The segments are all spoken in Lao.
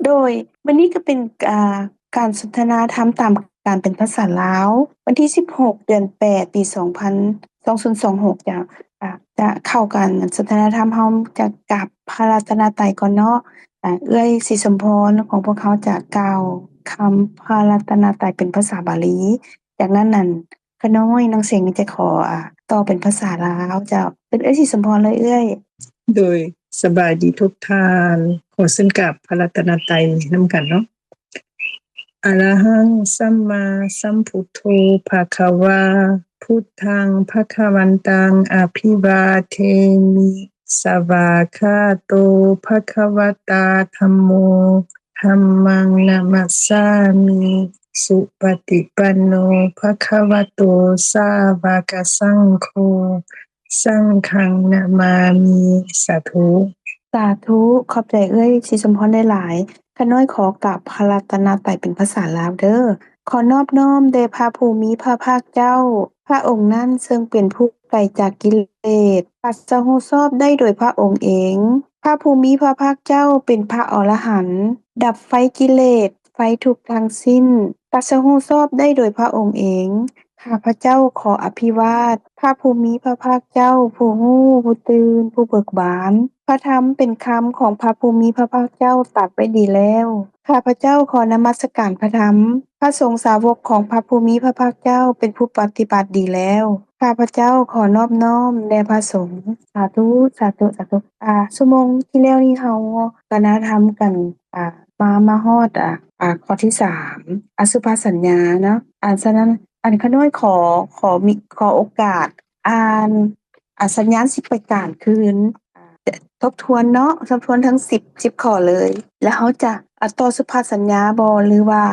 ໂດຍມື້ນີ້ກໍເປັນ ອ່າ ການສົນທະນາທຳຕາມການເປັນພາສາລາວ ວັນທີສິບຫົກ ເດືອນແປດ ປີສອງພັນ ສອງພັນຊາວຫົກ ຈະ ອ່າ ຈະເຂົ້າການສົນທະນາທຳ ເຮົາຈະກາບພະລັດຕະນະໄຕກ່ອນເນາະ. ອ່າ ເອື້ອຍສີສົມພອນຂອງພວກເຮົາຈະກ່າວຄຳພະລັດຕະນະໄຕເປັນພາສາບາລີ. ຈາກນັ້ນນັ້ນ ຂ້ານ້ອຍນ້ອງເສັງຈະຂໍ ອ່າ ຕໍ່ເປັນພາສາລາວເຈົ້າ. ເປັນເອື້ອຍສີສົມພອນເລີຍເອື້ອຍ. ໂດຍ ສະບາຍດີທຸກທ່ານ. ຂໍເຊີນກາບພະລັດຕະນະໄຕນຳກັນເນາະ. ອະລະຫັງ ສຳມາສຳພຸດໂທ ພະຄະວາ ພຸດທັງ ພະຄະວັນຕັງ ອະພິວາເທມິ. ສະວາກຂາໂຕ ພະຄະວະຕາ ທຳໂມ ທຳມັງ ນະມັດສາມິ. ສຸປະຕິປັນໂນ ພະຄະວະໂຕ ສາວະກະສັງໂຄ ສັງຄັງ ນະມາມິ. ສາທຸ. ສາທຸ. ຂອບໃຈເອື້ອຍສີສົມພອນຫຼາຍໆ. ຂ້ານ້ອຍຂໍກາບພະລັດຕະນະໄຕເປັນພາສາລາວເດີ້. ຂໍນອບນ້ອມແດ່ພະຜູ້ມີພະພາກເຈົ້າ, ພະອົງນັ້ນເຊິ່ງເປັນຜູ້ໄກຈາກກິເລດ, ຕັດສະຮູ້ຊອບໄດ້ໂດຍພະອົງເອງ. ພະຜູ້ມີພະພາກເຈົ້າເປັນພະອໍລະຫັນ, ດັບໄຟກິເລດ, ໄຟທຸກທັງສິ້ນ, ຕັດສະຮູ້ຊອບໄດ້ໂດຍພະອົງເອງ. ຂ້າພະເຈົ້າຂໍອະພິວາດພະຜູ້ມີພະພາກເຈົ້າ, ຜູ້ຮູ້, ຜູ້ຕື່ນ, ຜູ້ເບີກບານ. ພະທຳເປັນຄຳຂອງພະຜູ້ມີພະພາກເຈົ້າຕັດໄວ້ດີແລ້ວ. ຂ້າພະເຈົ້າຂໍນະມັດສະການພະທຳ. ພະສົງສາວົກຂອງພະຜູ້ມີພະພາກເຈົ້າເປັນຜູ້ປະຕິບັດດີແລ້ວ. ຂ້າພະເຈົ້າຂໍນອບນ້ອມແດ່ພະສົງ. ສາທຸ ສາທຸ ສາທຸ. ອ່າ ຊົ່ວໂມງທີ່ແລ້ວນີ້ເຮົາກະນະທຳກັນ ອ່າ ມາ ມາຮອດ ອ່າ ອ່າ ຂໍ້ທີສາມ ອະສຸພະສັນຍາເນາະ. ອ່າ ສະນັ້ນ ອັນຂ້ານ້ອຍຂໍ ຂໍມີ ຂໍໂອກາດອ່ານ ອາ ສັນຍານສິບປະການຄືນ ອ່າ ທົບທວນເນາະ, ທົບທວນທັງສິບ ສິບຂໍ້ເລີຍ ແລ້ວເຮົາຈະ ອ່າ ຕໍ່ສຸພະສັນຍາບໍ ຫຼືວ່າ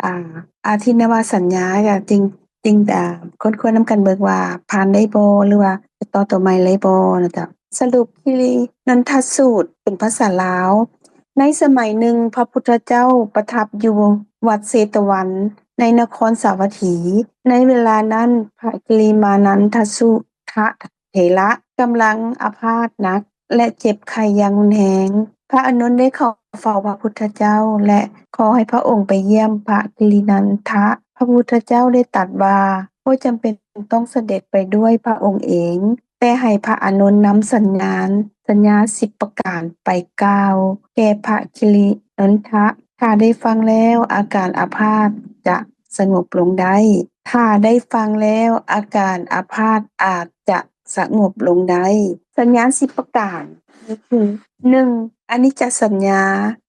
ອ່າ ອາທິນນະວະສັນຍາ ກໍຈຶ່ງ ຈຶ່ງ ອ່າ ຄົ້ນຄວ້ານຳກັນເບິ່ງວ່າຜ່ານໄດ້ບໍ່ ຫຼືວ່າຈະຕໍ່ຕົວໃໝ່ໄດ້ບໍ່ນະເຈົ້າ. ສະຫຼຸບກິລິນົນທະສູດເປັນພາສາລາວ. ໃນສະໄໝໜຶ່ງ ພະພຸດທະເຈົ້າປະທັບຢູ່ວັດເຊຕະວັນ ໃນນະຄອນສາວັດຖີ. ໃນເວລານັ້ນ ພະກິລິມານັນທະສຸທະເຖລະກຳລັງອາພາດໜັກ ແລະ ເຈັບໄຂ້ຢ່າງຮຸນແຮງ. ພະອານົນໄດ້ເຂົ້າເຝົ້າພະພຸດທະເຈົ້າ ແລະ ຂໍໃຫ້ພະອົງໄປຢ້ຽມພະກິລິນັນທະ. ພະພຸດທະເຈົ້າໄດ້ຕັດວ່າ ບໍ່ຈຳເປັນຕ້ອງສະເດັດໄປດ້ວຍພະອົງເອງ, ແຕ່ໃຫ້ພະອານົນນຳສັນຍານ ສັນຍາສິບປະການໄປກ່າວແກ່ພະກິລິນົນທະ. ຖ້າໄດ້ຟັງແລ້ວ ອາການອາພາດຈະສະຫງົບລົງໄດ້. ຖ້າໄດ້ຟັງແລ້ວ ອາການອາພາດອາດຈະສະຫງົບລົງໄດ້. ສັນຍາສິບປະການ ຄື ໜຶ່ງ ອະນິດຈະສັນຍາ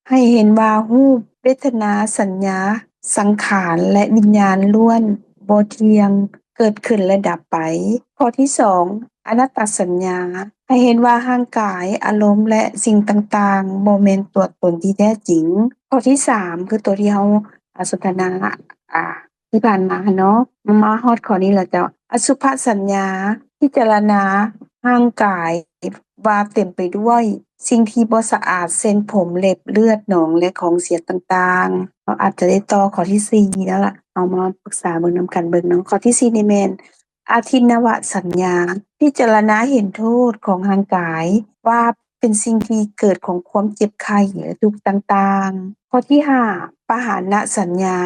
ໃຫ້ເຫັນວ່າຮູບ, ເວທະນາ, ສັນຍາ, ສັງຂານ ແລະ ວິນຍານລ້ວນບໍ່ທ່ຽງ, ເກີດຂຶ້ນ ແລະ ດັບໄປ. ຂໍ້ທີສອງ ອະນັດຕະສັນຍາ ໃຫ້ເຫັນວ່າຮ່າງກາຍ, ອາລົມ ແລະ ສິ່ງຕ່າງໆ ບໍ່ແມ່ນຕົວຕົນທີ່ແທ້ຈິງ. ຂໍ້ທີສາມ ຄືຕົວທີ່ເຮົາ ອາ ສົນທະນາ ອາ ທີ່ຜ່ານມາເນາະ, ມາຮອດຂໍ້ນີ້ແລ້ວເຈົ້າ. ອະສຸພະສັນຍາ ພິຈາລະນາຮ່າງກາຍວ່າເຕັມໄປດ້ວຍສິ່ງທີ່ບໍ່ສະອາດ ເຊັ່ນ ຜົມ, ເລັບ, ເລືອດ, ໜອງ ແລະ ຂອງເສຍຕ່າງໆ. ເຮົາອາດຈະໄດ້ຕໍ່ຂໍ້ທີສີ່ແລ້ວລະ, ເຮົາມາປຶກສາເບິ່ງນຳກັນເບິ່ງເນາະ. ຂໍ້ທີສີ່ນີ້ແມ່ນ ອາທິນນະວະສັນຍາ ພິຈາລະນາເຫັນໂທດຂອງຮ່າງກາຍວ່າ ເປັນສິ່ງທີ່ເກີດຂອງຄວາມເຈັບໄຂ້ ແລະ ທຸກຕ່າງໆ. ຂໍ້ທີຫ້າ ປະຫານະສັນຍາ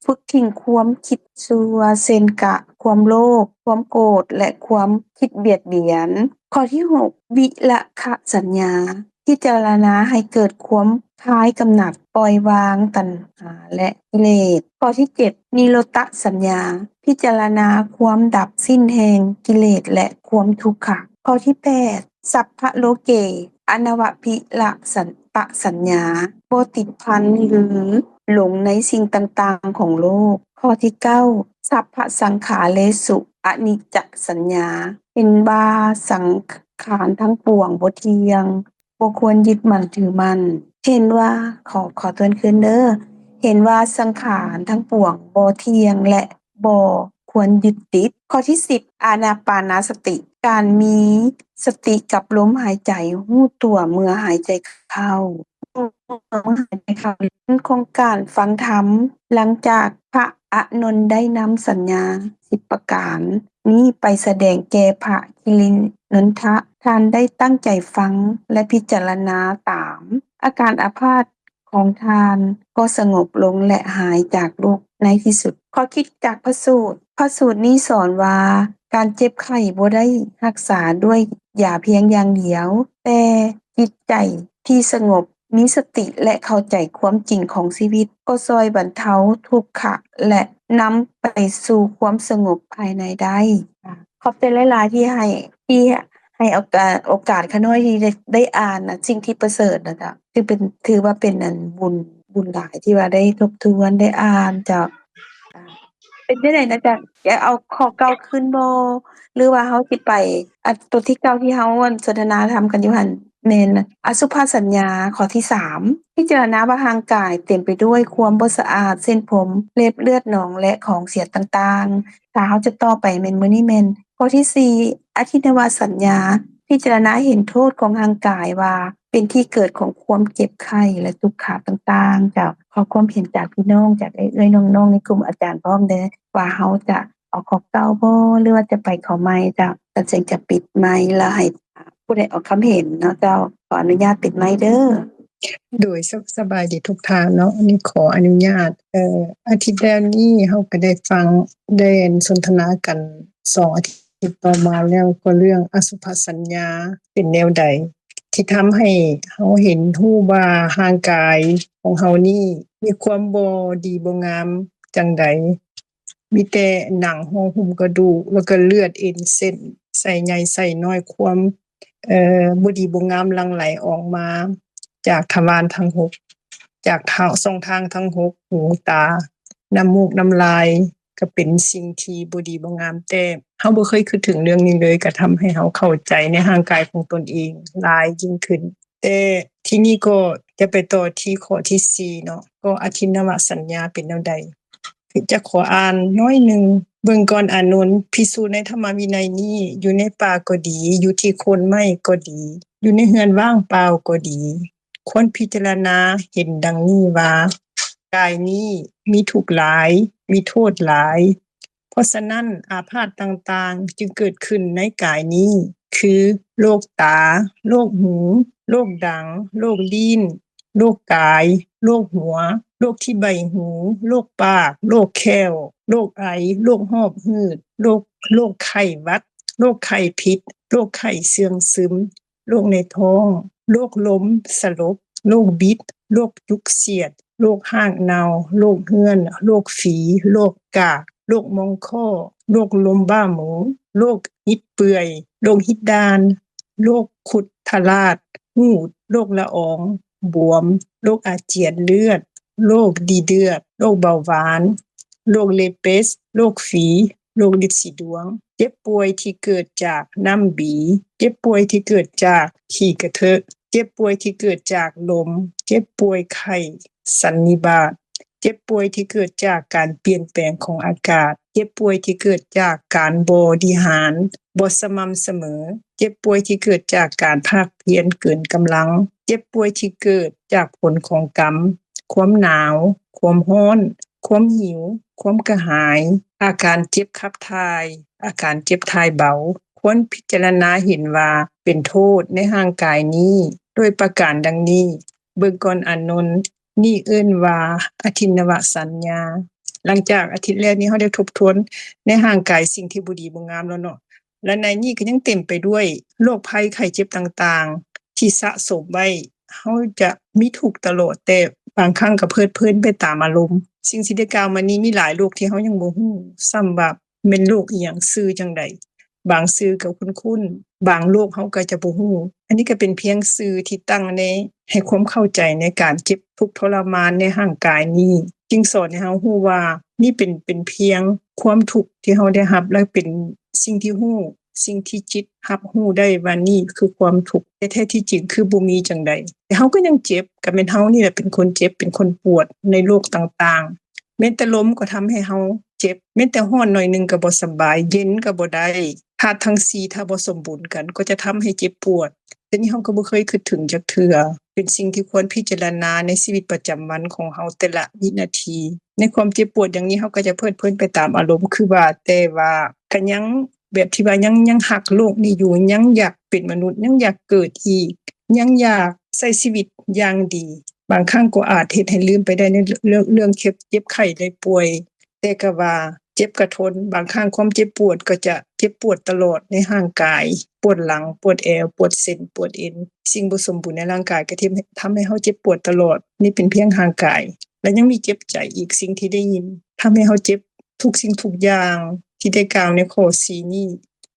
ຝຶກຖິ້ມຄວາມຄິດຊົ່ວ ເຊັ່ນ ກະ ຄວາມໂລບ, ຄວາມໂກດ ແລະ ຄວາມຄິດບຽດບຽນ. ຂໍ້ທີຫົກ ວິລະຄະສັນຍາ ພິຈາລະນາໃຫ້ເກີດຄວາມຄາຍກຳໜັດ, ປ່ອຍວາງຕັນຫາ ແລະ ກິເລດ. ຂໍ້ທີເຈັດ ນິໂຣຕະສັນຍາ ພິຈາລະນາຄວາມດັບສິ້ນແຫ່ງກິເລດ ແລະ ຄວາມທຸກຂະ. ຂໍ້ທີແປດ ສັບພະໂລເກ ອະນະວະພິລະສັນຕະສັນຍາ ບໍ່ຕິດພັນ ຫຼື ຫຼົງໃນສິ່ງຕ່າງໆຂອງໂລກ. ຂໍ້ທີເກົ້າ ສັບພະສັງຂາເຣສຸ ອະນິດຈະສັນຍາ ເຫັນວ່າສັງຂານທັງປວງບໍ່ທ່ຽງ, ບໍ່ຄວນຍຶດໝັ້ນຖືໝັ້ນ. ເຫັນວ່າ ຂໍ ຂໍທວນຄືນເດີ້, ເຫັນວ່າສັງຂານທັງປວງບໍ່ທ່ຽງ ແລະ ບໍ່ຄວນຍຶດຕິດ. ຂໍ້ທີສິບ ອານາປານະສະຕິ ການມີສະຕິກັບລົມຫາຍໃຈ, ຮູ້ຕົວເມື່ອຫາຍໃຈເຂົ້າ, ຮູ້ຕົວເມື່ອຫາຍໃຈເຂົ້າ. ຂອງການຟັງທຳ ຫຼັງຈາກພະອານົນໄດ້ນຳສັນຍາສິບປະການນີ້ໄປສະແດງແກ່ພະກິລິນົນທະ, ທ່ານໄດ້ຕັ້ງໃຈຟັງ ແລະ ພິຈາລະນາຕາມ. ອາການອາພາດ ຂ ຂອງທ່ານກໍສະຫງົບລົງ ແລະ ຫາຍຈາກໂລກໃນທີ່ສຸດ. ຂໍ້ຄິດຈາກພະສູດ. ພະສູດນີ້ສອນວ່າ ການເຈັບໄຂ້ບໍ່ໄດ້ຮັກສາດ້ວຍຢາພຽງຢ່າງດຽວ, ແຕ່ຈິດໃຈທີ່ສະຫງົບ, ມີສະຕິ ແລະ ເຂົ້າໃຈຄວາມຈິງຂອງຊີວິດ ກໍຊ່ອຍບັນເທົາທຸກຂະ ແລະ ນຳໄປສູ່ຄວາມສະຫງົບພາຍໃນໄດ້. ຂອບໃຈຫຼາຍໆ ທີ່ໃຫ້ ທີ່ໃຫ້ໂອກາດ ໂອກາດຂ້ານ້ອຍທີ່ໄດ້ ໄດ້ອ່ານນະ ສິ່ງທີ່ປະເສີດນະເຈົ້າ. ຖືເປັນ ຖືວ່າເປັນອັນບຸນ ບຸນຫຼາຍທີ່ວ່າໄດ້ທົບທວນ ໄດ້ອ່ານເຈົ້າ. ເປັນຈັ່ງໃດນະເຈົ້າ? ຢາກເອົາຂໍ້ເກົ່າຄືນບໍ່? ຫຼືວ່າເຮົາຊິໄປ ອັນຕົວທີເກົ້າທີ່ເຮົາ ອັນ ສົນທະນາທຳກັນຢູ່ຫັ້ນ ແມ່ນອະສຸພະສັນຍາ. ຂໍ້ທີສາມ ພິຈາລະນາວ່າຮ່າງກາຍເຕັມໄປດ້ວຍຄວາມບໍ່ສະອາດ, ເສັ້ນຜົມ, ເລັບ, ເລືອດໜອງ ແລະ ຂອງເສຍຕ່າງໆ. ຖ້າເຮົາຈະຕໍ່ໄປແມ່ນມື້ນີ້ແມ່ນ ຂໍ້ທີສີ່ ອະທິນນະວະສັນຍາ ພິຈາລະນາເຫັນໂທດຂອງຮ່າງກາຍວ່າ ເປັນທີ່ເກີດຂອງຄວາມເຈັບໄຂ້ ແລະ ທຸກຂະຕ່າງໆ. ເຈົ້າ ຂໍຄວາມເຫັນຈາກພີ່ນ້ອງ ຈາກເອື້ອຍໆ ນ້ອງໆ ໃນກຸ່ມອາຈານພ້ອມເດີ້ ວ່າເຮົາຈະເອົາຂໍ້ເກົ່າບໍ່ ຫຼືວ່າຈະໄປຂໍ້ໃໝ່ເຈົ້າ? ກະຈຶ່ງຈະປິດໄມ ແລ້ວໃຫ້ຜູ້ໃດອອກຄຳເຫັນເນາະເຈົ້າ. ຂໍອະນຸຍາດປິດໄມເດີ້. ໂດຍ ສະ ສະບາຍດີທຸກທ່ານເນາະ. ອັນນີ້ຂໍອະນຸຍາດ ເອີ ອາທິດແລ້ວນີ້ເຮົາກໍໄດ້ຟັງ ໄດ້ສົນທະນາກັນສອງອາທິດຕໍ່ມາແລ້ວ ກໍເລື່ອງອະສຸພະສັນຍາເປັນແນວໃດ ທີ່ທຳໃຫ້ເຮົາເຫັນຮູ້ວ່າຮ່າງກາຍຂອງເຮົານີ້ມີຄວາມບໍ່ດີບໍ່ງາມຈັ່ງໃດ. ມີແຕ່ໜັງຫໍ່ຫຸ້ມກະດູກ ແລ້ວກໍເລືອດເອັນເສັ້ນ ໄສ້ໃຫຍ່ໄສ້ນ້ອຍ ຄວາມ ເອີ ບໍ່ດີບໍ່ງາມຫຼັ່ງໄຫຼອອກມາຈາກທະວານທັງຫົກ ຈາກທາງ ຊ່ອງທາງທັງຫົກ ຫູ ຕາ ນ້ຳມູກ ນ້ຳລາຍ ກໍເປັນສິ່ງທີ່ບໍ່ດີບໍ່ງາມ. ແຕ່ເຮົາບໍ່ເຄີຍຄິດເຖິງເລື່ອງນີ້ເລີຍ ກໍທຳໃຫ້ເຮົາເຂົ້າໃຈໃນຮ່າງກາຍຂອງຕົນເອງຫຼາຍຍິ່ງຂຶ້ນ. ແຕ່ທີນີ້ກໍຈະໄປຕໍ່ທີ່ຂໍ້ທີສີ່ເນາະ ກໍອະທິນນະວະສັນຍາເປັນແນວໃດ? ຈະຂໍອ່ານໜ້ອຍໜຶ່ງ. ເບິ່ງກ່ອນອານົນ, ພິກຂຸໃນທຳມະວິໄນນີ້ ຢູ່ໃນປ່າກໍດີ, ຢູ່ທີ່ໂຄນໄມ້ກໍດີ, ຢູ່ໃນເຮືອນວ່າງເປົ່າກໍດີ, ຄວນພິຈາລະນາເຫັນດັ່ງນີ້ວ່າ ກາຍນີ້ມີທຸກຫຼາຍ, ມີໂທດຫຼາຍ. ເພາະສະນັ້ນ ອາພາດຕ່າງໆຈຶ່ງເກີດຂຶ້ນໃນກາຍນີ້ ຄື ໂລກຕາ, ໂລກຫູ, ໂລກດັງ, ໂລກລີ້ນ, ໂລກກາຍ, ໂລກຫົວ, ໂລກທີ່ໃບຫູ, ໂລກປາກ, ໂລກແຂ້ວ, ໂລກໄອ, ໂລກຫອບຫືດ, ໂລກ ໂລກໄຂ້ຫວັດ, ໂລກໄຂ້ພິດ, ໂລກໄຂ້ເຊື່ອງຊຶມ, ໂລກໃນທ້ອງ, ໂລກລົມສະຫຼົບ, ໂລກບິດ, ໂລກຈຸກສຽດ, ໂລກຮາກເນົ່າ, ໂລກເຫື່ອນ, ໂລກຝີ, ໂລກກາກ, ໂລກມອງຄໍ້, ໂລກລົມບ້າໝູ, ໂລກຫິດເປື່ອຍ, ໂລກຫິດດ່ານ, ໂລກຂຸດທະລາດ, ຫູດ, ໂລກລະອອງ, ບວມ, ໂລກອາຈຽນເລືອດ, ໂລກດີເດືອດ, ໂລກເບົາຫວານ, ໂລກເລເປສ, ໂລກຝີ, ໂລກລິດສີດວງ, ເຈັບປ່ວຍທີ່ເກີດຈາກນ້ຳບີ, ເຈັບປ່ວຍທີ່ເກີດຈາກຂີ້ກະເທີະ, ເຈັບປ່ວຍທີ່ເກີດຈາກລົມ, ເຈັບປ່ວຍໄຂ້ສັນນິບາດ, ເຈັບປ່ວຍທີ່ເກີດຈາກການປ່ຽນແປງຂອງອາກາດ, ເຈັບປ່ວຍທີ່ເກີດຈາກການບໍ່ບໍລິຫານ ບໍ່ສະໝ່ຳສະເໝີ, ເຈັບປ່ວຍທີ່ເກີດຈາກການພາກພຽນເກີນກຳລັງ, ເຈັບປ່ວຍທີ່ເກີດຈາກຜົນຂອງກຳ, ຄວາມໜາວ, ຄວາມຮ້ອນ, ຄວາມຫິວ, ຄວາມກະຫາຍ, ອາການເຈັບຂັບຖ່າຍ, ອາການເຈັບຖ່າຍເບົາ, ຄວນພິຈາລະນາເຫັນວ່າເປັນໂທດໃນຮ່າງກາຍນີ້ດ້ວຍປະການດັ່ງນີ້. ເບິ່ງກ່ອນອານົນ, ນີ້ເອີ້ນວ່າອະທິນນະວະສັນຍາ. ຫຼັງຈາກອາທິດແລກນີ້ ເຮົາໄດ້ທົບທວນໃນຮ່າງກາຍສິ່ງທີ່ບໍ່ດີບໍ່ງາມແລ້ວເນາະ. ແລະ ໃນນີ້ກໍຍັງເຕັມໄປດ້ວຍໂລກໄພໄຂ້ເຈັບຕ່າງໆ ທີ່ສະສົມໄວ້. ເຮົາຈະມີທຸກຕະຫຼອດ, ແຕ່ບາງຄັ້ງກໍເພີດເພີນໄປຕາມອາລົມ. ສິ່ງທີ່ໄດ້ກ່າວມານີ້ ມີຫຼາຍໂລກທີ່ເຮົາຍັງບໍ່ຮູ້ຊ້ຳວ່າແມ່ນໂລກອີ່ຫຍັງ, ຊື່ຈັ່ງໃດ. ບາງຊື່ກໍຄຸ້ນໆ, ບາງໂລກເຮົາກໍຈະບໍ່ຮູ້. ອັນນີ້ກໍເປັນພຽງຊື່ທີ່ຕັ້ງໃນ ໃຫ້ຄວາມເຂົ້າໃຈໃນການເຈັບທຸກທໍລະມານໃນຮ່າງກາຍນີ້, ຈຶ່ງສອນໃຫ້ເຮົາຮູ້ວ່ານີ້ເປັນ ເປັນພຽງຄວາມທຸກທີ່ເຮົາໄດ້ຮັບ ແລະ ເປັນສິ່ງທີ່ຮູ້, ສິ່ງທີ່ຈິດຮັບຮູ້ໄດ້ວ່ານີ້ຄືຄວາມທຸກ, ແຕ່ແທ້ທີ່ຈິງຄືບໍ່ມີຈັ່ງໃດ. ແຕ່ເຮົາກໍຍັງເຈັບ, ກໍແມ່ນເຮົານີ້ແຫຼະເປັນຄົນເຈັບ, ເປັນຄົນປວດໃນໂລກຕ່າງໆ. ແມ່ນແຕ່ລົມກໍທຳໃຫ້ເຮົາເຈັບ, ແມ່ນແຕ່ຮ້ອນໜ້ອຍໜຶ່ງກໍບໍ່ສະບາຍ, ເຢັນກໍບໍ່ໄດ້. ທາດທັງສີ່ຖ້າບໍ່ສົມບູນກັນ ກໍຈະທຳໃຫ້ເຈັບປວດ. ແຕ່ນີ້ເຮົາກໍບໍ່ເຄີຍຄິດເຖິງຈັກເທື່ອ. ເປັນສິ່ງທີ່ຄວນພິຈາລະນາໃນຊີວິດປະຈຳວັນຂອງເຮົາແຕ່ລະວິນາທີ. ໃນຄວາມເຈັບປວດຢ່າງນີ້ ເຮົາກໍຈະເພີດເພີນໄປຕາມອາລົມ, ຄືວ່າ ແຕ່ວ່າກໍຍັງແບບທີ່ວ່າຍັງ ຍັງຮັກໂລກນີ້ຢູ່, ຍັງຢາກເປັນມະນຸດ, ຍັງຢາກເກີດອີກ, ຍັງຢາກໃຊ້ຊີວິດຢ່າງດີ. ບາງຄັ້ງກໍອາດເຮັດໃຫ້ລືມໄປໄດ້ໃນເລື່ອງ ເລື່ອງເຈັບ ເຈັບໄຂ້ໄດ້ປ່ວຍ. ແຕ່ກໍວ່າເຈັບກໍທົນ, ບາງຄັ້ງຄວາມເຈັບປວດກໍຈະເຈັບປວດຕະຫຼອດໃນຮ່າງກາຍ, ປວດຫຼັງ, ປວດແອວ, ປວດເສັ້ນ, ປວດເອັນ. ສິ່ງບໍ່ສົມບູນໃນຮ່າງກາຍກໍເຮັດໃຫ້ ທຳໃຫ້ເຮົາເຈັບປວດຕະຫຼອດ. ນີ້ເປັນພຽງຮ່າງກາຍ, ແລະຍັງມີເຈັບໃຈອີກ, ສິ່ງທີ່ໄດ້ຍິນ ທຳໃຫ້ເຮົາເຈັບ. ທຸກສິ່ງທຸກຢ່າງທີ່ໄດ້ກ່າວໃນຂໍ້ສີ່ນີ້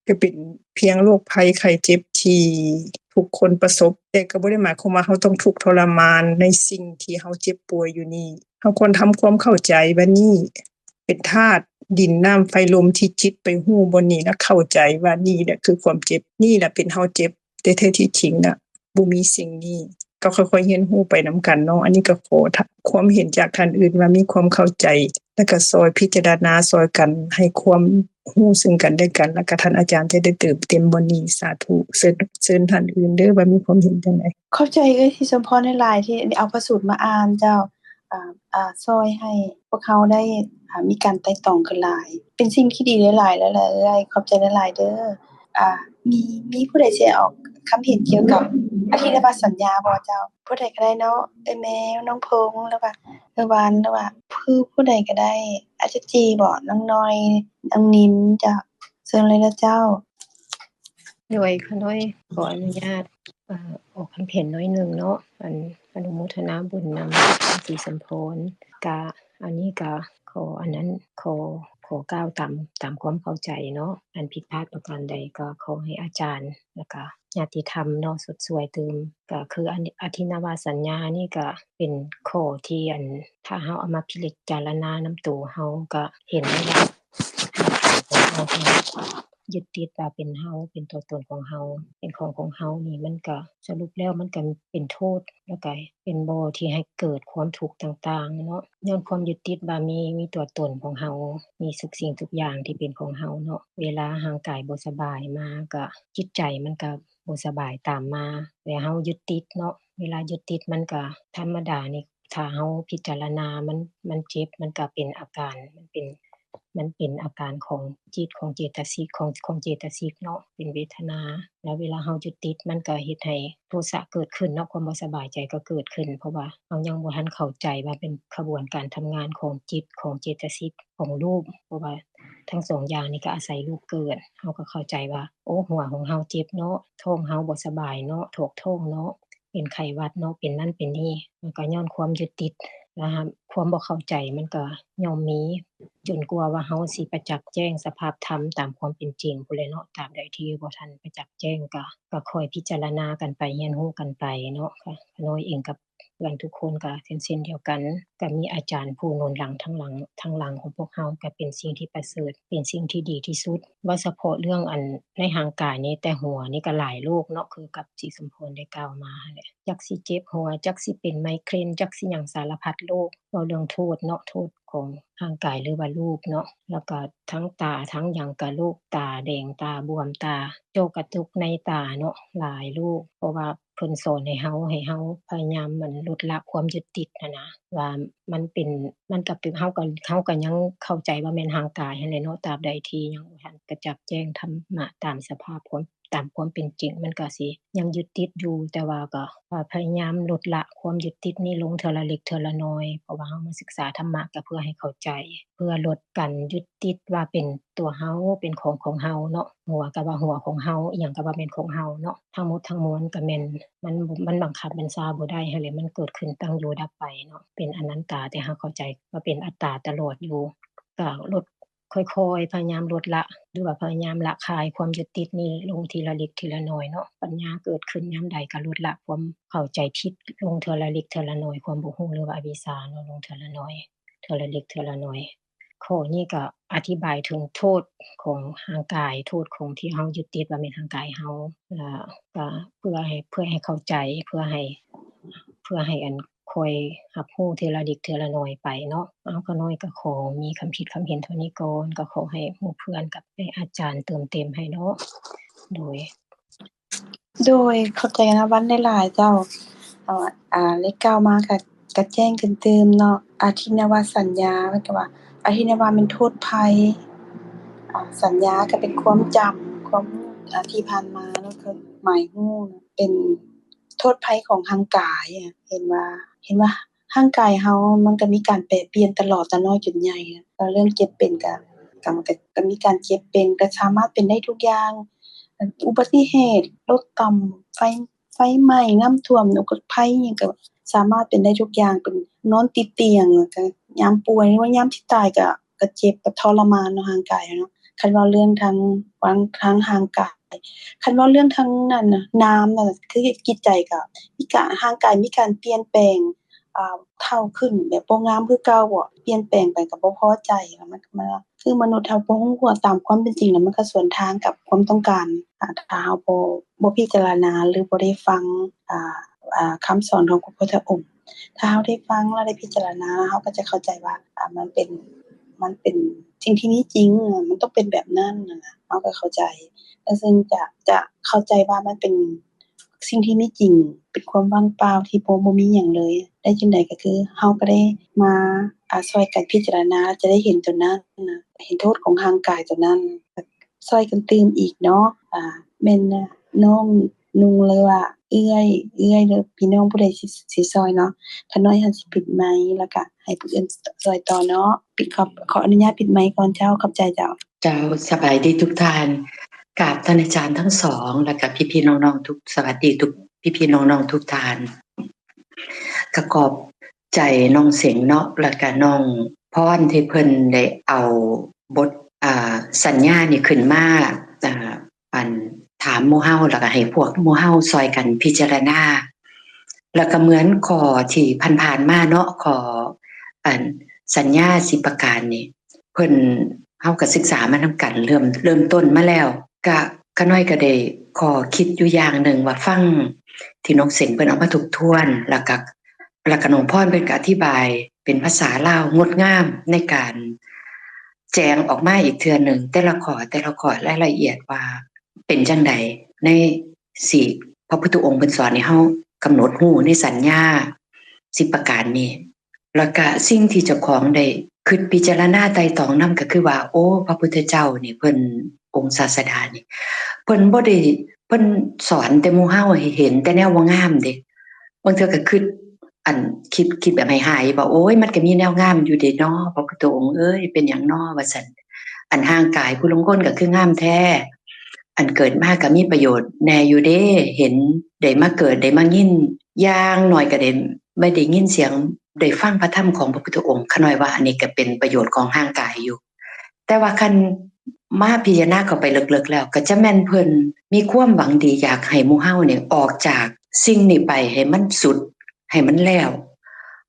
ກໍເປັນພຽງໂລກໄພໄຂ້ເຈັບທີ່ທຸກຄົນປະສົບ, ແຕ່ກໍບໍ່ໄດ້ໝາຍຄວາມວ່າເຮົາຕ້ອງທຸກທໍລະມານໃນສິ່ງທີ່ເຮົາເຈັບປ່ວຍຢູ່ນີ້. ເຮົາຄວນທຳຄວາມເຂົ້າໃຈວ່ານີ້ເປັນທາດດິນ ນ້ຳ ໄຟ ລົມ ທີ່ຈິດໄປຮູ້ບ່ອນນີ້ ແລະເຂົ້າໃຈວ່ານີ້ແຫຼະຄືຄວາມເຈັບ, ນີ້ແຫຼະເປັນເຮົາເຈັບ. ແຕ່ແທ້ທີ່ຈິງນະ ບໍ່ມີສິ່ງນີ້. ກໍຄ່ອຍໆຮຽນຮູ້ໄປນຳກັນເນາະ. ອັນນີ້ກໍຂໍຄວາມເຫັນຈາກທ່ານອື່ນວ່າມີຄວາມເຂົ້າໃຈ ແລ້ວກໍຊ່ອຍພິຈາລະນາຊ່ອຍກັນໃຫ້ຄວາມຮູ້ເຊິ່ງກັນແລະກັນ, ແລ້ວກໍທ່ານອາຈານຈະໄດ້ເຕີມເຕັມບ່ອນນີ້. ສາທຸ. ເຊີນ ເຊີນທ່ານອື່ນເດີ ວ່າມີຄວາມເຫັນຈັ່ງໃດ? ຂອບໃຈເອື້ອຍສີສົມພອນຫຼາຍໆ ທີ່ເອົາພະສູດມາອ່ານເຈົ້າ. ອ່າ ອ່າ ຊ່ອຍໃຫ້ພວກເຮົາໄດ້ ອ່າ ມີການໄຕ່ຕອງກັນຫຼາຍ ເປັນສິ່ງທີ່ດີຫຼາຍໆ ແລ້ວແຫຼະເອື້ອຍ. ຂອບໃຈຫຼາຍໆເດີ. ອ່າ ມີ ມີຜູ້ໃດຊິອອກຄຳເຫັນກ່ຽວກັບອະທິນະວະສັນຍາບໍ່ເຈົ້າ? ຜູ້ໃດກໍໄດ້ເນາະ ເອື້ອຍແມວ ນ້ອງພົງ ຫຼືວ່າເອື້ອຍວັນ ຫຼືວ່າຜູ້ ຜູ້ໃດກໍໄດ້ ອາຈານຈີບໍ ນ້ອງໜ້ອຍ ນ້ອງນິນເຈົ້າ. ເຊີນເລີຍເດີເຈົ້າ. ໂດຍ ຂ້ານ້ອຍຂໍອະນຸຍາດ ເອີ ອອກຄຳເຫັນໜ້ອຍໜຶ່ງເນາະ. ອັນ ອະນຸໂມທະນາບຸນນຳ ສີສົມພອນ. ກະ ອັນນີ້ກະຂໍ ອັນນັ້ນ ຂໍ ຂໍກ່າວຕາມ ຕາມຄວາມເຂົ້າໃຈເນາະ. ອັນຜິດພາດປະການໃດກໍຂໍໃຫ້ອາຈານ ແລ້ວກະຍາດຕິທຳເນາະ ຊົດຊ່ວຍຕື່ມ. ກະຄືອັນ ອະທິນະວະສັນຍານີ້ກະເປັນຂໍ້ທີ່ ອັນ ຖ້າເຮົາເອົາມາພິຈາລະນານຳໂຕເຮົາ ກະເຫັນໄດ້ວ່າ ເຮົາຍຶດຕິດວ່າເປັນເຮົາ ເປັນຕົວຕົນຂອງເຮົາ ເປັນຂອງຂອງເຮົານີ້ ມັນກະສະຫຼຸບແລ້ວມັນກະເປັນໂທດ ແລ້ວກະເປັນບໍ່ທີ່ໃຫ້ເກີດຄວາມທຸກຕ່າງໆເນາະ. ຍ້ອນຄວາມຍຶດຕິດວ່າມີ ມີຕົວຕົນຂອງເຮົາ ມີທຸກສິ່ງທຸກຢ່າງທີ່ເປັນຂອງເຮົາເນາະ. ເວລາຮ່າງກາຍບໍ່ສະບາຍມາ ກະຈິດໃຈມັນກະບໍ່ສະບາຍຕາມມາ ແລະເຮົາຍຶດຕິດເນາະ. ເວລາຍຶດຕິດມັນກະທຳມະດານີ້ ຖ້າເຮົາພິຈາລະນາ ມັນ ມັນເຈັບ ມັນກະເປັນອາການ ມັນເປັນ ມັນເປັນອາການຂອງຈິດ ຂອງເຈຕະສິກ ຂອງ ຂອງເຈຕະສິກເນາະ ເປັນເວທະນາ. ແລ້ວເວລາເຮົາຍຶດຕິດ ມັນກະເຮັດໃຫ້ໂທສະເກີດຂຶ້ນເນາະ ຄວາມບໍ່ສະບາຍໃຈກະເກີດຂຶ້ນ ເພາະວ່າເຮົາຍັງບໍ່ທັນເຂົ້າໃຈວ່າເປັນຂະບວນການທຳງານຂອງຈິດ ຂອງເຈຕະສິກ ຂອງຮູບ ເພາະວ່າທັງສອງຢ່າງນີ້ກະອາໄສຮູບເກີດ. ເຮົາກະເຂົ້າໃຈວ່າ ໂອ້ ຫົວຂອງເຮົາເຈັບເນາະ ທ້ອງເຮົາບໍ່ສະບາຍເນາະ ຖອກທ້ອງເນາະ ເປັນໄຂ້ຫວັດເນາະ ເປັນນັ້ນເປັນນີ້ ມັນກໍຍ້ອນຄວາມຍຶດຕິດ ແລະ ຄວາມບໍ່ເຂົ້າໃຈມັນກໍຍ່ອມມີ ຈົນກວ່າວ່າເຮົາຊິປະຈັກແຈ້ງສະພາບທຳຕາມຄວາມເປັນຈິງພຸ້ນແຫຼະເນາະ. ຕາມໃດທີ່ບໍ່ທັນປະຈັກແຈ້ງ ກໍ ກໍຄ່ອຍພິຈາລະນາກັນໄປ ຮຽນຮູ້ກັນໄປເນາະ. ຂ້ານ້ອຍເອງກັບເພື່ອນທຸກຄົນກໍເຊັ່ນ ເຊັ່ນດຽວກັນ ກໍມີອາຈານຜູ້ໜູນຫຼັງທາງຫຼັງ ທາງຫຼັງຂອງພວກເຮົາ ກໍເປັນສິ່ງທີ່ປະເສີດ ເປັນສິ່ງທີ່ດີທີ່ສຸດ. ເວົ້າສະເພາະເລື່ອງອັນໃນຮ່າງກາຍນີ້ ແຕ່ຫົວນີ້ກໍຫຼາຍໂລກເນາະ ຄືກັບສີສົມພອນໄດ້ກ່າວມາຫັ້ນແຫຼະ ຈັກຊິເຈັບຫົວ ຈັກຊິເປັນໄມເກຣນ ຈັກຊິຫຍັງສາລະພັດໂລກ. ເວົ້າເລື່ອງໂທດເນາະ ໂທດຂອງຮ່າງກາຍ ຫຼືວ່າຮູບເນາະ ແລ້ວກໍທັງຕາທັງຫຍັງ ກະໂລກຕາແດງ ຕາບວມ ຕາ ຈໍກະຕຸກໃນຕາເນາະ ຫຼາຍໂລກ. ເພາະວ່າເພິ່ນສອນໃຫ້ເຮົາ ໃຫ້ເຮົາພະຍາຍາມ ອັນ ລົດລະຄວາມຍຶດຕິດຫັ້ນນະ ວ່າມັນເປັນ ມັນກໍເປັນ ເຮົາກໍ ເຮົາກໍຍັງເຂົ້າໃຈວ່າແມ່ນຮ່າງກາຍຫັ້ນແຫຼະເນາະ ຕາບໃດທີ່ຍັງບໍ່ທັນປະຈັກແຈ້ງທຳມະຕາມສະພາບຄວາມ ຕາມຄວາມເປັນຈິງ ມັນກະຊິຍັງຍຶດຕິດຢູ່. ແຕ່ວ່າກໍ ອ່າ ພະຍາຍາມລົດລະຄວາມຍຶດຕິດນີ້ລົງເທື່ອລະເລັກເທື່ອລະໜ້ອຍ ເພາະວ່າເຮົາມາສຶກສາທຳມະກໍເພື່ອໃຫ້ເຂົ້າໃຈ ເພື່ອລົດການຍຶດຕິດວ່າເປັນຕົວເຮົາ ເປັນຂອງຂອງເຮົາເນາະ. ຫົວກໍວ່າຫົວຂອງເຮົາ ອີ່ຫຍັງກໍວ່າແມ່ນຂອງເຮົາເນາະ. ທັງໝົດທັງມວນກໍແມ່ນ ມັນ ມັນບັງຄັບບັນຊາບໍ່ໄດ້ຫັ້ນແຫຼະ ມັນເກີດຂຶ້ນຕັ້ງຢູ່ດັບໄປເນາະ ເປັນອະນັດຕາ. ແຕ່ເຮົາເຂົ້າໃຈວ່າເປັນອັດຕາຕະຫຼອດຢູ່ ກໍລົດ ຄ່ອຍໆພະຍາຍາມລົດລະ ຫຼືວ່າພະຍາຍາມລະຄາຍຄວາມຍຶດຕິດນີ້ລົງທີລະເລັກທີລະໜ້ອຍເນາະ. ປັນຍາເກີດຂຶ້ນຍາມໃດກໍລົດລະຄວາມເຂົ້າໃຈຜິດລົງເທື່ອລະເລັກເທື່ອລະໜ້ອຍ ຄວາມບໍ່ຮູ້ ຫຼືວ່າອະວິຊາເນາະ ລົງເທື່ອລະໜ້ອຍ ເທື່ອລະເລັກເທື່ອລະໜ້ອຍ. ຂໍ້ນີ້ກໍອະທິບາຍເຖິງໂທດຂອງຮ່າງກາຍ ໂທດຂອງທີ່ເຮົາຍຶດຕິດວ່າແມ່ນຮ່າງກາຍເຮົາ ລະກະເພື່ອໃຫ້ ເພື່ອໃຫ້ເຂົ້າໃຈ ເພື່ອໃຫ້ ເພື່ອໃຫ້ອັນຄ່ອຍຮັບຮູ້ເທື່ອລະເລັກເທື່ອລະໜ້ອຍໄປເນາະ. ເອົາ ຂ້ານ້ອຍກໍຂໍມີຄຳຄິດຄຳເຫັນເທົ່ານີ້ກ່ອນ ກໍຂໍໃຫ້ໝູ່ເພື່ອນກັບໃຫ້ອາຈານເຕີມເຕັມໃຫ້ເນາະ. ໂດຍ ໂດຍ ຂອບໃຈນະວັນຫຼາຍໆເຈົ້າ. ເອົາ ອາ ໄດ້ກ່າວມາກະ ກະແຈ້ງຂຶ້ນຕື່ມເນາະ ອະທິນະວະສັນຍາ ເພິ່ນກະວ່າ ອະທິນະວະແມ່ນໂທດໄພ ອາ ສັນຍາກະເປັນຄວາມຈຳ ຄວາມ ອາ ທີ່ຜ່ານມາເນາະ ຄືໝາຍຮູ້ ເປັນໂທດໄພຂອງຮ່າງກາຍ ເຫັນວ່າ ເຫັນວ່າຮ່າງກາຍເຮົາມັນກໍມີການແປປ່ຽນຕະຫຼອດ ແຕ່ນ້ອຍຈົນໃຫຍ່. ແລ້ວເລື່ອງເຈັບເປັນກໍ ກໍ ກໍ ກໍມີການເຈັບເປັນ ກໍສາມາດເປັນໄດ້ທຸກຢ່າງ ອຸບັດຕິເຫດ ລົດຕຳ ໄຟ ໄຟໄໝ້ ນ້ຳຖ້ວມ ອຸທະກະໄພ ຫຍັງກໍສາມາດເປັນໄດ້ທຸກຢ່າງ ເປັນນອນຕິດຕຽງ ແລ້ວກໍຍາມປ່ວຍ ຫຼືວ່າຍາມຊິຕາຍກໍ ກໍເຈັບ ກໍທໍລະມານເນາະ ຮ່າງກາຍເຮົາເນາະ. ຄັນເວົ້າເລື່ອງທາງ ທາງ ທາງຮ່າງກາຍ ຄັນເວົ້າເລື່ອງທາງນັ້ນນະ ນາມນະ ຄືຈິດໃຈກໍມີການ ຮ່າງກາຍມີການປ່ຽນແປງ ອ່າ ເຖົ້າຂຶ້ນ ແບບບໍ່ງາມຄືເກົ່າ ບໍ່ ປ່ຽນແປງໄປກໍບໍ່ພໍໃຈ ແລ້ວມັນ ມັນ ຄືມະນຸດເຮົາບໍ່ຮູ້ຕົວ ຕາມຄວາມເປັນຈິງແລ້ວ ມັນກໍສວນທາງກັບຄວາມຕ້ອງການ. ຖ້າ ຖ້າເຮົາບໍ່ ບໍ່ພິຈາລະນາ ຫຼື ບໍ່ໄດ້ຟັງ ອ່າ ອ່າ ຄຳສອນຂອງພະພຸດທະອົງ ຖ້າເຮົາໄດ້ຟັງ ແລ້ວໄດ້ພິຈາລະນາ ເຮົາກໍຈະເຂົ້າໃຈວ່າ ອ່າ ມັນເປັນ ມັນເປັນສິ່ງທີ່ມີຈິງ ມັນຕ້ອງເປັນແບບນັ້ນນະ ເຮົາກໍເຂົ້າໃຈ ແລ້ວເຊິ່ງຈະ ຈະເຂົ້າໃຈວ່າມັນເປັນສິ່ງທີ່ມີຈິງ ເປັນຄວາມວ່າງເປົ່າທີ່ບໍ່ ບໍ່ມີຫຍັງເລີຍ. ໄດ້ຈັ່ງໃດກໍຄືເຮົາກໍໄດ້ມາ ອ່າ ຊ່ວຍກັນພິຈາລະນາ ຈະໄດ້ເຫັນຕົວນັ້ນນະ ເຫັນໂທດຂອງຮ່າງກາຍຕົວນັ້ນ ຊ່ອຍກັນຕື່ມອີກເນາະ. ອ່າ ແມ່ນນ້ອງນຸ່ງ ຫຼືວ່າເອື້ອຍ ເອື້ອຍ ຫຼື ພີ່ນ້ອງຜູ້ໃດຊິ ຊິຊ່ອຍເນາະ. ຂ້ານ້ອຍຫັ້ນຊິປິດໄມ ແລ້ວກະໃຫ້ຜູ້ອື່ນຊ່ອຍຕໍ່ເນາະ. ປິດ ຂໍ ຂໍອະນຸຍາດປິດໄມກ່ອນເຈົ້າ. ຂອບໃຈເຈົ້າ. ເຈົ້າ ສະບາຍດີທຸກທ່ານ. ກາບທ່ານອາຈານທັງສອງ ແລ້ວກະພີ່ໆນ້ອງໆທຸກ ສະຫວັດດີທຸກພີ່ໆນ້ອງໆທຸກທ່ານ. ກະຂອບໃຈນ້ອງເສັງເນາະ ແລ້ວກະນ້ອງພອນ ທີ່ເພິ່ນໄດ້ເອົາບົດ ອ່າ ສັນຍານີ້ຂຶ້ນມາ ອ່າ ອັນ ຖາມໝູ່ເຮົາ ແລ້ວກໍໃຫ້ພວກໝູ່ເຮົາຊ່ອຍກັນພິຈາລະນາ. ແລ້ວກໍເໝືອນຂໍ້ທີ່ຜ່ານໆມາເນາະ ຂໍ້ ອັນ ສັນຍາສິບປະການນີ້ ເພິ່ນ ເຮົາກໍສຶກສາມານຳກັນ ເລີ່ມ ເລີ່ມຕົ້ນມາແລ້ວ. ກະ ຂະນ້ອຍກໍໄດ້ຂໍ້ຄິດຢູ່ຢ່າງໜຶ່ງວ່າ ຟັງທີ່ນ້ອງເສັງເພິ່ນເອົາມາທົບທວນ ແລ້ວກະ ແລ້ວກະນ້ອງພອນເພິ່ນກໍອະທິບາຍເປັນພາສາລາວງົດງາມ ໃນການແຈງອອກມາອີກເທື່ອໜຶ່ງ ແຕ່ລະຂໍ້ ແຕ່ລະຂໍ້ລາຍລະອຽດວ່າເປັນຈັ່ງໃດ ໃນ ທີ່ພະພຸດທະອົງເພິ່ນສອນໃຫ້ເຮົາກຳນົດຮູ້ໃນສັນຍາສິບປະການນີ້. ແລ້ວກະສິ່ງທີ່ເຈົ້າຂອງໄດ້ຄິດພິຈາລະນາໄຕ່ຕອງນຳ ກໍຄືວ່າ ໂອ້ ພະພຸດທະເຈົ້ານີ້ ເພິ່ນ ອົງສາດສະດານີ້ ເພິ່ນບໍ່ໄດ້ ເພິ່ນສອນແຕ່ໝູ່ເຮົາໃຫ້ເຫັນແຕ່ແນວບໍ່ງາມເດ້. ບາງເທື່ອກໍຄິດ ອັນ ຄິດ ຄິດແບບຮ້າຍໆ ວ່າ ໂອ້ຍ ມັນກໍມີແນວງາມຢູ່ເດເນາະ ພະພຸດທະອົງເອີຍ ເປັນຫຍັງເນາະ ວ່າຊັ້ນ. ອັນ ຮ່າງກາຍຜູ້ລາງຄົນກໍຄືງາມແທ້ ອັນ ເກີດມາກໍມີປະໂຫຍດແດ່ຢູ່ເດ້ ເຫັນ ໄດ້ມາເກີດ ໄດ້ມາຍິນ ຢ່າງໜ້ອຍກໍໄດ້ ໄດ້ຍິນສຽງ ໄດ້ຟັງພະທຳຂອງພະພຸດທະອົງ. ຂະນ້ອຍວ່າອັນນີ້ກໍເປັນປະໂຫຍດຂອງຮ່າງກາຍຢູ່. ແຕ່ວ່າຄັນມາພິຈາລະນາເຂົ້າໄປເລິກໆແລ້ວ ກໍຈະແມ່ນເພິ່ນມີຄວາມຫວັງດີຢາກໃຫ້ໝູ່ເຮົານີ້ອອກຈາກສິ່ງນີ້ໄປໃຫ້ມັນສຸດ ໃຫ້ມັນແລ້ວ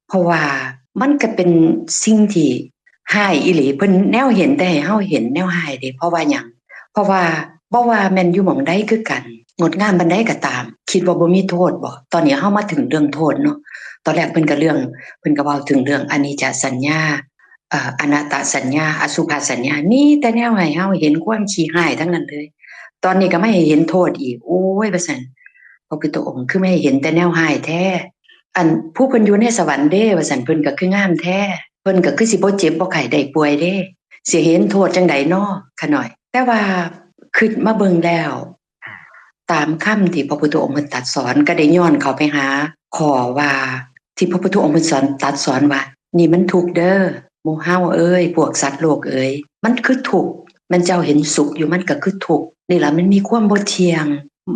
ເພາະວ່າມັນກໍເປັນສິ່ງທີ່ຮ້າຍອີ່ຫຼີ. ເພິ່ນແນວເຫັນແຕ່ໃຫ້ເຮົາເຫັນແນວຮ້າຍເດ້. ເພາະວ່າຫຍັງ? ເພາະວ່າບໍ່ວ່າແມ່ນຢູ່ໝ່ອງໃດຄືກັນ ງົດງາມປານໃດກໍຕາມ ຄິດວ່າບໍ່ມີໂທດບໍ? ຕອນນີ້ເຮົາມາເຖິງເລື່ອງໂທດເນາະ. ຕອນແລກເພິ່ນກໍເລື່ອງ ເພິ່ນກໍເວົ້າເຖິງເລື່ອງອະນິດຈະສັນຍາ ເອີ ອະນັດຕະສັນຍາ ອະສຸພະສັນຍາ ມີແຕ່ແນວໃຫ້ເຮົາເຫັນຄວາມຂີ້ຮ້າຍທັງນັ້ນເລີຍ. ຕອນນີ້ກໍມາໃຫ້ເຫັນໂທດອີກ ໂອ້ຍ ວ່າຊັ້ນ ພະພຸດທະອົງຄືມາໃຫ້ເຫັນແຕ່ແນວຮ້າຍແທ້. ອັນ ຜູ້ເພິ່ນຢູ່ໃນສະຫວັນເດ້ ວ່າຊັ້ນ ເພິ່ນກໍຄືງາມແທ້ ເພິ່ນກໍຄືຊິບໍ່ເຈັບບໍ່ໄຂ້ໄດ້ປ່ວຍເດ້ ຊິເຫັນໂທດຈັ່ງໃດນໍ ຂະນ້ອຍ. ແຕ່ວ່າຄິດມາເບິ່ງແລ້ວ ຕາມຄຳທີ່ພະພຸດທະອົງເພິ່ນຕັດສອນ ກໍໄດ້ຍ້ອນເຂົ້າໄປຫາຂໍ້ວ່າ ທີ່ພະພຸດທະອົງເພິ່ນສອນ ຕັດສອນວ່າ ນີ້ມັນທຸກເດີ ໝູ່ເຮົາເອີຍ ພວກສັດໂລກເອີຍ ມັນຄືທຸກ. ແມ່ນເຈົ້າເຫັນສຸກຢູ່ ມັນກໍຄືທຸກ. ນີ້ລະ ມັນມີຄວາມບໍ່ທ່ຽງ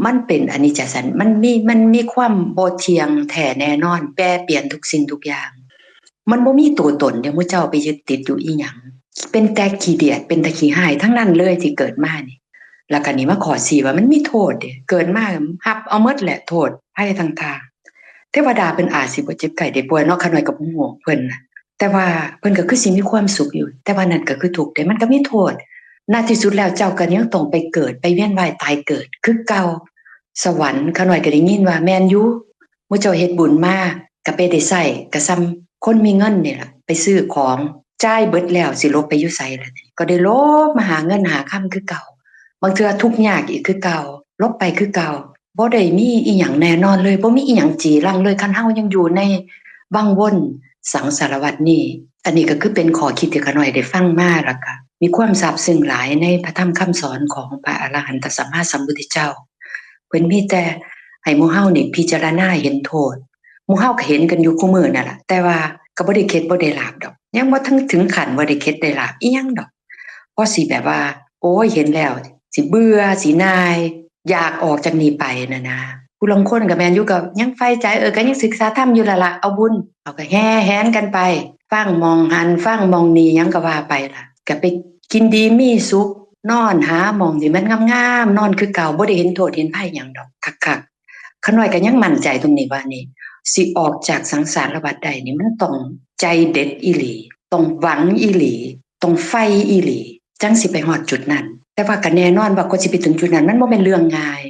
ມັນເປັນອະນິດຈະສັນ ມັນມີ ມັນມີຄວາມບໍ່ທ່ຽງແທ້ແນ່ນອນ ແປປ່ຽນທຸກສິ່ງທຸກຢ່າງ. ມັນບໍ່ມີຕົວຕົນເດ້ ໝູ່ເຈົ້າໄປຍຶດຕິດຢູ່ອີ່ຫຍັງ ເປັນແຕ່ຂີ້ດຽດ ເປັນແຕ່ຂີ້ຮ້າຍທັງນັ້ນເລີຍທີ່ເກີດມານີ້. ແລ້ວກໍນີ້ມາຂໍ້ຊີ້ວ່າມັນມີໂທດເດ້ ເກີດມາຮັບເອົາໝົດແຫຼະ ໂທດໄພຕ່າງໆ. ເທວະດາເພິ່ນອາດຊິບໍ່ເຈັບໄຂ້ໄດ້ປ່ວຍເນາະ ຂະນ້ອຍກໍບໍ່ຮູ້ເພິ່ນນະ ແຕ່ວ່າເພິ່ນກໍຄືຊິມີຄວາມສຸກຢູ່ ແຕ່ວ່ານັ້ນກໍຄືທຸກເດ້ ມັນກໍມີໂທດ. ໃນທີ່ສຸດແລ້ວເຈົ້າກໍຍັງຕ້ອງໄປເກີດ ໄປວຽນວ່າຍຕາຍເກີດຄືເກົ່າ. ສະຫວັນ ຂະນ້ອຍກໍໄດ້ຍິນວ່າແມ່ນຢູ່ ໝູ່ເຈົ້າເຮັດບຸນມາ ກໍໄປໄດ້ໃຊ້ ກໍສ່ຳຄົນມີເງິນນີ້ລະ ໄປຊື້ຂອງ ຈ່າຍເບິດແລ້ວ ຊິຫຼົບໄປຢູ່ໃສລະ ກໍໄດ້ຫຼົບມາຫາເງິນຫາຄຳຄືເກົ່າ. ບາງເທື່ອທຸກຍາກອີກຄືເກົ່າ ຫຼົບໄປຄືເກົ່າ ບໍ່ໄດ້ມີອີ່ຫຍັງແນ່ນອນເລີຍ ບໍ່ມີອີ່ຫຍັງຈີລັງເລີຍ ຄັນເຮົາຍັງຢູ່ໃນວັງວົນສັງສາລະວັດນີ້. ອັນນີ້ກໍຄືເປັນຂໍ້ຄິດທີ່ຂ້ານ້ອຍໄດ້ຟັງມາ ແລ້ວກໍມີຄວາມຊາບຊຶ້ງຫຼາຍໃນພະທຳຄຳສອນຂອງພະອະລະຫັນຕະສຳມາສຳພຸດທະເຈົ້າ. ເພິ່ນມີແຕ່ໃຫ້ໝູ່ເຮົານີ້ພິຈາລະນາເຫັນໂທດ ໝູ່ເຮົາກໍເຫັນກັນຢູ່ຄູ່ມື້ນັ້ນລະ ແຕ່ວ່າກໍບໍ່ໄດ້ເຂັດບໍ່ໄດ້ລາບດອກ ຍັງບໍ່ທັນເຖິງຂັ້ນວ່າໄດ້ເຂັດໄດ້ລາບອີ່ຫຍັງດອກ ພໍຊິແບບວ່າ ໂອ້ຍ ເຫັນແລ້ວຊິເບື່ອ ຊິໜ່າຍ ຢາກອອກຈາກນີ້ໄປຫັ້ນນະ. ຜູ້ລາງຄົນກໍແມ່ນຢູ່ ກໍຍັງໃຝ່ໃຈ ເອີ ກໍຍັງສຶກສາທຳຢູ່ລະລະ ເອົາບຸນ ເຮົາກໍແຫ່ແຫນກັນໄປ ຟັງໝ່ອງຫັ້ນຟັງໝ່ອງນີ້ ຫຍັງກໍວ່າໄປລະ ກໍໄປກິນດີມີສຸກ ນອນຫາໝ່ອງທີ່ມັນງາມໆ ນອນຄືເກົ່າ ບໍ່ໄດ້ເຫັນໂທດເຫັນໄພຫຍັງດອກ ຄັກໆ. ຂ້ານ້ອຍກໍຍັງໝັ້ນໃຈຕົງນີ້ວ່ານີ້ ຊິອອກຈາກສັງສາລະວັດໄດ້ນີ້ ມັນຕ້ອງໃຈເດັດອີ່ຫຼີ ຕ້ອງຫວັງອີ່ຫຼີ ຕ້ອງໃຝ່ອີ່ຫຼີ ຈັ່ງຊິໄປຮອດຈຸດນັ້ນ. ແຕ່ວ່າກໍແນ່ນອນວ່າກວ່າຊິໄປເຖິງຈຸດນັ້ນ ມັນບໍ່ແມ່ນເລື່ອງງ່າຍ.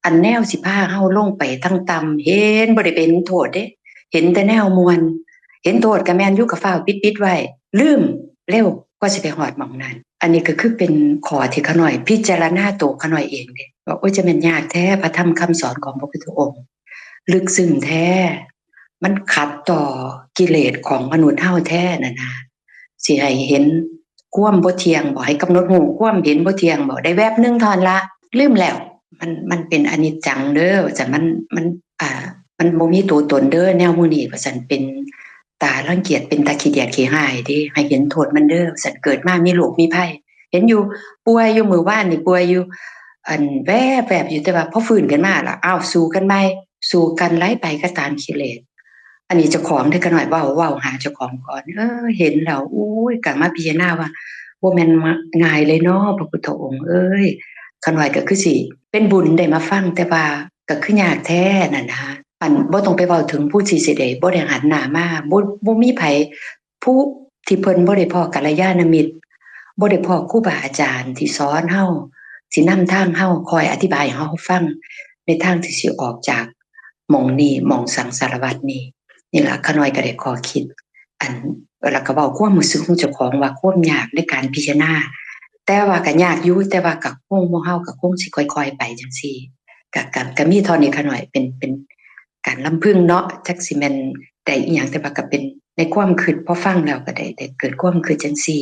ອັນແນວຊິພາເຮົາລົງໄປທາງຕ່ຳ ເຫັນ ບໍ່ໄດ້ໄປເຫັນໂທດເດ້ ເຫັນແຕ່ແນວມ່ວນ ເຫັນໂທດກໍແມ່ນຢູ່ ກໍຟ້າວປິດໆໄວ້ ລືມເລັວ ກວ່າຊິໄປຮອດໝ່ອງນັ້ນ. ອັນນີ້ກໍຄືເປັນຂໍ້ທີ່ຂ້ານ້ອຍພິຈາລະນາໂຕຂ້ານ້ອຍເອງເດ້ ວ່າ ໂອ້ຍ ຈະແມ່ນຍາກແທ້ ພະທຳຄຳສອນຂອງພະພຸດທະອົງ ລຶກຊຶ້ງແທ້ ມັນຂັດຕໍ່ກິເລດຂອງມະນຸດເຮົາແທ້ນັ້ນນະ ຊິໃຫ້ເຫັນຄວາມບໍ່ທ່ຽງບໍ ໃຫ້ກຳນົດຮູ້ຄວາມເຫັນບໍ່ທ່ຽງບໍ ໄດ້ແວບໜຶ່ງເທົ່ານັ້ນລະ ລືມແລ້ວ ມັນ ມັນເປັນອະນິດຈັງເດີ ວ່າຊັ້ນ ມັນ ມັນ ອ່າ ມັນບໍ່ມີຕົວຕົນເດີ ແນວໝູ່ນີ້ ວ່າຊັ້ນ ເປັນຕາລັງກຽດ ເປັນຕາຂີ້ດຽດຂີ້ຮ້າຍເດ້ ໃຫ້ເຫັນໂທດມັນເດີ ວ່າຊັ້ນ ເກີດມາມີໂລກມີໄພ ເຫັນຢູ່ ປ່ວຍຢູ່ ມື້ວານນີ້ປ່ວຍຢູ່ ອັນ ແວບໆຢູ່ ແຕ່ວ່າພໍຟື້ນຂຶ້ນມາລະ ອ້າວ ສູ້ກັນໃໝ່ ສູ້ກັນໄຫຼໄປກໍຕາມກິເລດ. ອັນນີ້ເຈົ້າຂອງເດ້ ຂ້ານ້ອຍເວົ້າ ເວົ້າຫາເຈົ້າຂອງກ່ອນ ເອີ ເຫັນແລ້ວ ໂອ້ຍ ກໍມາພິຈາລະນາວ່າ ບໍ່ແມ່ນ ມ- ງ່າຍເລີຍເນາະ ພະພຸດທະອົງເອີຍ. ຂ້ານ້ອຍກໍຄືຊິເປັນບຸນໄດ້ມາຟັງ ແຕ່ວ່າກໍຄືຍາກແທ້ນັ້ນນະ ອັນ ບໍ່ຕ້ອງໄປເວົ້າເຖິງຜູ້ທີ່ຊິໄດ້ ບໍ່ໄດ້ຫັນໜ້າມາ ບໍ່ ບໍ່ມີໃຜ ຜູ້ທີ່ເພິ່ນບໍ່ໄດ້ພໍ້ກັນລະຍານະມິດ ບໍ່ໄດ້ພໍ້ຄູບາອາຈານທີ່ສອນເຮົາ ທີ່ນຳທາງເຮົາ ຄອຍອະທິບາຍໃຫ້ເຮົາຟັງ ໃນທາງທີ່ຊິອອກຈາກໝ່ອງນີ້ ໝ່ອງສັງສາລະວັດນີ້. ນີ້ລະ ຂ້ານ້ອຍກໍໄດ້ຂໍ້ຄິດ ອັນ ແລ້ວກໍເວົ້າຄວາມຮູ້ສຶກຂອງເຈົ້າຂອງວ່າ ຄວາມຍາກໃນການພິຈາລະນາ ແຕ່ວ່າກໍຍາກຢູ່ ແຕ່ວ່າກໍຄົງ ໝູ່ເຮົາກໍຄົງຊິຄ່ອຍໆໄປຈັ່ງຊີ້. ກະ ກະ ກະມີເທົ່ານີ້ ຂ້ານ້ອຍເປັນ ເປັນການລຳພຶງເນາະ ຈັກຊິແມ່ນໄດ້ອີ່ຫຍັງ ແຕ່ວ່າກະເປັນໃນຄວາມຄິດ ພໍຟັງແລ້ວກະໄດ້ ໄດ້ເກີດຄວາມຄິດຈັ່ງຊີ້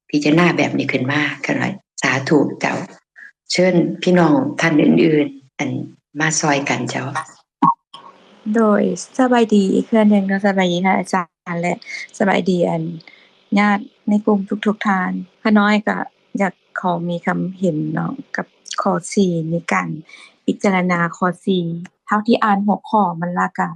ພິຈາລະນາແບບນີ້ຂຶ້ນມາ ຂ້ານ້ອຍ ສາທຸເຈົ້າ. ເຊີນພີ່ນ້ອງທ່ານອື່ນໆ ອັນ ມາຊ່ອຍກັນເຈົ້າ. ໂດຍ ສະບາຍດີອີກເທື່ອໜຶ່ງເນາະ ສະບາຍດີທ່ານອາຈານ ແລະ ສະບາຍດີ ອັນ ຍາດໃນກຸ່ມທຸກໆທ່ານ. ຂ້ານ້ອຍກະຢາກຂໍມີຄຳເຫັນເນາະ ກັບຂໍ້ສີ່ ໃນການພິຈາລະນາຂໍ້ສີ່ ເທົ່າທີ່ອ່ານຫົວຂໍ້ມັນລະກະ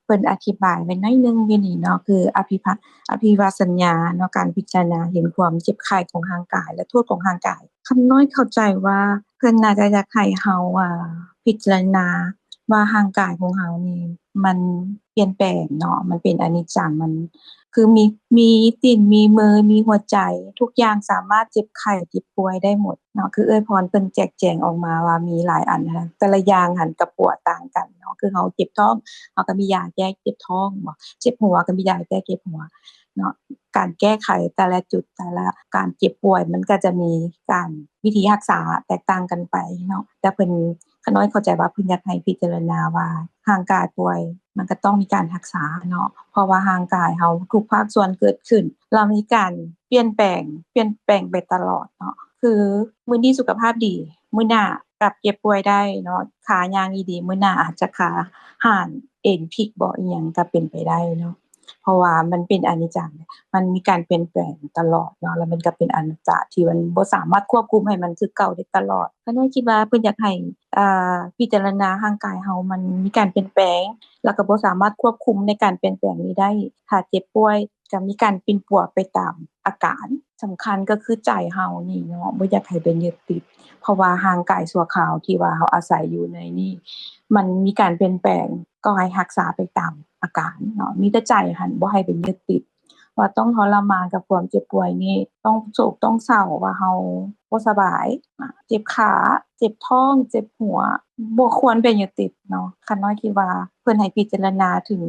ເພິ່ນອະທິບາຍໄວ້ໜ້ອຍໜຶ່ງຢູ່ນີ້ເນາະ ຄືອະພິພະ ອະພິວາສັນຍາເນາະ ການພິຈາລະນາເຫັນຄວາມເຈັບໄຂ້ຂອງຮ່າງກາຍ ແລະ ໂທດຂອງຮ່າງກາຍ. ຂ້ານ້ອຍເຂົ້າໃຈວ່າເພິ່ນໜ້າຈະຢາກໃຫ້ເຮົາ ອ່າ ພິຈາລະນາວ່າຮ່າງກາຍຂອງເຮົານີ້ ມັນປ່ຽນແປງເນາະ ມັນເປັນອະນິດຈັງ ມັນຄືມີ ມີຕີນ ມີມື ມີຫົວໃຈ ທຸກຢ່າງສາມາດເຈັບໄຂ້ເຈັບປ່ວຍໄດ້ໝົດເນາະ. ຄືເອື້ອຍພອນເພິ່ນແຈກແຈງອອກມາວ່າມີຫຼາຍອັນນະ ແຕ່ລະຢ່າງຫັ້ນກະປົວຕ່າງກັນເນາະ. ຄືເຮົາເຈັບທ້ອງ ເຮົາກະມີຢາແກ້ເຈັບທ້ອງບໍ ເຈັບຫົວກະມີຢາແກ້ເຈັບຫົວເນາະ. ການແກ້ໄຂແຕ່ລະຈຸດ ແຕ່ລະການເຈັບປ່ວຍ ມັນກະຈະມີການ ວິທີຮັກສາແຕກຕ່າງກັນໄປເນາະ. ແຕ່ເພິ່ນ ຂ້ານ້ອຍເຂົ້າໃຈວ່າເພິ່ນຢາກໃຫ້ພິຈາລະນາວ່າຮ່າງກາຍປ່ວຍ ມັນກະຕ້ອງມີການຮັກສາເນາະ ເພາະວ່າຮ່າງກາຍເຮົາທຸກພາກສ່ວນເກີດຂຶ້ນ ລະມີການປ່ຽນແປງ ປ່ຽນແປງໄປຕະຫຼອດເນາະ. ຄືມື້ນີ້ສຸຂະພາບດີ ມື້ໜ້າກັບເຈັບປ່ວຍໄດ້ເນາະ ຂາຍ່າງດີໆ ມື້ໜ້າອາດຈະຂາຫ້ານ ເອັນພິກບໍ ອີ່ຫຍັງກະເປັນໄປໄດ້ເນາະ. ເພາະວ່າມັນເປັນອະນິດຈັງ ມັນມີການປ່ຽນແປງຕະຫຼອດເນາະ ແລ້ວມັນກະເປັນອະນັດຕາທີ່ມັນບໍ່ສາມາດຄວບຄຸມໃຫ້ມັນຄືເກົ່າໄດ້ຕະຫຼອດ. ຂ້ານ້ອຍຄິດວ່າເພິ່ນຢາກໃຫ້ ເອີ ພິຈາລະນາຮ່າງກາຍເຮົາມັນມີການປ່ຽນແປງ ແລ້ວກະບໍ່ສາມາດຄວບຄຸມໃນການປ່ຽນແປງນີ້ໄດ້. ຖ້າເຈັບປ່ວຍກະມີການປິ່ນປົວໄປຕາມອາການ. ສຳຄັນກະຄືໃຈເຮົານີ້ເນາະ ບໍ່ຢາກໃຫ້ໄປຍຶດຕິດ ເພາະວ່າຮ່າງກາຍຊົ່ວຄາວທີ່ວ່າເຮົາອາໄສຢູ່ໃນນີ້ ມັນມີການປ່ຽນແປງ ກໍໃຫ້ຮັກສາໄປຕາມອາການເນາະ. ມີແຕ່ໃຈຫັ້ນ ບໍ່ໃຫ້ໄປຍຶດຕິດ ວ່າຕ້ອງທໍລະມານກັບຄວາມເຈັບປ່ວຍນີ້ ຕ້ອງໂສກຕ້ອງເສົ້າວ່າເຮົາບໍ່ສະບາຍ ເຈັບຂາ ເຈັບທ້ອງ ເຈັບຫົວ ບໍ່ຄວນໄປຍຶດຕິດເນາະ. ຂ້ານ້ອຍຄິດວ່າເພິ່ນໃຫ້ພິຈາລະນາເຖິງ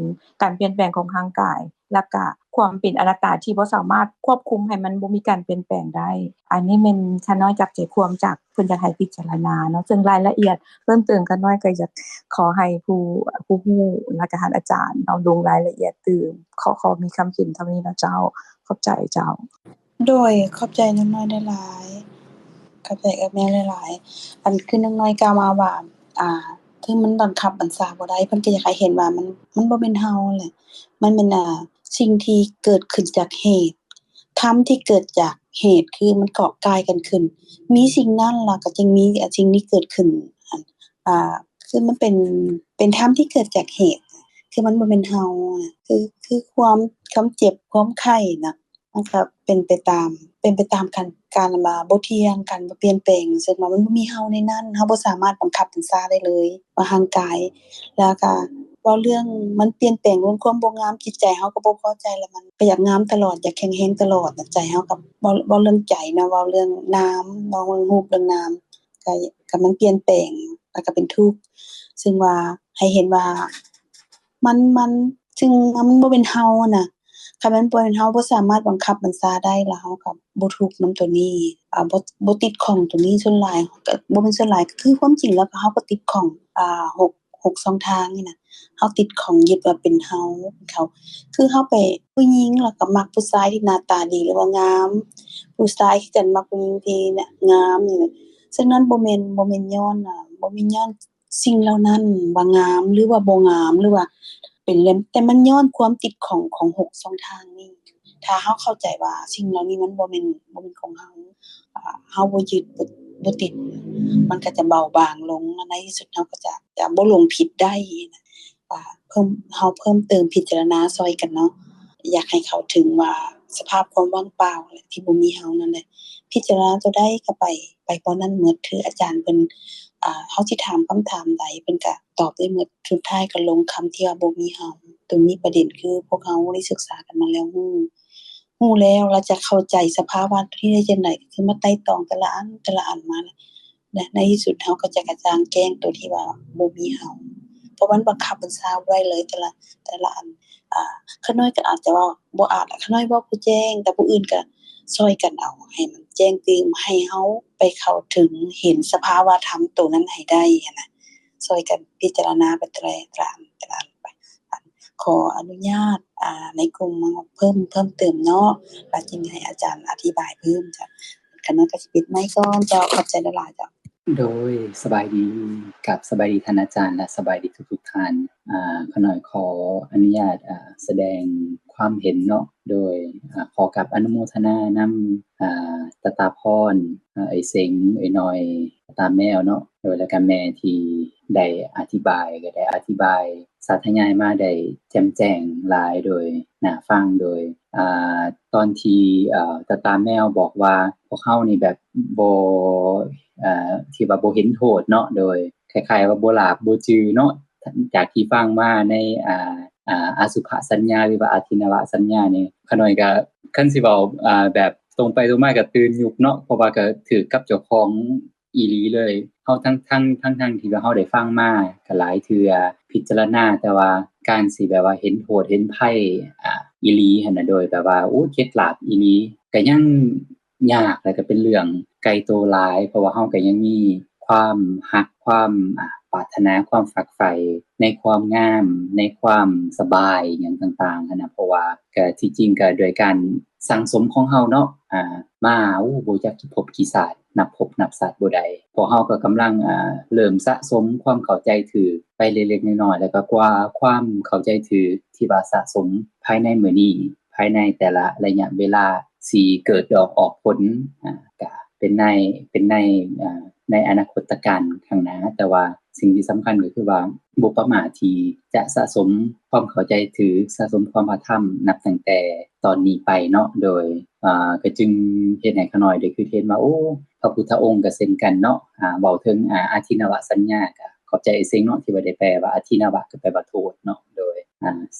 ການປ່ຽນແປງຂອງຮ່າງກາຍ ແລ້ວກະຄວາມເປັນອະນັດຕາທີ່ບໍ່ສາມາດຄວບຄຸມໃຫ້ມັນບໍ່ມີການປ່ຽນແປງໄດ້. ອັນນີ້ແມ່ນຂ້ານ້ອຍຈັບໃຈຄວາມຈາກເພິ່ນຢາກໃຫ້ພິຈາລະນາເນາະ. ເຊິ່ງລາຍລະອຽດເພີ່ມເຕີມ ຂ້ານ້ອຍກະຢາກຂໍໃຫ້ຜູ້ ຜູ້ຮູ້ ແລ້ວກະທ່ານອາຈານເນາະ ລົງລາຍລະອຽດຕື່ມ. ຂໍ ຂໍມີຄຳເຫັນເທົ່ານີ້ເນາະເຈົ້າ. ຂອບໃຈເຈົ້າ. ໂດຍ ຂອບໃຈນ້ອງນ້ອຍຫຼາຍໆ ຂອບໃຈເອື້ອຍແມ່ຫຼາຍໆ. ອັນຄືນ້ອງນ້ອຍກ່າວມາວ່າ ອ່າ ຄືມັນບັງຄັບບັນຊາບໍ່ໄດ້ ເພິ່ນກໍຢາກໃຫ້ເຫັນວ່າມັນ ມັນບໍ່ແມ່ນເຮົາແຫຼະ ມັນແມ່ນ ອ່າ ສິ່ງທີ່ເກີດຂຶ້ນຈາກເຫດ ທຳທີ່ເກີດຈາກເຫດ ຄືມັນເກາະກ່າຍກັນຂຶ້ນ ມີສິ່ງນັ້ນ ແລ້ວກໍຈຶ່ງມີ ອ່າ ສິ່ງນີ້ເກີດຂຶ້ນ ອັນ ອ່າ ຄືມັນເປັນ ເປັນທຳທີ່ເກີດຈາກເຫດ ຄືມັນບໍ່ແມ່ນເຮົານະ ຄື ຄືຄວາມ ຄວາມເຈັບ ຄວາມໄຂ້ນະ ມັນກໍເປັນໄປຕາມ ເປັນໄປຕາມການ ການວ່າບໍ່ທ່ຽງ ການບໍ່ປ່ຽນແປງ ເຊິ່ງວ່າມັນບໍ່ມີເຮົາໃນນັ້ນ ເຮົາບໍ່ສາມາດບັງຄັບບັນຊາໄດ້ເລີຍວ່າຮ່າງກາຍ ແລ້ວກໍເວົ້າເລື່ອງມັນປ່ຽນແປງ ເລື່ອງຄວາມບໍ່ງາມ ຈິດໃຈເຮົາກໍບໍ່ພໍໃຈ ແລ້ວມັນກໍຢາກງາມຕະຫຼອດ ຢາກແຂງແຮງຕະຫຼອດນະ ໃຈເຮົາກໍ ເວົ້າ ເວົ້າເລື່ອງໃຈເນາະ ເວົ້າເລື່ອງນາມ ເວົ້າເລື່ອງຮູບເລື່ອງນາມ ກໍ ກໍມັນປ່ຽນແປງ ແລ້ວກໍເປັນທຸກ ເຊິ່ງວ່າໃຫ້ເຫັນວ່າ ມັນ ມັນ ເຊິ່ງມັນບໍ່ແມ່ນເຮົານະ ຄັນມັນບໍ່ແມ່ນເຮົາ ບໍ່ສາມາດບັງຄັບບັນຊາໄດ້ ແລ້ວເຮົາກໍບໍ່ທຸກນຳໂຕນີ້ ອ່າ ບໍ່ ບໍ່ຕິດຂ້ອງໂຕນີ້ ສ່ວນຫຼາຍກໍ ບໍ່ແມ່ນສ່ວນຫຼາຍ ກໍຄືຄວາມຈິງແລ້ວກໍເຮົາກໍຕິດຂ້ອງ ອ່າ ຫົກ ຫົກຊ່ອງທາງນີ້ນະ ເຮົາຕິດຂ້ອງຍຶດວ່າເປັນເຮົາ ເປັນເຂົາ ຄືເຮົາໄປ ຜູ້ຍິງແລ້ວກໍມັກຜູ້ຊາຍທີ່ໜ້າຕາດີ ຫຼືວ່າງາມ ຜູ້ຊາຍຄືກັນມັກຜູ້ຍິງທີ່ງາມ ເຊິ່ງນັ້ນບໍ່ແມ່ນ ບໍ່ແມ່ນຍ້ອນ ອ່າ ບໍ່ແມ່ນຍ້ອນ ສິ່ງເຫຼົ່ານັ້ນວ່າງາມ ຫຼືວ່າບໍ່ງາມ ຫຼືວ່າເປັນເລື່ອງ ແຕ່ມັນຍ້ອນຄວາມຕິດຂ້ອງຂອງຫົກຊ່ອງທາງນີ້ ຖ້າເຮົາເຂົ້າໃຈວ່າສິ່ງເຫຼົ່ານີ້ມັນບໍ່ແມ່ນ ບໍ່ແມ່ນຂອງເຮົາ ເຮົາບໍ່ຍຶດ ບໍ່ ບໍ່ຕິດ ມັນກໍຈະເບົາບາງລົງ ແລະໃນທີ່ສຸດເຮົາກໍຈະ ຈະບໍ່ຫຼົງຜິດໄດ້ນະ ວ່າເພີ່ມ ເຮົາເພີ່ມເຕີມພິຈາລະນາຊ່ອຍກັນເນາະ ຢາກໃຫ້ເຂົ້າເຖິງວ່າສະພາບຄວາມວ່າງເປົ່າ ແລະທີ່ບໍ່ມີເຮົານັ້ນແຫຼະ ພິຈາລະນາຕົວໃດກໍໄປ ໄປບ່ອນນັ້ນໝົດ ຄືອາຈານເພິ່ນ ອ່າ ເຮົາຊິຖາມຄຳຖາມໃດ ເພິ່ນກະຕອບໄດ້ໝົດ ສຸດທ້າຍກໍລົງຄຳທີ່ວ່າບໍ່ມີເຮົາ ຕົງນີ້ປະເດັນຄືພວກເຮົາໄດ້ສຶກສາກັນມາແລ້ວ ຮູ້ ຮູ້ແລ້ວ ແລ້ວຈະເຂົ້າໃຈສະພາວະທີ່ໄດ້ຈັ່ງໃດ ຄືມາໄຕ່ຕອງແຕ່ລະອັນ ແຕ່ລະອັນມາ ແລະໃນທີ່ສຸດເຮົາກໍຈະກະຈ່າງແຈ້ງຕົວທີ່ວ່າບໍ່ມີເຮົາ ເພາະມັນບັງຄັບບັນຊາບໍ່ໄດ້ເລີຍ ແຕ່ລະ ແຕ່ລະອັນ ອ່າ ຂ້ານ້ອຍກໍອາດຈະເວົ້າ ບໍ່ອາດ ຂ້ານ້ອຍເວົ້າບໍ່ແຈ້ງ ແຕ່ຜູ້ອື່ນກໍຊ່ອຍກັນເອົາໃຫ້ມັນແຈ້ງຕື່ມ ໃຫ້ເຮົາໄປເຂົ້າເຖິງເຫັນສະພາວະທຳໂຕນັ້ນໃຫ້ໄດ້ຫັ້ນນະ ຊ່ອຍກັນພິຈາລະນາໄປແຕ່ລະ ແຕ່ລະອັນ ແຕ່ລະອັນໄປ ອັນ ຂໍອະນຸຍາດ ອ່າ ໃນກຸ່ມເພີ່ມ ເພີ່ມເຕີມເນາະ ແລ້ວຈຶ່ງໃຫ້ອາຈານອະທິບາຍເພີ່ມເຈົ້າ ຂ້ານ້ອຍກໍຊິປິດໄມກ່ອນເຈົ້າ ຂອບໃຈຫຼາຍໆເຈົ້າ. ໂດຍ ສະບາຍດີ ກັບສະບາຍດີທ່ານອາຈານ ແລະ ສະບາຍດີທຸກໆທ່ານ ອາ ຂ້ານ້ອຍຂໍອະນຸຍາດ ອາ ສະແດງຄວາມເຫັນເນາະ ໂດຍ ອາ ຂໍກັບອະນຸໂມທະນານຳ ອາ ຕາຕາພອນ ອາ ເອື້ອຍເສັງ ເອື້ອຍນ້ອຍ ຕາຕາແມວເນາະ ໂດຍ ແລ້ວກະແມ່ທີ່ໄດ້ອະທິບາຍ ກໍໄດ້ອະທິບາຍສາທະຍາຍມາໄດ້ແຈ່ມແຈ້ງຫຼາຍ ໂດຍໜ້າຟັງ ໂດຍ ອາ ຕອນທີ່ ອາ ຕາຕາແມວບອກວ່າ ພວກເຮົານີ້ແບບບໍ່ ອາ ທີ່ວ່າບໍ່ເຫັນໂທດເນາະ ໂດຍ ຄ້າຍໆວ່າບໍ່ຫຼາບບໍ່ຈື່ເນາະ ຈາກທີ່ຟັງມາໃນ ອາ ອາ ອະສຸພະສັນຍາ ຫຼືວ່າອາທິນະວະສັນຍານີ້ ຂ້ານ້ອຍກະ ຄັນຊິເວົ້າ ອາ ແບບຕົງໄປຕົງມາກະຕື່ນຍຸບເນາະ ເພາະວ່າກະຖືກກັບເຈົ້າຂອງອີ່ຫຼີເລີຍ ເຮົາທັງ ທັງ ທັງໆທີ່ວ່າເຮົາໄດ້ຟັງມາກະຫຼາຍເທື່ອ ພິຈາລະນາ ແຕ່ວ່າການຊິແບບວ່າເຫັນໂທດເຫັນໄພ ອາ ອີ່ຫຼີຫັ້ນນະ ໂດຍແບບວ່າ ໂອ້ ເຄັດລາບອີ່ຫຼີ ກະຍັງ ຍາກ ແລະກະເປັນເລື່ອງໄກໂຕຫຼາຍ ເພາະວ່າເຮົາກະຍັງມີຄວາມຮັກ ຄວາມ ອາ ປາດຖະໜາ ຄວາມຝັກໃຝ່ໃນຄວາມງາມ ໃນຄວາມສະບາຍ ອີ່ຫຍັງຕ່າງໆຫັ້ນນະ ເພາະວ່າກະ ທີ່ຈິງກະດ້ວຍການສັ່ງສົມຂອງເຮົາເນາະ ອາ ມາ ໂອ້ ບໍ່ຈັກກິພົບກິຊາດ ນັບພົບນັບຊາດບໍ່ໄດ້ ພວກເຮົາກະກຳລັງ ອາ ເລີ່ມສະສົມຄວາມເຂົ້າໃຈຖືກໄປເລັກໆນ້ອຍໆ ແລະກະກວ່າຄວາມເຂົ້າໃຈຖືກທີ່ວ່າສະສົມພາຍໃນມື້ນີ້ ພາຍໃນແຕ່ລະໄລຍະເວລາຊິເກີດດອກອອກຜົນ ອາ ກະເປັນໃນ ເປັນໃນ ອາ ໃນອະນາຄົດຕະການຂ້າງໜ້າ ແຕ່ວ່າສິ່ງທີ່ສຳຄັນກໍຄືວ່າບໍ່ປະໝາດທີ່ຈະສະສົມຄວາມເຂົ້າໃຈຖືກ ສະສົມຄວາມພະທຳ ນັບຕັ້ງແຕ່ຕອນນີ້ໄປເນາະ ໂດຍ ອາ ກໍຈຶ່ງເຮັດໃຫ້ຂ້ານ້ອຍໄດ້ຄິດເຫັນວ່າ ໂອ້ ພະພຸດທະອົງກໍເຊັ່ນກັນເນາະ ອາ ເວົ້າເຖິງ ອາ ອາທິນະວະສັນຍາ ກໍຂອບໃຈເອເຊັງເນາະ ທີ່ວ່າໄດ້ແປວ່າ ອາທິນະວະ ກໍແປວ່າໂທດເນາະ ໂດຍ ອາ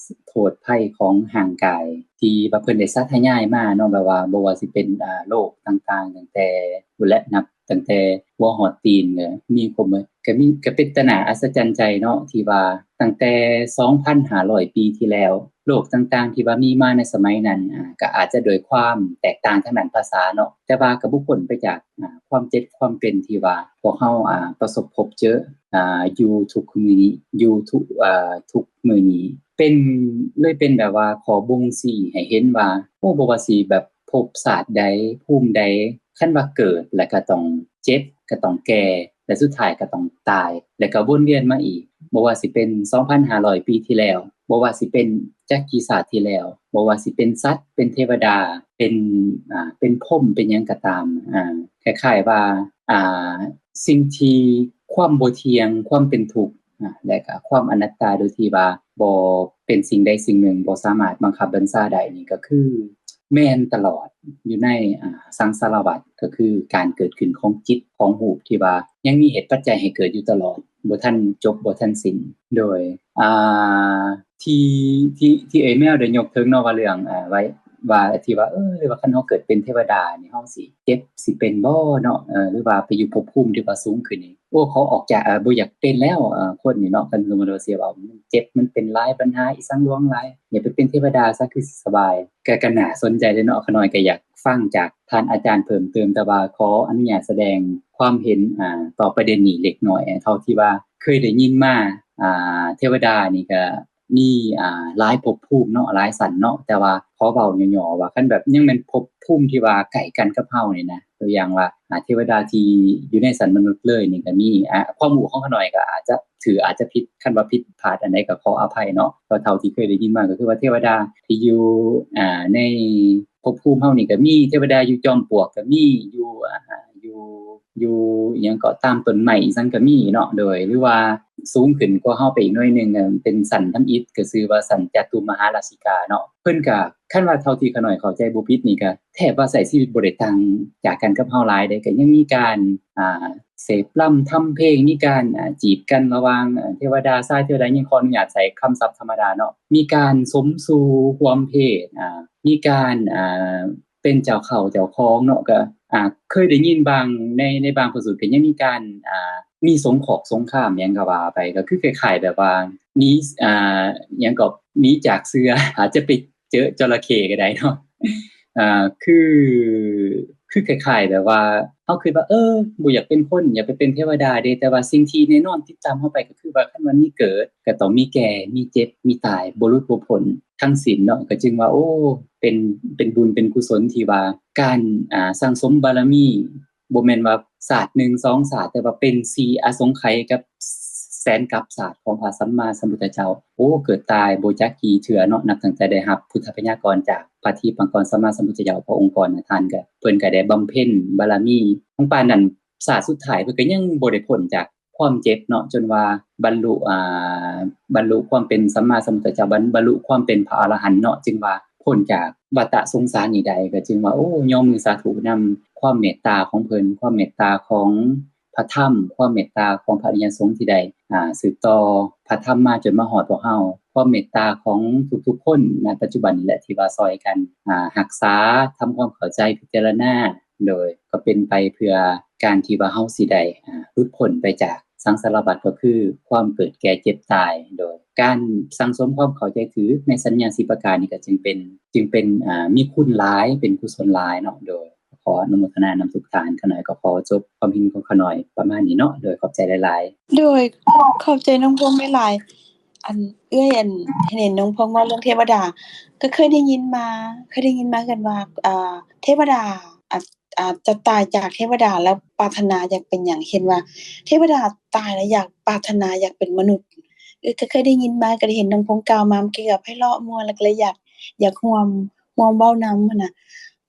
ໂທດໄພຂອງຮ່າງກາຍ ທີ່ວ່າເພິ່ນໄດ້ສາທະຍາຍມາເນາະ ແບບວ່າບໍ່ວ່າຊິເປັນ ອາ ໂລກຕ່າງໆ ຕັ້ງແຕ່ພຸ້ນແຫຼະ ນັບຕັ້ງແຕ່ຫົວຮອດຕີນ ກໍມີຄົບໝົດ ກໍມີ ກໍເປັນຕາໜ້າອັດສະຈັນໃຈເນາະ ທີ່ວ່າຕັ້ງແຕ່ສອງພັນຫ້າຮ້ອຍປີທີ່ແລ້ວ ໂລກຕ່າງໆ ທີ່ວ່າມີມາໃນສະໄໝນັ້ນ ອາ ກໍອາດຈະດ້ວຍຄວາມແຕກຕ່າງທາງດ້ານພາສາເນາະ ແຕ່ວ່າກໍບໍ່ພົ້ນໄປຈາກ ອາ ຄວາມເຈັບຄວາມເປັນທີ່ວ່າພວກເຮົາ ອາ ປະສົບພົບເຈີ ອາ ຢູ່ທຸກມື້ນີ້ ຢູ່ທຸກ ອາ ທຸກມື້ນີ້ ເປັນ ເລີຍເປັນແບບວ່າຂໍ້ບົ່ງຊີ້ໃຫ້ເຫັນວ່າ ໂອ້ ບໍ່ວ່າຊິແບບພົບຊາດໃດ ພູມໃດ ຄັນວ່າເກີດແລ້ວກໍຕ້ອງເຈັບ ກໍຕ້ອງແກ່ ແລະ ສຸດທ້າຍກໍຕ້ອງຕາຍ ແລະ ກໍວົນວຽນມາອີກ ບໍ່ວ່າຊິເປັນສອງພັນຫ້າຮ້ອຍປີທີ່ແລ້ວ ບໍ່ວ່າຊິເປັນຈັກກີ່ຊາດທີ່ແລ້ວ ບໍ່ວ່າຊິເປັນສັດ ເປັນເທວະດາ ເປັນ ອ່າ ເປັນພົມ ເປັນຫຍັງກໍຕາມ ອ່າ ຄ້າຍໆວ່າ ອ່າ ສິ່ງທີ່ ຄວາມບໍ່ທ່ຽງ ຄວາມເປັນທຸກ ອ່າ ແລະ ກໍຄວາມອະນັດຕາ ໂດຍທີ່ວ່າບໍ່ເປັນສິ່ງໃດສິ່ງໜຶ່ງ ບໍ່ສາມາດບັງຄັບບັນຊາໄດ້ນີ້ ກໍຄືແມ່ນຕະຫຼອດຢູ່ໃນ ອ່າ ສັງສາລະວັດ ກໍຄືການເກີດຂຶ້ນຂອງຈິດ ຂອງຮູບທີ່ວ່າຍັງມີເຫດປັດໄຈໃຫ້ເກີດຢູ່ຕະຫຼອດ ບໍ່ທັນຈົບ ບໍ່ທັນສິ້ນ ໂດຍ ອ່າ ທີ່ ທີ່ ທີ່ເອື້ອຍແມວໄດ້ຍົກເຖິງເນາະ ວ່າເລື່ອງ ອ່າ ໄວ້ ວ່າທີ່ວ່າ ເອີ ວ່າຄັນເຮົາເກີດເປັນເທວະດານີ້ ເຮົາຊິເຈັບ ຊິເປັນບໍ່ເນາະ ເອີ ຫຼືວ່າໄປຢູ່ພົບພູມທີ່ວ່າສູງຂຶ້ນນີ້ ໂອ້ ຂໍອອກຈາກ ເອີ ບໍ່ຢາກເປັນແລ້ວ ເອີ ຄົນນີ້ເນາະ ຄັນສົມມຸດວ່າຊິເວົ້າ ມັນເຈັບ ມັນເປັນຫຼາຍບັນຫາ ອີສັງຫຼວງຫຼາຍ ຢ່າໄປເປັນເທວະດາຊະ ຄືຊິສະບາຍ. ກໍ ກໍໜ້າສົນໃຈເດ້ເນາະ ຂະນ້ອຍກໍຢາກຟັງຈາກທ່ານອາຈານເພີ່ມເຕີມ ແຕ່ວ່າຂໍອະນຸຍາດສະແດງຄວາມເຫັນ ອ່າ ຕໍ່ປະເດັນນີ້ເລັກນ້ອຍ ເທົ່າທີ່ວ່າເຄີຍໄດ້ຍິນມາ ອ່າ ເທວະດານີ້ກໍ ມີ ອ່າ ຫຼາຍພົບພູມເນາະ ຫຼາຍຊັ້ນເນາະ ແຕ່ວ່າຂໍເວົ້າຫຍໍ້ໆວ່າ ຄັນແບບຍັງແມ່ນພົບພູມທີ່ວ່າໃກ້ກັນກັບເຮົານີ້ນະ ຕົວຢ່າງວ່າ ອ່າ ເທວະດາທີ່ຢູ່ໃນຊັ້ນມະນຸດເລີຍນີ້ກໍມີ ອ່າ ຄວາມຮູ້ຂອງຂ້ານ້ອຍກໍອາດຈະຖືກ ອາດຈະຜິດ ຄັນວ່າຜິດພາດອັນໃດກໍຂໍອະໄພເນາະ ເພາະເທົ່າທີ່ເຄີຍໄດ້ຍິນມາກໍຄືວ່າເທວະດາທີ່ຢູ່ ອ່າ ໃນພົບພູມເຮົານີ້ກໍມີ ເທວະດາຢູ່ຈອມປວກກໍມີ ຢູ່ ອ່າ ຢູ່ ຢູ່ຫຍັງເກາະ ຕາມຕົ້ນໄມ້ອີ່ຫຍັງກໍມີເນາະ ໂດຍ ຫຼືວ່າສູງຂຶ້ນກວ່າເຮົາໄປອີກໜ້ອຍໜຶ່ງ ເປັນຊັ້ນທຳອິດ ກໍຊື່ວ່າຊັ້ນຈະຕຸມະຫາລາຊິກາເນາະ ເພິ່ນກໍ ຄັນວ່າເທົ່າທີ່ຂ້ານ້ອຍເຂົ້າໃຈບໍ່ຜິດນີ້ ກໍແທບວ່າໃຊ້ຊີວິດບໍ່ໄດ້ຕ່າງຈາກກັນກັບເຮົາຫຼາຍເດ້ ກໍຍັງມີການ ອ່າ ເສບລຳທຳເພງ ມີການ ອ່າ ຈີບກັນລະຫວ່າງ ເທວະດາຊາຍ ເທວະດາຍິງ ຂໍອະນຸຍາດໃຊ້ຄຳສັບທຳມະດາເນາະ ມີການສົມສູ່ຮ່ວມເພດ ອ່າ ມີການ ອ່າ ເປັນເຈົ້າເຂົ້າເຈົ້າຂອງເນາະ ກໍ ອ່າ ເຄີຍໄດ້ຍິນບາງ ໃນ ໃນບາງພະສູດກໍຍັງມີການ ອ່າ ມີສົງຄອກສົງຄາມຫຍັງກໍວ່າໄປ ກໍຄືຄ້າຍໆແບບວ່າໜີ ອ່າ ຫຍັງກໍໜີຈາກເສືອ ອາດຈະໄປເຈີຈໍລະເຂ້ກໍໄດ້ເນາະ ອ່າ ຄື ຄືຄ້າຍໆແບບວ່າ ເຮົາຄິດວ່າ ເອີ ບໍ່ຢາກເປັນຄົນ ຢາກໄປເປັນເທວະດາເດ້ ແຕ່ວ່າສິ່ງທີ່ແນ່ນອນຕິດຕາມເຮົາໄປ ກໍຄືວ່າ ຄັນວ່າມີເກີດ ກໍຕ້ອງມີແກ່ ມີເຈັບ ມີຕາຍ ບໍ່ຫຼຸດບໍ່ພົ້ນທັງສິ້ນເນາະ ກໍຈຶ່ງວ່າ ໂອ້ ເປັນ ເປັນບຸນເປັນກຸສົນທີ່ວ່າ ການ ອ່າ ສັ່ງສົມບາລະມີ ບໍ່ແມ່ນວ່າຊາດໜຶ່ງສອງຊາດ ແຕ່ວ່າເປັນສີ່ອະສົງໄຂກັບແສນກັບຊາດຂອງພະສຳມາສຳພຸດທະເຈົ້າ ໂອ້ ເກີດຕາຍບໍ່ຈັກກີ່ເທື່ອເນາະ ນັບຕັ້ງແຕ່ໄດ້ຮັບພຸດທະໄວຍາກອນຈາກພະທິພະອັງກອນສຳມາສຳພຸດທະເຈົ້າ ພະອົງກອນນະ ທ່ານກໍ ເພິ່ນກໍໄດ້ບຳເພັນບາລະມີ ທັງປານນັ້ນ ຊາດສຸດທ້າຍເພິ່ນກໍຍັງບໍ່ໄດ້ພົ້ນຈາກຄວາມເຈັບເນາະ ຈົນວ່າບັນລຸ ອ່າ ບັນລຸຄວາມເປັນສຳມາສຳພຸດທະເຈົ້າ ບັນ ບັນລຸຄວາມເປັນພະອະລະຫັນເນາະ ຈຶ່ງວ່າພົ້ນຈາກວັດຕະສົງສານນີ້ໄດ້ ກໍຈຶ່ງວ່າ ໂອ້ ຍົກມືສາທຸນຳຄວາມເມດຕາຂອງເພິ່ນ ຄວາມເມດຕາຂອງພະທຳ ຄວາມເມດຕາຂອງພະອະລິຍະສົງທີ່ໄດ້ ອ່າ ສືບຕໍ່ພະທຳມາຈົນມາຮອດພວກເຮົາ ຄວາມເມດຕາຂອງທຸກໆຄົນໃນປັດຈຸບັນນີ້ແຫຼະ ທີ່ວ່າຊ່ອຍກັນ ອ່າ ຮັກສາ ທຳຄວາມເຂົ້າໃຈ ພິຈາລະນາ ໂດຍ ກໍເປັນໄປເພື່ອການທີ່ວ່າເຮົາຊິໄດ້ ອ່າ ຫຼຸດພົ້ນໄປຈາກສັງສາລະວັດ ກໍຄືຄວາມເກີດແກ່ເຈັບຕາຍ ໂດຍ ການສັ່ງສົມຄວາມເຂົ້າໃຈຖືກໃນສັນຍາສີ່ປະການນີ້ ກໍຈຶ່ງເປັນ ຈຶ່ງເປັນ ອ່າ ມີຄຸນຫຼາຍ ເປັນກຸສົນຫຼາຍເນາະ ໂດຍ ຂໍອະນຸໂມທະນານຳທຸກທ່ານ ຂ້ານ້ອຍກໍຂໍຈົບຄວາມເຫັນຂອງຂ້ານ້ອຍປະມານນີ້ເນາະ ໂດຍ ຂອບໃຈຫຼາຍໆ. ໂດຍ ຂອບໃຈນ້ອງພວງຫຼາຍໆ ອັນ ເອື້ອຍ ອັນ ເຫັນນ້ອງພວງເວົ້າເລື່ອງເທວະດາ ກໍເຄີຍໄດ້ຍິນມາ ເຄີຍໄດ້ຍິນມາຄືກັນວ່າ ອ່າ ເທວະດາ ອາດ ອາດຈະຕາຍຈາກເທວະດາແລ້ວປາດຖະໜາຢາກເປັນຫຍັງ ເຫັນວ່າເທວະດາຕາຍແລ້ວຢາກ ປາດຖະໜາຢາກເປັນມະນຸດ ເອີ ກໍເຄີຍໄດ້ຍິນມາ ກໍໄດ້ເຫັນນ້ອງພວງກ່າວມາ ມັນກໍໄພເລາະມ່ວນ ແລ້ວກໍເລີຍຢາກ ຢາກຮ່ວມ ຮ່ວມເວົ້ານຳຫັ້ນນະ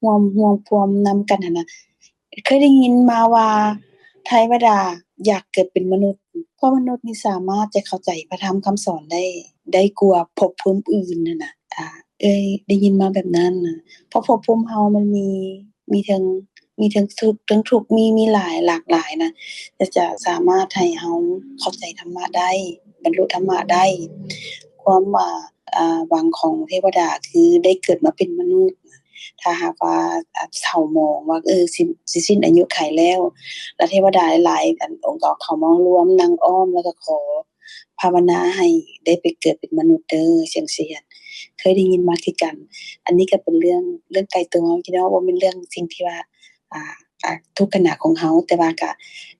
ຮ່ວມ ຮ່ວມພວມນຳກັນຫັ້ນນະ ເຄີຍໄດ້ຍິນມາວ່າເທວະດາຢາກເກີດເປັນມະນຸດ ເພາະມະນຸດນີ້ສາມາດຈະເຂົ້າໃຈພະທຳຄຳສອນໄດ້ ໄດ້ກວ່າພົບພູມອື່ນຫັ້ນນະ ອ່າ ເອີຍ ໄດ້ຍິນມາແບບນັ້ນນະ ເພາະພົບພູມເຮົາມັນມີ ມີເທິງ ມີເທິງສຸກເທິງທຸກ ມີ ມີຫຼາຍ ຫຼາກຫຼາຍນະ ຈະ ຈະສາມາດໃຫ້ເຮົາເຂົ້າໃຈທຳມະໄດ້ ບັນລຸທຳມະໄດ້ ຄວາມ ອ່າ ອ່າ ຫວັງຂອງເທວະດາຄືໄດ້ເກີດມາເປັນມະນຸດ ຖ້າຫາກວ່າ ອ່າ ເສົ້າໝອງວ່າ ເອີ ຊິ ຊິສິ້ນອາຍຸໄຂແລ້ວ ແລ້ວເທວະດາຫຼາຍໆ ອັນ ອົງກໍເຂົ້າມາລວມນັ່ງອ້ອມ ແລ້ວກໍຂໍພາວະນາໃຫ້ໄດ້ໄປເກີດເປັນມະນຸດເດີ ຈັ່ງຊີ້ ເຄີຍໄດ້ຍິນມາຄືກັນ ອັນນີ້ກໍເປັນເລື່ອງ ເລື່ອງໄກຕົວເຮົາຢູ່ເນາະ ບໍ່ແມ່ນເລື່ອງສິ່ງທີ່ວ່າ ອ່າ ອ່າ ທຸກຂະນະຂອງເຮົາ ແຕ່ວ່າກະ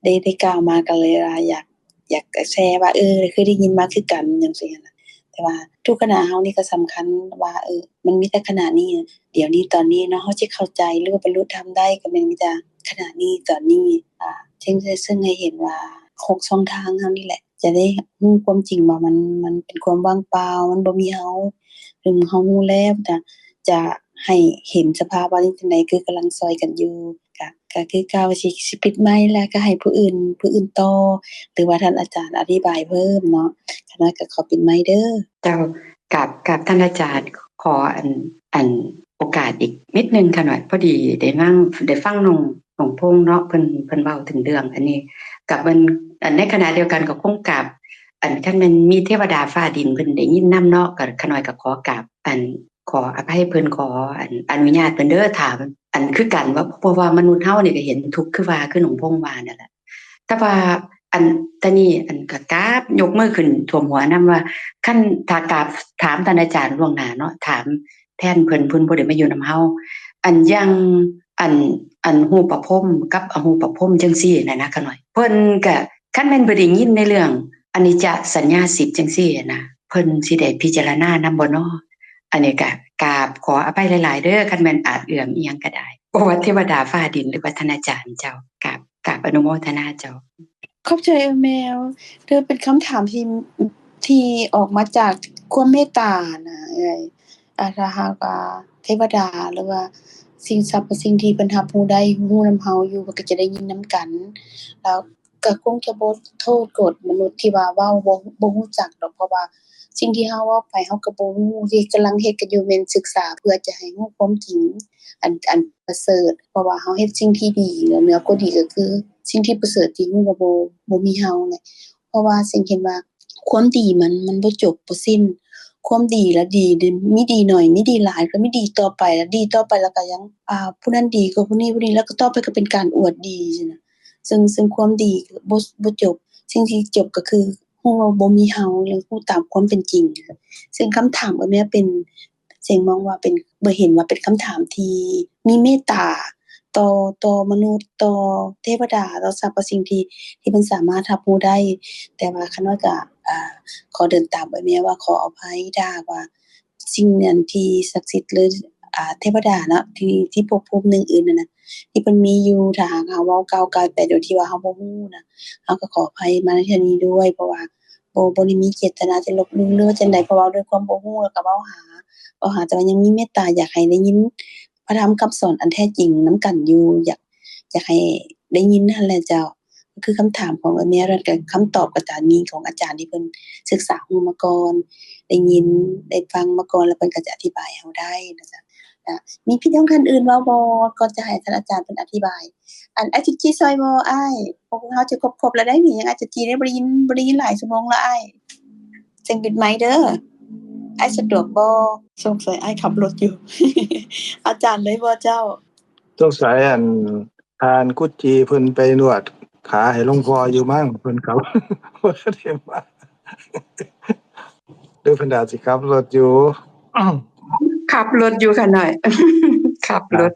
ໄດ້ ໄດ້ກ່າວມາ ກະເລີຍວ່າຢາກ ຢາກແຊວ່າ ເອີ ເຄີຍໄດ້ຍິນມາຄືກັນ ຈັ່ງຊີ້ຫັ້ນນະ ແຕ່ວ່າທຸກຂະນະເຮົານີ້ກໍສຳຄັນວ່າ ເອີ ມັນມີແຕ່ຂະນະນີ້ ດຽວນີ້ຕອນນີ້ເນາະ ເຮົາຊິເຂົ້າໃຈ ຫຼືວ່າບັນລຸທຳໄດ້ ກໍແມ່ນມີແຕ່ ຂະນະນີ້ ຕອນນີ້ ອ່າ ເຊິ່ງ ເຊິ່ງໃຫ້ເຫັນວ່າ ຫົກຊ່ອງທາງເຮົານີ້ແຫຼະ ຈະໄດ້ຮູ້ຄວາມຈິງວ່າມັນ ມັນເປັນຄວາມວ່າງເປົ່າ ມັນບໍ່ມີເຮົາ ຫຼືເຮົາຮູ້ແລ້ວ ຈະ ຈະໃຫ້ເຫັນສະພາບວ່າຈັ່ງໃດ ຄືກຳລັງຊ່ອຍກັນຢູ່ ກະ ກະຄືເກົ່າ ຊິ ຊິປິດໄມແລ້ວ ກະໃຫ້ຜູ້ອື່ນ ຜູ້ອື່ນຕໍ່ ຫຼືວ່າທ່ານອາຈານອະທິບາຍເພີ່ມເນາະ. ຂ້ານ້ອຍກະຂໍປິດໄມເດີ. ເຈົ້າ ກາບ ກາບທ່ານອາຈານ ຂໍອັນ ອັນ ໂອກາດອີກນິດໜຶ່ງຂ້ານ້ອຍ ພໍດີໄດ້ຟັງ ໄດ້ຟັງນ້ອງ ນ້ອງພົງເນາະ ເພິ່ນ ເພິ່ນເວົ້າເຖິງເລື່ອງອັນນີ້ ກະແມ່ນ ອັນ ໃນຂະນະດຽວກັນກະຄົງກາບ ອັນ ຄັນແມ່ນມີເທວະດາຟ້າດິນເພິ່ນໄດ້ຍິນນຳເນາະ ກະຂ້ານ້ອຍກະຂໍກາບ ອັນ ຂໍອະໄພເພິ່ນ ຂໍ ອັນ ອະນຸຍາດເພິ່ນເດີ ຖາມ ອັນ ຄືກັນວ່າ ເພາະວ່າມະນຸດເຮົານີ້ກະເຫັນທຸກ ຄືວ່າ ຄືນ້ອງພົງວ່ານັ້ນແຫຼະ. ແຕ່ວ່າ ອັນ ຕານີ້ ອັນ ກະກາບຍົກມືຂຶ້ນຖ້ວມຫົວນຳວ່າ ຄັນຖ້າກາບຖາມທ່ານອາຈານລ່ວງໜ້າເນາະ ຖາມແທນເພິ່ນ ເພິ່ນບໍ່ໄດ້ມາຢູ່ນຳເຮົາ ອັນ ຢ່າງ ອັນ ອັນ ຮູບປະພົມກັບອະຮູບປະພົມຈັ່ງຊີ້ນະ ນະ ຂະນ້ອຍ ເພິ່ນກະ ຄັນແມ່ນເພິ່ນໄດ້ຍິນໃນເລື່ອງອະນິດຈະສັນຍາສິບຈັ່ງຊີ້ນະ ເພິ່ນຊິໄດ້ພິຈາລະນານຳບໍ່ນໍ? ອັນນີ້ກະກາບຂໍອະໄພຫຼາຍໆເດີ ຄັນແມ່ນອາດເອື້ອມອີ່ຫຍັງກະໄດ້ ບໍ່ວ່າເທວະດາຟ້າດິນ ຫຼືວ່າທ່ານອາຈານເຈົ້າ ກາບ ກາບອະນຸໂມທະນາເຈົ້າ. ຂອບໃຈເອື້ອຍແມວເດີ ເປັນຄຳຖາມທີ່ ທີ່ອອກມາຈາກຄວາມເມດຕານະເອື້ອຍ. ອາ ຖ້າຫາກວ່າເທວະດາ ຫຼືວ່າສິ່ງສັບພະສິ່ງທີ່ເພິ່ນຮັບຮູ້ໄດ້ ຮູ້ນຳເຮົາຢູ່ ເພິ່ນກະຈະໄດ້ຍິນນຳກັນ ແລ້ວກະຄົງຈະບໍ່ໂທດໂກດມະນຸດທີ່ວ່າເວົ້າບໍ່ ບໍ່ຮູ້ຈັກດອກ ເພາະວ່າສິ່ງທີ່ເຮົາເວົ້າໄປ ເຮົາກະບໍ່ຮູ້ ທີ່ກຳລັງເຮັດກັນຢູ່ແມ່ນສຶກສາເພື່ອຈະໃຫ້ຮູ້ຄວາມຈິງ ອັນ ອັນປະເສີດ ເພາະວ່າເຮົາເຮັດສິ່ງທີ່ດີ ແລະເໜືອກວ່າດີກະຄືສິ່ງທີ່ປະເສີດທີ່ຮູ້ວ່າບໍ່ ບໍ່ມີເຮົາແຫຼະ. ເພາະວ່າເຊິ່ງເຫັນວ່າຄວາມດີມັນ ມັນບໍ່ຈົບບໍ່ສິ້ນ ຄວາມດີລະດີ ມີດີໜ້ອຍ ມີດີຫຼາຍ ກະມີດີຕໍ່ໄປ ລະດີຕໍ່ໄປ ລະກະຍັງ ອາ ຜູ້ນັ້ນດີກວ່າຜູ້ນີ້ ຜູ້ນີ້ ລະກະຕໍ່ໄປກະເປັນການອວດດີຊີ້ນະ ເຊິ່ງ ເຊິ່ງຄວາມດີບໍ່ ບໍ່ຈົບ ສິ່ງທີ່ຈົບກະຄື ຮູ້ວ່າບໍ່ມີເຮົາ ແລະ ຮູ້ຕາມຄວາມເປັນຈິງ. ເຊິ່ງຄຳຖາມເອື້ອຍແມວເປັນ ເຊິ່ງມອງວ່າເປັນ ເບິ່ງເຫັນວ່າເປັນຄຳຖາມທີ່ມີເມດຕາຕໍ່ ຕໍ່ມະນຸດ ຕໍ່ເທວະດາ ຕໍ່ສັບພະສິ່ງທີ່ ທີ່ມັນສາມາດຮັບຮູ້ໄດ້. ແຕ່ວ່າຂ້ານ້ອຍກະ ອາ ຂໍເດີນຕາມເອື້ອຍແມວວ່າ ຂໍອະໄພຖ້າຫາກວ່າ ສິ່ງອັນທີ່ສັກສິດ ຫຼື ອາ ເທວະດາເນາະ ທີ່ ທີ່ພົບພູມອື່ນໆຫັ້ນນະ ທີ່ເພິ່ນມີຢູ່ ຖ້າຫາກເຮົາເວົ້າກ້າວກາຍໄປໂດຍທີ່ວ່າເຮົາບໍ່ຮູ້ນະ ເຮົາກະຂໍອະໄພມາໃນເທື່ອນີ້ດ້ວຍ ເພາະວ່າບໍ່ ບໍ່ໄດ້ມີເຈດຕະນາຈະລົບຫຼູ່ ຫຼືວ່າຈັ່ງໃດ ເພາະເວົ້າດ້ວຍຄວາມບໍ່ຮູ້ ແລ້ວກະເວົ້າຫາ ເວົ້າຫາ ແຕ່ວ່າຍັງມີເມດຕາ ຢາກໃຫ້ໄດ້ຍິນພະທຳຄຳສອນອັນແທ້ຈິງນຳກັນຢູ່ ຢາກ ຢາກໃຫ້ໄດ້ຍິນຫັ້ນແຫຼະເຈົ້າ. ຄືຄຳຖາມຂອງເອື້ອຍແມວ ແລ້ວກະຄຳຕອບກະຕາມນີ້ຂອງອາຈານທີ່ເພິ່ນສຶກສາຮູ້ມາກ່ອນ ໄດ້ຍິນ ໄດ້ຟັງມາກ່ອນ ແລ້ວເພິ່ນກະຈະອະທິບາຍໃຫ້ເຮົາໄດ້ນະເຈົ້າ. ລະມີພີ່ນ້ອງທ່ານອື່ນເວົ້າບໍ່ ກ່ອນຈະໃຫ້ທ່ານອາຈານເພິ່ນອະທິບາຍ? ອັນ ອ້າຍຈຸດຈີ່ຊ່ອຍບໍ່ອ້າຍ? ພວກເຮົາຈະຄົບໆແລ້ວໄດ໋ນີ້ ຍັງອ້າຍຈຸດຈີ່ໄດ້ ບໍ່ໄດ້ຍິນ ບໍ່ໄດ້ຍິນຫຼາຍຊົ່ວໂມງແລ້ວອ້າຍ. ຈັ່ງປິດໄມເດີ. ອ້າຍສະດວກບໍ່? ສົງໄສອ້າຍຂັບລົດຢູ່. ອາຈານເລີຍບໍ່ເຈົ້າ? ສົງໄສອັນ ທ່ານກຸດຈີ່ເພິ່ນໄປນວດຂາໃຫ້ຫຼວງພໍ່ຢູ່ມັ້ງ ເພິ່ນກະບໍ່ໄດ້ມາ ຫຼືເພິ່ນອາດຊິຂັບລົດຢູ່. ຂັບລົດຢູ່ຂ້ານ້ອຍ ຂັບລົດ.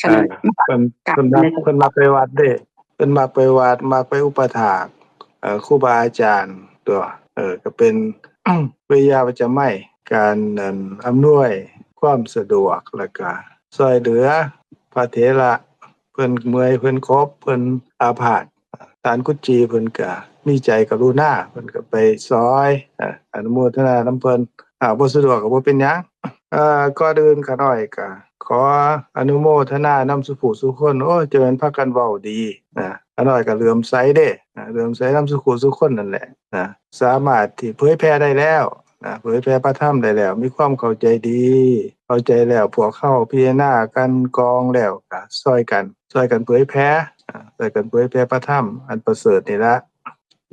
ເອີ ເພິ່ນ ເພິ່ນມັກ ເພິ່ນມັກໄປວັດເດ້ ເພິ່ນມັກໄປວັດ ມັກໄປອຸປະຖາກ ເອີ ຄູບາອາຈານຕົວະ. ເອີ ກະເປັນ ເວຍາວັດຈະໄມ ການ ອັນ ອຳນວຍຄວາມສະດວກ ແລ້ວກະຊ່ອຍເຫຼືອພະເຖລະ ເພິ່ນເມື່ອຍ ເພິ່ນຄົບ ເພິ່ນອາພາດ. ທ່ານກຸດຈີ່ເພິ່ນກະມີໃຈກະລຸນາ ເພິ່ນກະໄປຊ່ອຍ ອະ ອະນຸໂມທະນານຳເພິ່ນ. ຖ້າບໍ່ສະດວກກະບໍ່ເປັນຫຍັງ. ເອີ ກ່ອນອື່ນຂ້ານ້ອຍກະຂໍອະນຸໂມທະນານຳສູ່ຜູ້ສູ່ຄົນ. ໂອ້ຍ ຈັ່ງແມ່ນພາກັນເວົ້າດີນະ. ຂ້ານ້ອຍກະເຫຼື້ອມໃສເດ້ນະ ເຫຼື້ອມໃສນຳສູ່ຜູ້ສູ່ຄົນນັ້ນແຫຼະນະ ສາມາດທີ່ເຜີຍແຜ່ໄດ້ແລ້ວນະ ເຜີຍແຜ່ພະທຳໄດ້ແລ້ວ ມີຄວາມເຂົ້າໃຈດີ ເຂົ້າໃຈແລ້ວ ພວກເຮົາພິຈາລະນາກັ່ນກອງແລ້ວກະຊ່ອຍກັນ ຊ່ອຍກັນເຜີຍແຜ່ ອາ ຊ່ອຍກັນເຜີຍແຜ່ພະທຳອັນປະເສີດນີ້ລະ.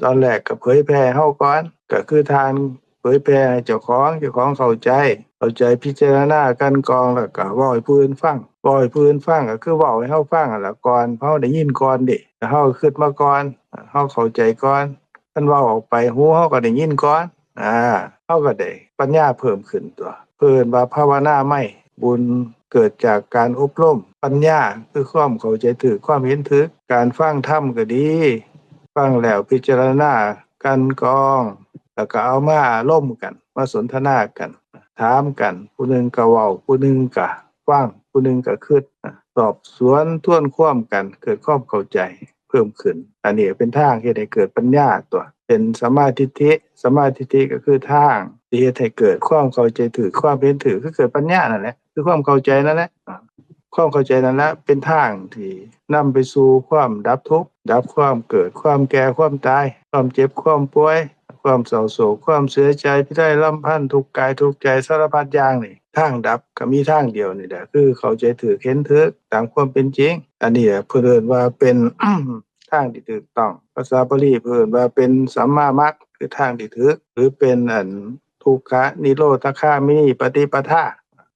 ຕອນແລກກະເຜີຍແຜ່ໃຫ້ເຮົາກ່ອນ ກະຄືທ່ານເຜີຍແຜ່ໃຫ້ເຈົ້າຂອງ ເຈົ້າຂອງເຂົ້າໃຈ ເຂົ້າໃຈພິຈາລະນາກັ່ນກອງ ແລ້ວກະເວົ້າໃຫ້ຜູ້ອື່ນຟັງ ເວົ້າໃຫ້ຜູ້ອື່ນຟັງ ກະຄືເວົ້າໃຫ້ເຮົາຟັງຫັ້ນລະ ກ່ອນ ເຮົາໄດ້ຍິນກ່ອນເດ້ ແລ້ວເຮົາກະຄຶດມາກ່ອນ ເຮົາເຂົ້າໃຈກ່ອນ ຄັນເວົ້າອອກໄປຫູເຮົາກະໄດ້ຍິນກ່ອນ ອາ ເຮົາກະໄດ້ປັນຍາເພີ່ມຂຶ້ນຕົວະ ເພິ່ນວ່າພາວະນາໄມ ບຸນເກີດຈາກການອົບຮົມປັນຍາ ຄືຄວາມເຂົ້າໃຈຖືກ ຄວາມເຫັນຖືກ ການຟັງທຳກະດີ ຟັງແລ້ວພິຈາລະນາກັ່ນກອງ ແລ້ວກະເອົາມາອາລົມກັນ ມາສົນທະນາກັນ ຖາມກັນ ຜູ້ໜຶ່ງກະເວົ້າ ຜູ້ໜຶ່ງກະ ຟັງ, ຜູ້ໜຶ່ງກໍຄິດ, ອາ, ສອບສວນທວນຄວາມກັນ, ເກີດຄວາມເຂົ້າໃຈເພີ່ມຂຶ້ນ. ອັນນີ້ເປັນທາງເຮັດໃຫ້ເກີດປັນຍາຕົວະ, ເປັນສຳມາທິດຖິ. ສຳມາທິດຖິກໍຄືທາງທີ່ເຮັດໃຫ້ເກີດຄວາມເຂົ້າໃຈຖືກ, ຄວາມເຫັນຖືກ, ຄືເກີດປັນຍານັ້ນແຫຼະ, ຄືຄວາມເຂົ້າໃຈນັ້ນແຫຼະ. ອາ, ຄວາມເຂົ້າໃຈນັ້ນແຫຼະເປັນທາງທີ່ນຳໄປສູ່ຄວາມດັບທຸກ, ດັບຄວາມເກີດ, ຄວາມແກ່, ຄວາມຕາຍ, ຄວາມເຈັບ, ຄວາມປ່ວຍ, ຄວາມເສົ້າໂສກ, ຄວາມເສຍໃຈ, ພິໄລລຳພັນ, ທຸກກາຍທຸກໃຈ, ສາລະພັດຢ່າງນີ້. ທາງດັບກໍມີທາງດຽວນີ້ແຫຼະ, ຄືເຂົ້າໃຈຖືກ, ເຫັນຖືກຕາມຄວາມເປັນຈິງ. ອັນນີ້ແຫຼະເພິ່ນເອີ້ນວ່າເປັນ ທາງທີ່ຖືກຕ້ອງ. ພາສາບາລີເພິ່ນວ່າເປັນສຳມາມັກ, ຄືທາງທີ່ຖືກ, ຫຼືເປັນອັນ ທຸກຂະນິໂຣດຄາມິນີປະຕິປະທາ,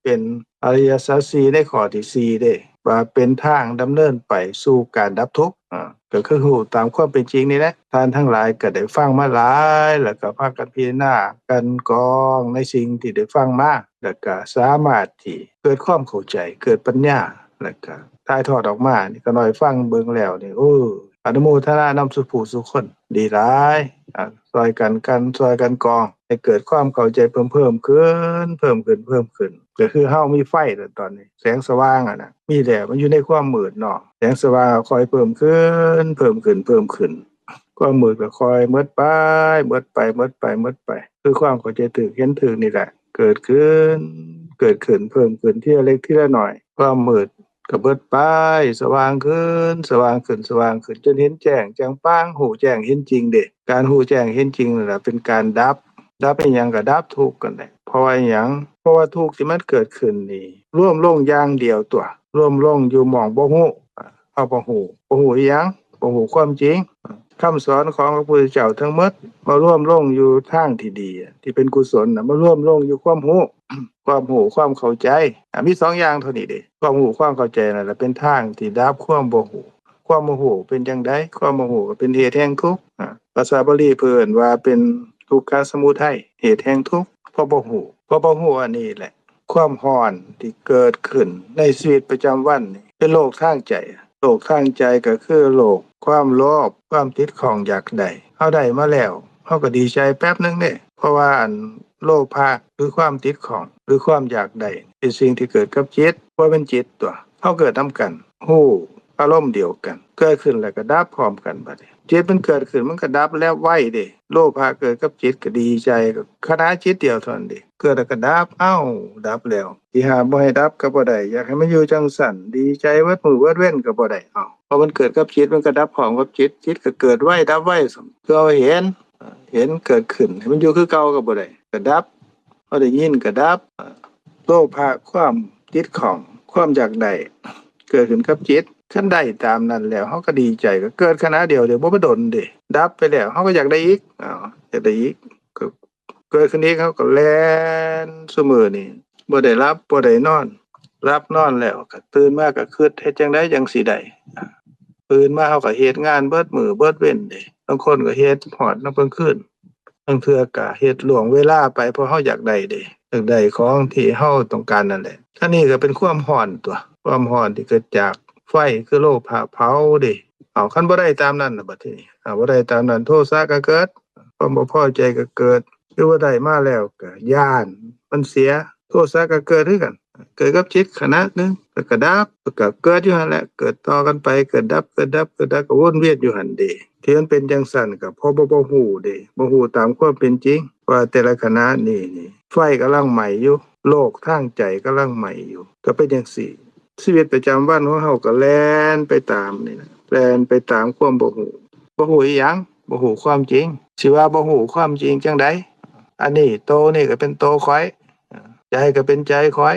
ເປັນອະລິຍະສັດສີ່ໃນຂໍ້ທີສີ່ເດ້, ວ່າເປັນທາງດຳເນີນໄປສູ່ການດັບທຸກ, ອາ, ກໍຄືຮູ້ຕາມຄວາມເປັນຈິງນີ້ແຫຼະ. ທ່ານທັງຫຼາຍກໍໄດ້ຟັງມາຫຼາຍ, ແລ້ວກໍພາກັນພິຈາລະນາ ກັ່ນກອງໃນສິ່ງທີ່ໄດ້ຟັງມາ, ແລ້ວກໍສາມາດທີ່ເກີດຄວາມເຂົ້າໃຈ, ເກີດປັນຍາ, ແລ້ວກໍຖ່າຍທອດອອກມາ. ນີ້ຂ້ານ້ອຍຟັງເບິ່ງແລ້ວນີ້, ໂອ້, ອະນຸໂມທະນານຳສູ່ຜູ້ສູ່ຄົນ, ດີຫຼາຍ. ອາ, ຊ່ອຍກັນກັ່ນ, ຊ່ອຍກັນກອງ ໃຫ້ເກີດຄວາມເຂົ້າໃຈເພີ່ມໆຂຶ້ນ, ເພີ່ມຂຶ້ນ, ເພີ່ມຂຶ້ນ. ກໍຄືເຮົາມີໄຟແລ້ວຕອນນີ້, ແສງສະຫວ່າງຫັ້ນນະ ມີແລ້ວ, ມັນຢູ່ໃນຄວາມມືດເນາະ, ແສງສະຫວ່າງກໍຄ່ອຍເພີ່ມຂຶ້ນ, ເພີ່ມຂຶ້ນ, ເພີ່ມຂຶ້ນ. ຄວາມມືດກໍຄ່ອຍໝົດໄປ, ໝົດໄປ, ໝົດໄປ, ໝົດໄປ. ຄືຄວາມເຂົ້າໃຈຖືກ, ເຫັນຖືກນີ້ແຫຼະ ເກີດຂຶ້ນ, ເກີດຂຶ້ນ, ເພີ່ມຂຶ້ນທີລະເລັກທີລະໜ້ອຍ. ຄວາມມືດ ກໍເບິດໄປ, ສະຫວ່າງຂຶ້ນ, ສະຫວ່າງຂຶ້ນ, ສະຫວ່າງຂຶ້ນ, ຈົນເຫັນແຈ້ງແຈ່ງປາງ, ຮູ້ແຈ້ງເຫັນຈິງເດ້. ການຮູ້ແຈ້ງເຫັນຈິງນັ້ນລະເປັນການດັບ, ດັບອີ່ຫຍັງ? ກໍດັບທຸກນັ້ນແຫຼະ. ເພາະວ່າອີ່ຫຍັງ? ເພາະວ່າທຸກທີ່ມັນເກີດຂຶ້ນນີ້ ລວມລົງຢ່າງດຽວຕົວະ, ລວມລົງຢູ່ໝ່ອງບໍ່ຮູ້. ເຮົາບໍ່ຮູ້, ບໍ່ຮູ້ອີ່ຫຍັງ? ບໍ່ຮູ້ຄວາມຈິງ. ຄຳສອນຂອງພະພຸດທະເຈົ້າທັງໝົດ ມາລວມລົງຢູ່ທາງທີ່ດີ, ທີ່ເປັນກຸສົນນະ, ມາລວມລົງຢູ່ຄວາມຮູ້, ຄວາມຮູ້, ຄວາມເຂົ້າໃຈ. ອາ, ມີສອງຢ່າງເທົ່ານີ້ເດ້. ຄວາມຮູ້ຄວາມເຂົ້າໃຈນັ້ນລະເປັນທາງທີ່ດັບຄວາມບໍ່ຮູ້. ຄວາມບໍ່ຮູ້ເປັນຈັ່ງໃດ? ຄວາມບໍ່ຮູ້ກໍເປັນເຫດແຫ່ງທຸກ. ອາ, ພາສາບາລີເພິ່ນວ່າເປັນທຸກຂະສະມຸໄທ, ເຫດແຫ່ງທຸກ ເພາະບໍ່ຮູ້. ເພາະບໍ່ຮູ້ອັນນີ້ແຫຼະ ຄວາມຮ້ອນທີ່ເກີດຂຶ້ນໃນຊີວິດປະຈຳວັນນີ້ ເປັນໂລກທາງໃຈ. ໂລກທາງໃຈກໍຄືໂລກຄວາມໂລບ, ຄວາມຕິດຂ້ອງຢາກໄດ້. ເຮົາໄດ້ມາແລ້ວ ເຮົາກໍດີໃຈແປັບໜຶ່ງເດ້, ເພາະວ່າອັນ ໂລພະ ຫຼື ຄວາມຕິດຂ້ອງ ຫຼື ຄວາມຢາກໄດ້ ເປັນສິ່ງທີ່ເກີດກັບຈິດ, ບໍ່ແມ່ນຈິດຕົວະ. ເຮົາເກີດນຳກັນ, ຮູ້ອາລົມດຽວກັນ, ເກີດຂຶ້ນແລ້ວກໍດັບພ້ອມກັນ. ບັດນີ້ຈິດມັນເກີດຂຶ້ນ ມັນກໍດັບແລ້ວໄວເດ້. ໂລພະເກີດກັບຈິດກໍດີໃຈ, ກໍຂະນະຈິດດຽວເທົ່ານັ້ນເດ້. ເກີດແລ້ວກໍດັບ, ເອົ້າ, ດັບແລ້ວ ຊິຫ້າມບໍ່ໃຫ້ດັບກໍບໍ່ໄດ້, ຢາກໃຫ້ມັນຢູ່ຈັ່ງຊັ້ນ, ດີໃຈເບິດມື້ເບິດເວັນກໍບໍ່ໄດ້. ເອົ້າ, ເພາະມັນເກີດກັບຈິດ ມັນກໍດັບພ້ອມກັບຈິດ, ຈິດກໍເກີດໄວ ດັບໄວ. ຄືເຮົາເຫັນ, ເຫັນເກີດຂຶ້ນ ໃຫ້ມັນຢູ່ຄືເກົ່າກໍບໍ່ໄດ້, ກໍດັບ. ເຮົາໄດ້ຍິນກໍດັບ. ໂລພະ ຄວາມຕິດຂ້ອງ, ຄວາມຢາກໄດ້ ເກີດຂຶ້ນກັບຈິດ. ຄັນໄດ້ຕາມນັ້ນແລ້ວ ເຮົາກໍດີໃຈ, ກໍເກີດຂະນະດຽວເດ, ບໍ່ໄປດົນເດ, ດັບໄປແລ້ວ ເຮົາກໍຢາກໄດ້ອີກ, ເອົາ, ຢາກໄດ້ອີກ. ກໍເກີດຂຶ້ນອີກ, ເຮົາກໍແລ່ນ. ຊຸມື້ນີ້ບໍ່ໄດ້ຫຼັບ ບໍ່ໄດ້ນອນ, ຫຼັບນອນແລ້ວກໍຕື່ນມາກໍຄິດ ເຮັດຈັ່ງໃດຈັ່ງຊິໄດ້. ຕື່ນມາເຮົາກໍເຮັດງານເບິດມື້ເບິດເວັນເດ, ບາງຄົນກໍເຮັດຮອດນຳກາງຄືນ. ບາງເທື່ອກໍເຮັດລ່ວງເວລາໄປ ເພາະເຮົາຢາກໄດ້ເດ້, ຢາກໄດ້ຂອງທີ່ເຮົາຕ້ອງການນັ້ນແຫຼະ. ອັນນີ້ກໍເປັນຄວາມຮ້ອນຕົວະ, ຄວາມຮ້ອນທີ່ເກີດຈາກໄຟ ຄືໂລພະເຜົາເດ້. ເອົາ, ຄັນບໍ່ໄດ້ຕາມນັ້ນລະບັດທີນີ້, ເອົາ, ບໍ່ໄດ້ຕາມນັ້ນ ໂທສະກໍເກີດ, ຄວາມບໍ່ພໍໃຈກໍເກີດ. ຫຼືວ່າໄດ້ມາແລ້ວກໍຢ້ານມັນເສຍ, ໂທສະກໍເກີດຄືກັນ. ເກີດກັບຈິດຂະນະໜຶ່ງ ແລ້ວກໍດັບ, ແລ້ວກໍເກີດຢູ່ຫັ້ນແຫຼະ, ເກີດຕໍ່ກັນໄປ, ເກີດດັບ, ເກີດດັບ, ເກີດດັບ, ກໍວົນວຽນຢູ່ຫັ້ນເດ. ທີ່ມັນເປັນຈັ່ງຊັ້ນ ກໍເພາະວ່າບໍ່ຮູ້ເດ, ບໍ່ຮູ້ຕາມຄວາມເປັນຈິງ ວ່າແຕ່ລະຂະນະນີ້ນີ້ ໄຟກຳລັງໄໝ້ຢູ່, ໂລກທາງໃຈກຳລັງໄໝ້ຢູ່. ກໍເປັນຈັ່ງຊີ້, ຊີວິດປະຈຳວັນຂອງເຮົາກໍແລ່ນໄປຕາມນີ້ນະ, ແລ່ນໄປຕາມຄວາມບໍ່ຮູ້. ບໍ່ຮູ້ອີ່ຫຍັງ? ບໍ່ຮູ້ຄວາມຈິງ. ຊິວ່າບໍ່ຮູ້ຄວາມຈິງຈັ່ງໃດ? ອັນນີ້ ໂຕນີ້ກໍເປັນໂຕຂ້ອຍ, ໃຈກໍເປັນໃຈຂ້ອຍ.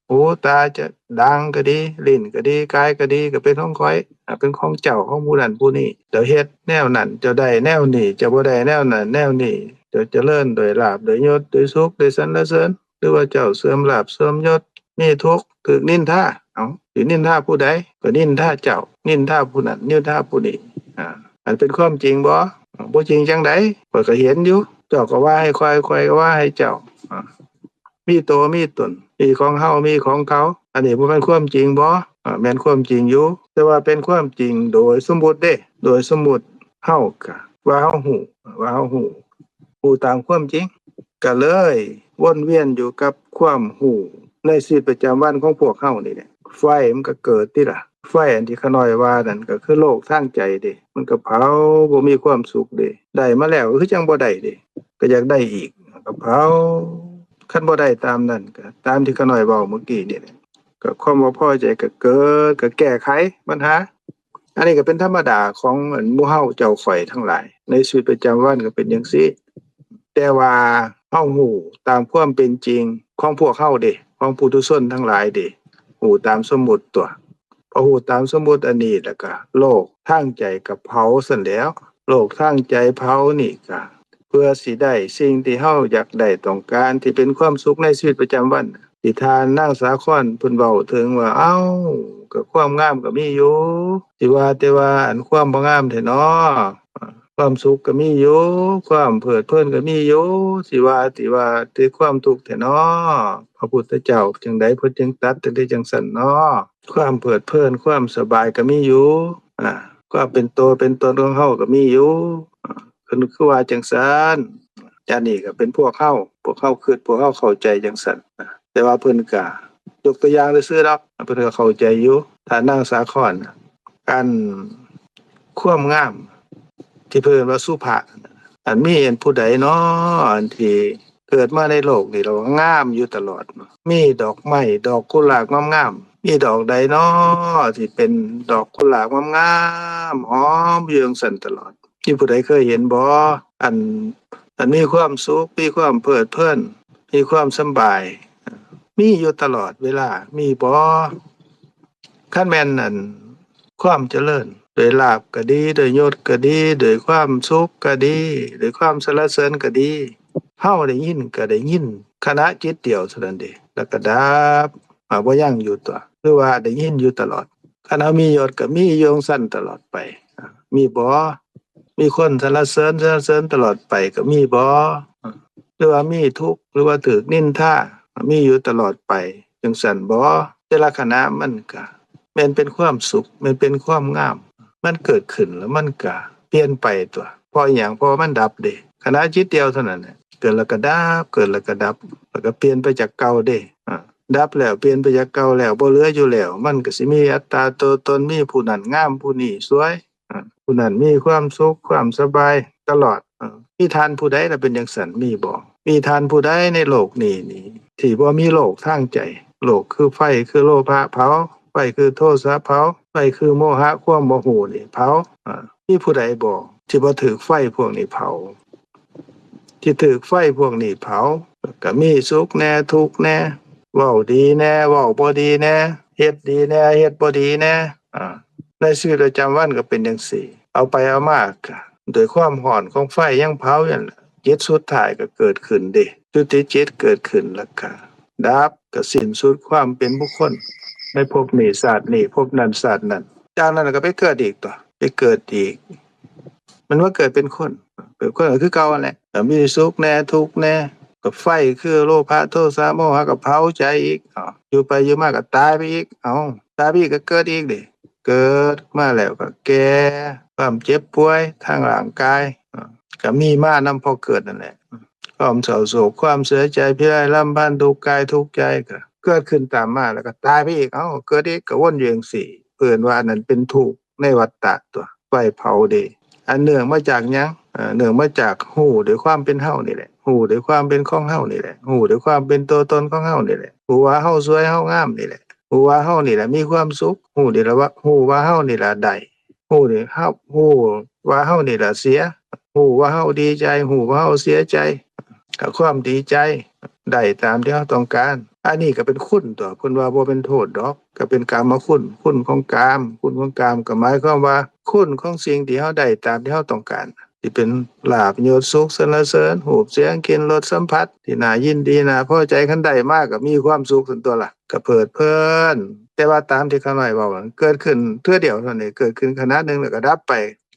ຫູຕາຈະ ດັງກໍດີ, ລີ້ນກໍດີ, ກາຍກໍດີ, ກໍເປັນຂອງຂ້ອຍ, ເປັນຂອງເຈົ້າ, ຂອງຜູ້ນັ້ນຜູ້ນີ້. ເຈົ້າເຮັດແນວນັ້ນ, ເຈົ້າໄດ້ແນວນີ້, ເຈົ້າບໍ່ໄດ້ແນວນັ້ນແນວນີ້, ເຈົ້າຈະເລີນດ້ວຍລາບ, ດ້ວຍຍົດ, ດ້ວຍສຸກ, ດ້ວຍສັນລະເສີນ, ຫຼືວ່າເຈົ້າເສື່ອມລາບ, ເສື່ອມຍົດ, ມີທຸກ, ຖືກນິນທາ. ເອົ້າ, ຊິນິນທາຜູ້ໃດ? ກໍນິນທາເຈົ້າ, ນິນທາຜູ້ນັ້ນ, ນິນທາຜູ້ນີ້. ອາ, ອັນເປັນຄວາມຈິງບໍ່? ບໍ່ຈິງຈັ່ງໃດ? ຂ້ອຍກໍເຫັນຢູ່. ເຈົ້າກໍວ່າໃຫ້ຂ້ອຍ, ຂ້ອຍກໍວ່າໃຫ້ເຈົ້າ. ອາ, ມີໂຕມີຕົນ, ມີຂອງເຮົາ, ມີຂອງເຂົາ. ອັນນີ້ບໍ່ແມ່ນຄວາມຈິງບໍ່? ອາ, ແມ່ນຄວາມຈິງຢູ່, ແຕ່ວ່າເປັນຄວາມຈິງໂດຍສົມມຸດເດ້, ໂດຍສົມມຸດ. ເຮົາກະວ່າເຮົາຮູ້, ວ່າເຮົາຮູ້, ຮູ້ຕາມຄວາມຈິງ, ກະເລີຍວົນວຽນຢູ່ກັບຄວາມຮູ້ ໃນຊີວິດປະຈຳວັນຂອງພວກເຮົານີ້ແຫຼະ ໄຟມັນກໍເກີດຕິລະ. ໄຟອັນທີ່ຂ້ານ້ອຍວ່ານັ້ນກໍຄືໂລກທາງໃຈເດ້ ມັນກໍເຜົາ ບໍ່ມີຄວາມສຸກເດ້. ໄດ້ມາແລ້ວກໍຄືຈັ່ງບໍ່ໄດ້ເດ້ ກໍຢາກໄດ້ອີກ ກໍເຜົາ. ຄັນບໍ່ໄດ້ຕາມນັ້ນ ກໍຕາມທີ່ຂ້ານ້ອຍເວົ້າເມື່ອກີ້ນີ້ແຫຼະ ກໍຄວາມບໍ່ພໍໃຈກໍເກີດ ກໍແກ້ໄຂບັນຫາ. ອັນນີ້ກໍເປັນທຳມະດາຂອງ ອັນ ໝູ່ເຮົາເຈົ້າຂ້ອຍທັງຫຼາຍ ໃນຊີວິດປະຈຳວັນກໍເປັນຈັ່ງຊີ້. ແຕ່ວ່າເຮົາຮູ້ຕາມຄວາມເປັນຈິງຂອງພວກເຮົາເດ້ ຂອງປຸຖຸຊົນທັງຫຼາຍເດ້ ຮູ້ຕາມສົມມຸດຕົວະ. ພໍຮູ້ຕາມສົມມຸດອັນນີ້ແລ້ວກໍ ໂລກທາງໃຈກໍເຜົາຊັ້ນແຫຼ້ວ. ໂລກທາງໃຈເຜົານີ້ກໍເພື່ອຊິໄດ້ສິ່ງທີ່ເຮົາຢາກໄດ້ຕ້ອງການ ທີ່ເປັນຄວາມສຸກໃນຊີວິດປະຈຳວັນ ທີ່ທ່ານນາງສາຄອນເພິ່ນເວົ້າເຖິງວ່າ ເອົ້າ ກໍຄວາມງາມກໍມີຢູ່ ຊິວ່າແຕ່ວ່າ ອັນ ຄວາມບໍ່ງາມແທ້ນໍ ຄວາມສຸກກໍມີຢູ່ ຄວາມເພີດເພີນກໍມີຢູ່ ຊິວ່າ ຊິວ່າແຕ່ຄວາມທຸກແທ້ນໍ ພະພຸດທະເຈົ້າຈັ່ງໃດເພິ່ນຈຶ່ງຕັດຈັ່ງໃດຈັ່ງຊັ້ນນໍ ຄວາມເພີດເພີນ ຄວາມສະບາຍກໍມີຢູ່ ອາ ຄວາມເປັນໂຕເປັນຕົນຂອງເຮົາກໍມີຢູ່ ອາ ເພິ່ນຄືວ່າຈັ່ງຊັ້ນ. ອັນນີ້ກໍເປັນພວກເຮົາ ພວກເຮົາຄິດ ພວກເຮົາເຂົ້າໃຈຈັ່ງຊັ້ນ ແຕ່ວ່າເພິ່ນກະຍົກຕົວຢ່າງຊື່ໆດອກ ເພິ່ນກໍເຂົ້າໃຈຢູ່. ທ່ານນາງສາຄອນ ອັນ ຄວາມງາມທີ່ເພິ່ນວ່າສຸພະ ອັນ ມີອັນຜູ້ໃດນໍ ອັນທີ່ເກີດມາໃນໂລກນີ້ແລ້ວງາມຢູ່ຕະຫຼອດ ມີດອກໄມ້ດອກກຸຫຼາບງາມໆ ມີດອກໃດນໍ ທີ່ເປັນດອກກຸຫຼາບງາມໆ ຫອມຢູ່ຈັ່ງຊັ້ນຕະຫຼອດ? ມີຜູ້ໃດເຄີຍເຫັນບໍ່? ອັນ ອັນມີຄວາມສຸກ ມີຄວາມເພີດເພີນ ມີຄວາມສຳບາຍ ມີຢູ່ຕະຫຼອດເວລາ ມີບໍ່? ຄັນແມ່ນ ອັນ ຄວາມຈະເລີນ ດ້ວຍລາບກໍດີ ດ້ວຍຍົດກໍດີ ດ້ວຍຄວາມສຸກກໍດີ ດ້ວຍຄວາມສັນລະເສີນກໍດີ ເຮົາໄດ້ຍິນກໍໄດ້ຍິນຂະນະຈິດດຽວເທົ່ານັ້ນເດ ແລ້ວກໍດັບ ອາ ບໍ່ຍັງຢູ່ຕົວະ ຫຼືວ່າໄດ້ຍິນຢູ່ຕະຫຼອດ. ຄັນເຮົາມີຍົດກໍມີຢູ່ຈັ່ງຊັ້ນຕະຫຼອດໄປ ອາ ມີບໍ່? ມີຄົນສັນລະເສີນ ສັນລະເສີນຕະຫຼອດໄປກໍມີບໍ່? ອາ ຫຼືວ່າມີທຸກ ຫຼືວ່າຖືກນິນທາ ມີຢູ່ຕະຫຼອດໄປຈັ່ງຊັ້ນບໍ່? ແຕ່ລະຂະນະມັນກະແມ່ນເປັນຄວາມສຸກ ແມ່ນເປັນຄວາມງາມ ມັນເກີດຂຶ້ນແລ້ວມັນກະປ່ຽນໄປຕົວະ. ເພາະອີ່ຫຍັງ? ເພາະວ່າມັນດັບເດ ຂະນະຈິດດຽວເທົ່ານັ້ນແຫຼະ ເກີດແລ້ວກໍດັບ ເກີດແລ້ວກໍດັບ ແລ້ວກໍປ່ຽນໄປຈາກເກົ່າເດ ອາ ດັບແລ້ວປ່ຽນໄປຈາກເກົ່າແລ້ວ ບໍ່ເຫຼືອຢູ່ແລ້ວ ມັນກໍຊິມີອັດຕາຕົວຕົນ ມີຜູ້ນັ້ນງາມ ຜູ້ນີ້ສວຍ ອາ ຜູ້ນັ້ນມີຄວາມສຸກຄວາມສະບາຍຕະຫຼອດ. ເອີ ມີທ່ານຜູ້ໃດລະເປັນຈັ່ງຊັ້ນ? ມີບໍ່? ມີທ່ານຜູ້ໃດໃນໂລກນີ້ນີ້ ທີ່ບໍ່ມີໂລກທາງໃຈ? ໂລກຄືໄຟ ຄືໂລພະເຜົາ ໄຟຄືໂທສະເຜົາ ໄຟຄືໂມຫະ ຄວາມບໍ່ຮູ້ນີ້ເຜົາ. ເອີ ມີຜູ້ໃດບໍ່ທີ່ບໍ່ຖືກໄຟພວກນີ້ເຜົາ? ທີ່ຖືກໄຟພວກນີ້ເຜົາ ກໍມີສຸກແດ່ ທຸກແດ່ ເວົ້າດີແດ່ ເວົ້າບໍ່ດີແດ່ ເຮັດດີແດ່ ເຮັດບໍ່ດີແດ່. ອາ ໃນຊີວິດປະຈຳວັນກໍເປັນຈັ່ງຊີ້ ເອົາໄປເອົາມາກໍດ້ວຍຄວາມຮ້ອນຂອງໄຟຍັງເຜົານັ້ນແຫຼະ ຈິດສຸດທ້າຍກໍເກີດຂຶ້ນເດ ຈຸຕິຈິດເກີດຂຶ້ນ ແລ້ວກໍດັບ ກໍສິ້ນສຸດຄວາມເປັນບຸກຄົນໃນພົບນີ້ຊາດນີ້ ພົບນັ້ນຊາດນັ້ນ ຈາກນັ້ນກໍໄປເກີດອີກຕົວະ ໄປເກີດອີກ ມັນມາເກີດເປັນຄົນ ເປັນຄົນກໍຄືເກົ່າຫັ້ນແຫຼະ ກໍມີສຸກແດ່ ທຸກແດ່ ກໍໄຟຄືໂລພະ ໂທສະ ໂມຫະ ກໍເຜົາໃຈອີກ ເອົາ ຢູ່ໄປຢູ່ມາກໍຕາຍໄປອີກ ເອົາ ຕາຍໄປອີກກໍເກີດອີກເດ ເກີດມາແລ້ວກໍແກ່ ຄວາມເຈັບປ່ວຍທາງຮ່າງກາຍ ເອີ ກໍມີມານຳພໍເກີດນັ້ນແຫຼະ ຄວາມເສົ້າໂສກ ຄວາມເສຍໃຈ ພິໄລລຳພັນ ທຸກກາຍທຸກໃຈ ກໍເກີດຂຶ້ນຕາມມາ ແລ້ວກໍຕາຍໄປອີກ ເອົາ ເກີດອີກ ກໍວົນຢູ່ຈັ່ງຊີ້ ເພິ່ນວ່າອັນນັ້ນເປັນທຸກໃນວັດຕະຕົວະ ໄຟເຜົາເດ. ອັນເນື່ອງມາຈາກຫຍັງ? ເອີ ເນື່ອງມາຈາກຮູ້ດ້ວຍຄວາມເປັນເຮົານີ້ແຫຼະ ຮູ້ດ້ວຍຄວາມເປັນຂອງເຮົານີ້ແຫຼະ ຮູ້ດ້ວຍຄວາມເປັນຕົວຕົນຂອງເຮົານີ້ແຫຼະ ຮູ້ວ່າເຮົາສວຍເຮົາງາມນີ້ແຫຼະ ຮູ້ວ່າເຮົານີ້ແຫຼະມີຄວາມສຸກ ຮູ້ນີ້ລະວ່າ ຮູ້ວ່າເຮົານີ້ລະໄດ້ ຮູ້ນີ້ເຮົາ ຮູ້ວ່າເຮົານີ້ລະເສຍ ຮູ້ວ່າເຮົາດີໃຈ ຮູ້ວ່າເຮົາເສຍໃຈ ກໍຄວາມດີໃຈໄດ້ຕາມທີ່ເຮົາຕ້ອງການ ອັນນີ້ກໍເປັນຄຸນຕົວະ ເພິ່ນວ່າບໍ່ເປັນໂທດດອກ ກໍເປັນກາມະຄຸນ ຄຸນຂອງກາມ ຄຸນຂອງກາມກໍໝາຍຄວາມວ່າຄຸນຂອງສິ່ງທີ່ເຮົາໄດ້ຕາມທີ່ເຮົາຕ້ອງການ ທີ່ເປັນລາບ ຍົດ ສຸກ ສັນລະເສີນ ຮູບ ສຽງ ກິ່ນ ລົດ ສຳຜັດ ທີ່ໜ້າຍິນດີ ໜ້າພໍໃຈ ຄັນໄດ້ມາກໍມີຄວາມສຸກຊັ້ນຕົວະລະ ກໍເພີດເພີນ. ແຕ່ວ່າຕາມທີ່ຂ້ານ້ອຍເວົ້າ ເກີດຂຶ້ນເທື່ອດຽວເທົ່ານັ້ນເອງ ເກີດຂຶ້ນຂະນະໜຶ່ງແລ້ວກໍດັບໄປ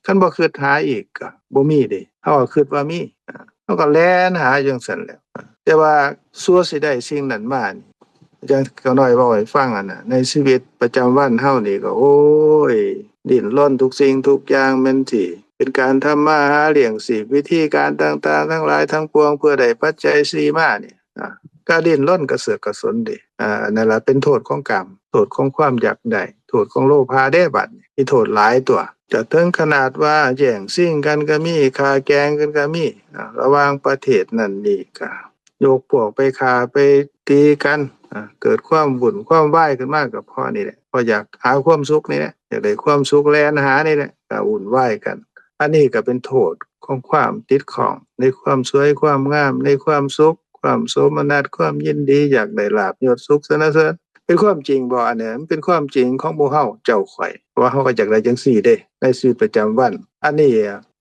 ຄັນບໍ່ຄິດຫາອີກກໍບໍ່ມີເດ ເຮົາກໍຄິດວ່າມີ ເຮົາກໍແລ່ນຫາຢູ່ຈັ່ງຊັ້ນແຫຼະ ແຕ່ວ່າຊົ່ວຊິໄດ້ສິ່ງນັ້ນມານີ້ ຢ່າງຂ້ານ້ອຍເວົ້າໃຫ້ຟັງຫັ້ນນະ ໃນຊີວິດປະຈຳວັນເຮົານີ້ກໍ ໂອ້ຍ ດີ້ນລົນທຸກສິ່ງທຸກຢ່າງ ແມ່ນຊິເປັນການທຳມາຫາລ້ຽງຊີບ ວິທີການຕ່າງໆທັງຫຼາຍທັງປວງ ເພື່ອໄດ້ປັດໄຈສີ່ມານີ້ ອາ ກະດີ້ນລົນກະເສືອກກະສົນເດ. ອາ ອັນນັ້ນລະເປັນໂທດຂອງກາມ ໂທດຂອງຄວາມຢາກໄດ້ ໂທດຂອງໂລພະເດ້. ບາດນີ້ມີໂທດຫຼາຍຕົວະ ຈະເຖິງຂະໜາດວ່າແຍ່ງຊິງກັນກະມີ ຂ້າແກ່ງກັນກະມີ ອາ ລະຫວ່າງປະເທດນັ້ນນີ້ກະ ຍົກພວກໄປຂ້າໄປຕີກັນ ອາ ເກີດຄວາມວຸ້ນຄວາມວາຍຂຶ້ນມາ ກໍເພາະນີ້ແຫຼະ ເພາະຢາກຫາຄວາມສຸກນີ້ແຫຼະ ຢາກໄດ້ຄວາມສຸກແລ່ນຫານີ້ແຫຼະ ກໍວຸ້ນວາຍກັນ. ອັນນີ້ກໍເປັນໂທດຂອງຄວາມຕິດຂ້ອງໃນຄວາມສວຍຄວາມງາມ ໃນຄວາມສຸກ ຄວາມໂສມະນັດ ຄວາມຍິນດີ ຢາກໄດ້ລາບຍົດສຸກສັນນະເສີນ. ເປັນຄວາມຈິງບໍ່? ອັນນີ້ມັນເປັນຄວາມຈິງຂອງໝູ່ເຮົາເຈົ້າຂ້ອຍ ເພາະວ່າເຮົາກໍຢາກໄດ້ຈັ່ງຊີ້ເດ້ ໃນຊີວິດປະຈຳວັນ. ອັນນີ້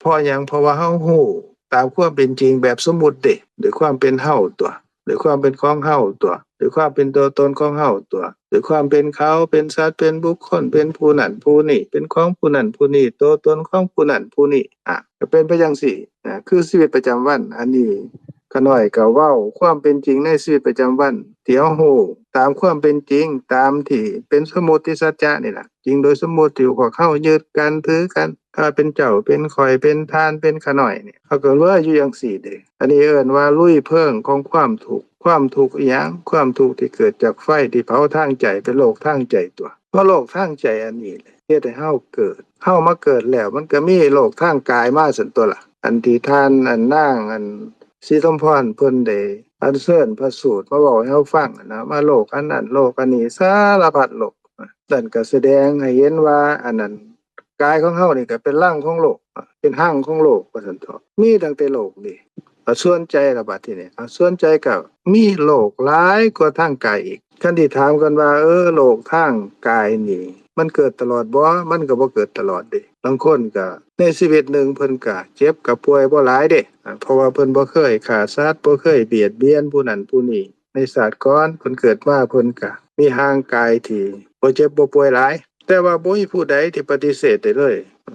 ເພາະຫຍັງ? ເພາະວ່າເຮົາຮູ້ຕາມຄວາມເປັນຈິງແບບສົມມຸດເດ້ ດ້ວຍຄວາມເປັນເຮົາຕົວະ ດ້ວຍຄວາມເປັນຂອງເຮົາຕົວະ ດ້ວຍຄວາມເປັນຕົວຕົນຂອງເຮົາຕົວະ ດ້ວຍຄວາມເປັນເຂົາ ເປັນສັດ ເປັນບຸກຄົນ ເປັນຜູ້ນັ້ນຜູ້ນີ້ ເປັນຂອງຜູ້ນັ້ນຜູ້ນີ້ ຕົວຕົນຂອງຜູ້ນັ້ນຜູ້ນີ້ ອາ ກໍເປັນໄປຈັ່ງຊີ້ນະ ຄືຊີວິດປະຈຳວັນ. ອັນນີ້ຂ້ານ້ອຍກໍເວົ້າຄວາມເປັນຈິງໃນຊີວິດປະຈຳວັນ ທີ່ເຮົາຮູ້ຕາມຄວາມເປັນຈິງ ຕາມທີ່ເປັນສົມມຸດຕິສັດຈະນີ້ລະ ຈິງໂດຍສົມມຸດທີ່ພວກເຮົາຍຶດກັນຖືກັນ ຖ້າເປັນເຈົ້າເປັນຂ້ອຍ ເປັນທ່ານເປັນຂ້ານ້ອຍນີ້ ເຮົາກໍເລີຍຢູ່ຈັ່ງຊີ້ເດ້. ອັນນີ້ເອີ້ນວ່າລຸຍເພີງຂອງຄວາມທຸກ. ຄວາມທຸກອີ່ຫຍັງ? ຄວາມທຸກທີ່ເກີດຈາກໄຟທີ່ເຜົາທາງໃຈ ເປັນໂລກທາງໃຈຕົວະ. ເພາະໂລກທາງໃຈອັນນີ້ແຫຼະເຮັດໃຫ້ເຮົາເກີດ ເຮົາມາເກີດແລ້ວ ມັນກໍມີໂລກທາງກາຍມາຊັ້ນຕົວະລະ. ອັນທີ່ທ່ານ ອັນນາງ ອັນ ສີສົມພອນ ເພິ່ນໄດ້ອັນເຊີນພະສູດມາເວົ້າໃຫ້ເຮົາຟັງຫັ້ນນະ ມາໂລກອັນນັ້ນໂລກອັນນີ້ ສາລະພັດໂລກ ນັ້ນກໍສະແດງໃຫ້ເຫັນວ່າ ອັນນັ້ນ ກາຍຂອງເຮົານີ້ກໍເປັນລັງຂອງໂລກ ເປັນຮັງຂອງໂລກວ່າຊັ້ນເຖາະ ມີຕັ້ງແຕ່ໂລກນີ້. ເອົາ ສ່ວນໃຈລະບາດທີນີ້ ເອົາ ສ່ວນໃຈກໍມີໂລກຫຼາຍກວ່າທາງກາຍອີກ. ຄັນທີ່ຖາມກັນວ່າ ເອີ ໂລກທາງກາຍນີ້ ມັນເກີດຕະຫຼອດບໍ່? ມັນກໍບໍ່ເກີດຕະຫຼອດເດ້. ລາງຄົນກໍໃນຊີວິດໜຶ່ງ ເພິ່ນກໍເຈັບກໍປ່ວຍບໍ່ຫຼາຍເດ້ ອາ ເພາະວ່າເພິ່ນບໍ່ເຄີຍຂ້າສັດ ບໍ່ເຄີຍບຽດບຽນຜູ້ນັ້ນຜູ້ນີ້. ໃນຊາດກ່ອນເພິ່ນເກີດມາ ເພິ່ນກະມີຮ່າງກາຍທີ່ບໍ່ເຈັບບໍ່ປ່ວຍຫຼາຍ, ແຕ່ວ່າບໍ່ມີຜູ້ໃດທີ່ປະຕິເສດໄດ້ເລີຍ ອ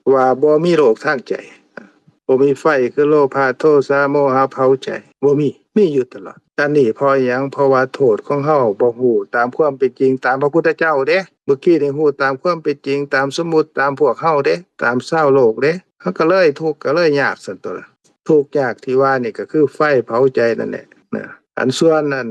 າ ວ່າບໍ່ມີໂລກທາງໃຈ, ອາ ບໍ່ມີໄຟຄືໂລພະ ໂທສະ ໂມຫະເຜົາໃຈ, ບໍ່ມີ, ມີຢູ່ຕະຫຼອດ. ອັນນີ້ເພາະຫຍັງ? ເພາະວ່າໂທດຂອງເຮົາບໍ່ຮູ້ຕາມຄວາມເປັນຈິງ ຕາມພະພຸດທະເຈົ້າເດ້. ເມື່ອກີ້ນີ້ຮູ້ຕາມຄວາມເປັນຈິງ ຕາມສົມມຸດ ຕາມພວກເຮົາເດ້ ຕາມຊາວໂລກເດ້, ເຮົາກໍເລີຍທຸກ ກໍເລີຍຍາກຊັ້ນຕົວະ. ທຸກຍາກທີ່ວ່ານີ້ກໍຄືໄຟເຜົາໃຈນັ້ນແຫຼະນະ. ອັນສ່ວນອັນ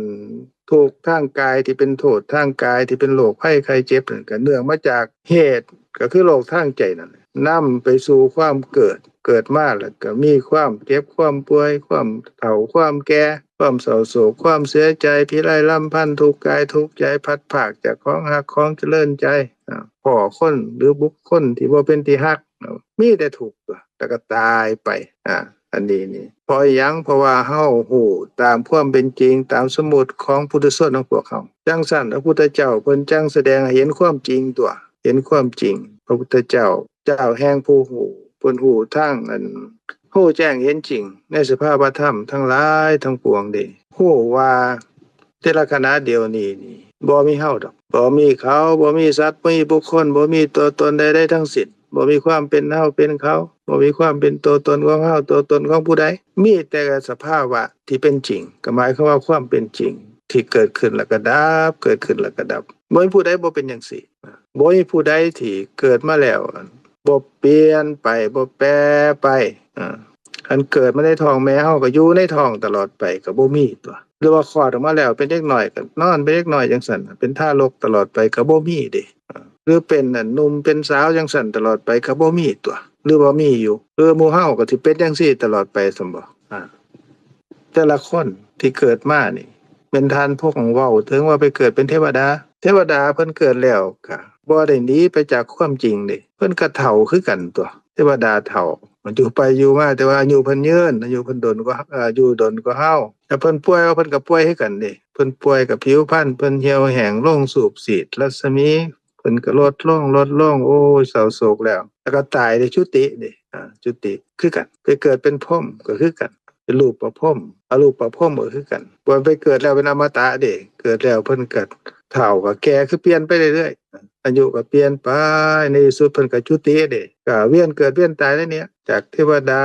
ທຸກທາງກາຍທີ່ເປັນໂທດທາງກາຍ ທີ່ເປັນໂລກໄພໄຂ້ເຈັບນັ້ນ ກໍເນື່ອງມາຈາກເຫດ ກໍຄືໂລກທາງໃຈນັ້ນແຫຼະ ນຳໄປສູ່ຄວາມເກີດ, ເກີດມາແລ້ວກໍມີຄວາມເຈັບຄວາມປ່ວຍ ຄວາມເຖົ້າຄວາມແກ່ ຄວາມເສົ້າໂສກຄວາມເສຍໃຈ ພິໄລລຳພັນ ທຸກກາຍທຸກໃຈ ພັດພາກຈາກຂອງຮັກຂອງຈະເລີນໃຈ ອາ ພໍ້ຄົນ ຫຼື ບຸກຄົນທີ່ບໍ່ເປັນທີ່ຮັກ ອາ ມີແຕ່ທຸກຕົວະ ແລ້ວກໍຕາຍໄປ. ອາ ອັນນີ້ນີ້ ເພາະຫຍັງ? ເພາະວ່າເຮົາຮູ້ຕາມຄວາມເປັນຈິງ ຕາມສົມມຸດຂອງປຸຖຸຊົນຂອງພວກເຮົາ. ຈັ່ງຊັ້ນ ພະພຸດທະເຈົ້າເພິ່ນຈັ່ງສະແດງໃຫ້ເຫັນຄວາມຈິງຕົວະ, ເຫັນຄວາມຈິງ. ພະພຸດທະເຈົ້າ ເຈົ້າແຫ່ງຜູ້ຮູ້ ເພິ່ນຮູ້ທັງອັນ ຮູ້ແຈ້ງເຫັນຈິງໃນສະພາວະທຳທັງຫຼາຍທັງປວງເດ້. ຮູ້ວ່າແຕ່ລະຂະນະດຽວນີ້ນີ້ ບໍ່ມີເຮົາດອກ, ບໍ່ມີເຂົາ, ບໍ່ມີສັດ, ບໍ່ມີບຸກຄົນ, ບໍ່ມີຕົວຕົນໃດໆທັງສິ້ນ, ບໍ່ມີຄວາມເປັນເຮົາເປັນເຂົາ, ບໍ່ມີຄວາມເປັນຕົວຕົນຂອງເຮົາ, ຕົວຕົນຂອງຜູ້ໃດ, ມີແຕ່ສະພາວະທີ່ເປັນຈິງ, ກໍໝາຍຄວາມວ່າຄວາມເປັນຈິງທີ່ເກີດຂຶ້ນແລ້ວກໍດັບ, ເກີດຂຶ້ນແລ້ວກໍດັບ. ບໍ່ມີຜູ້ໃດບໍ່ເປັນຈັ່ງຊີ້. ບໍ່ມີຜູ້ໃດທີ່ເກີດມາແລ້ວບໍ່ປ່ຽນໄປ, ບໍ່ແປໄປ. ອາ ຄັນເກີດມາໃນທ້ອງແມ່ເຮົາກໍຢູ່ໃນທ້ອງຕະຫຼອດໄປກໍບໍ່ມີຕົວະ. ຫຼືວ່າຄອດອອກມາແລ້ວເປັນເດັກນ້ອຍກໍນອນເປັນເດັກນ້ອຍຈັ່ງຊັ້ນ ເປັນທາລົກຕະຫຼອດໄປກໍບໍ່ມີເດ້. ອາ ຫຼືເປັນອັນໜຸ່ມເປັນສາວຈັ່ງຊັ້ນຕະຫຼອດໄປກໍບໍ່ມີຕົວະ. ຫຼືວ່າມີຢູ່? ຫຼືໝູ່ເຮົາກໍຊິເປັນຈັ່ງຊີ້ຕະຫຼອດໄປຊັ້ນບໍ? ອາ ແຕ່ລະຄົນທີ່ເກີດມານີ້ ແມ່ນທ່ານພວກເວົ້າເຖິງວ່າໄປເກີດເປັນເທວະດາ. ເທວະດາເພິ່ນເກີດແລ້ວກະບໍ່ໄດ້ໜີໄປຈາກຄວາມຈິງເດ້, ເພິ່ນກະເຖົ້າຄືກັນຕົວະ. ເທວະດາເຖົ້າ ຢູ່ໄປຢູ່ມາ ແຕ່ວ່າອາຍຸເພິ່ນຍືນ, ອາຍຸເພິ່ນດົນກວ່າ, ອາຍຸດົນກວ່າເຮົາ. ຖ້າເພິ່ນປ່ວຍ ເພິ່ນກະປ່ວຍຄືກັນເດ້. ເພິ່ນປ່ວຍກະຜິວພັນເພິ່ນຫ່ຽວແຫ້ງລົງ ສູບສີດລັດສະໝີ ເພິ່ນກໍລົດລົງ ລົດລົງ ໂອ້ຍ ເສົ້າໂສກແລ້ວ ແລ້ວກໍຕາຍເດ້ ຈຸຕິເດ້ ອາ ຈຸຕິຄືກັນ. ໄປເກີດເປັນພົມກໍຄືກັນ ເປັນຮູບປະພົມ ອະຮູບປະພົມກໍຄືກັນ. ບໍ່ໄປເກີດແລ້ວເປັນອະມະຕະເດ້ ເກີດແລ້ວເພິ່ນກໍເຖົ້າກໍແກ່ ຄືປ່ຽນໄປເລື້ອຍໆ ອາ ອາຍຸກໍປ່ຽນໄປ ໃນທີ່ສຸດເພິ່ນກໍຈຸຕິເດ້ ກໍວຽນເກີດວຽນຕາຍແນວນີ້ ຈາກເທວະດາ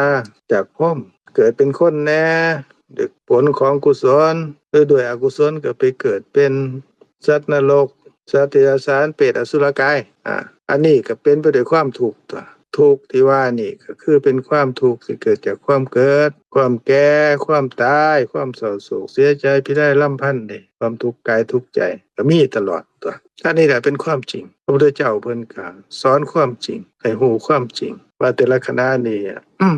ຈາກພົມ ເກີດເປັນຄົນແດ່ ດ້ວຍຜົນຂອງກຸສົນ ຫຼືດ້ວຍອະກຸສົນກໍໄປເກີດເປັນສັດນະລົກ ສັດເດຍລະສານ ເປດ ອະສຸລະກາຍ. ອາ ອັນນີ້ກໍເປັນໄປດ້ວຍຄວາມທຸກຕົວະ. ທຸກທີ່ວ່ານີ້ກໍຄືເປັນຄວາມທຸກທີ່ເກີດຈາກຄວາມເກີດ, ຄວາມແກ່, ຄວາມຕາຍ, ຄວາມເສົ້າໂສກເສຍໃຈ, ພິໄລລຳພັນນີ້, ຄວາມທຸກກາຍທຸກໃຈກໍມີຕະຫຼອດຕົວະ. ອັນນີ້ແຫຼະເປັນຄວາມຈິງ. ພະພຸດທະເຈົ້າເພິ່ນກໍສອນຄວາມຈິງ, ໃຫ້ຮູ້ຄວາມຈິງວ່າແຕ່ລະຂະນະນີ້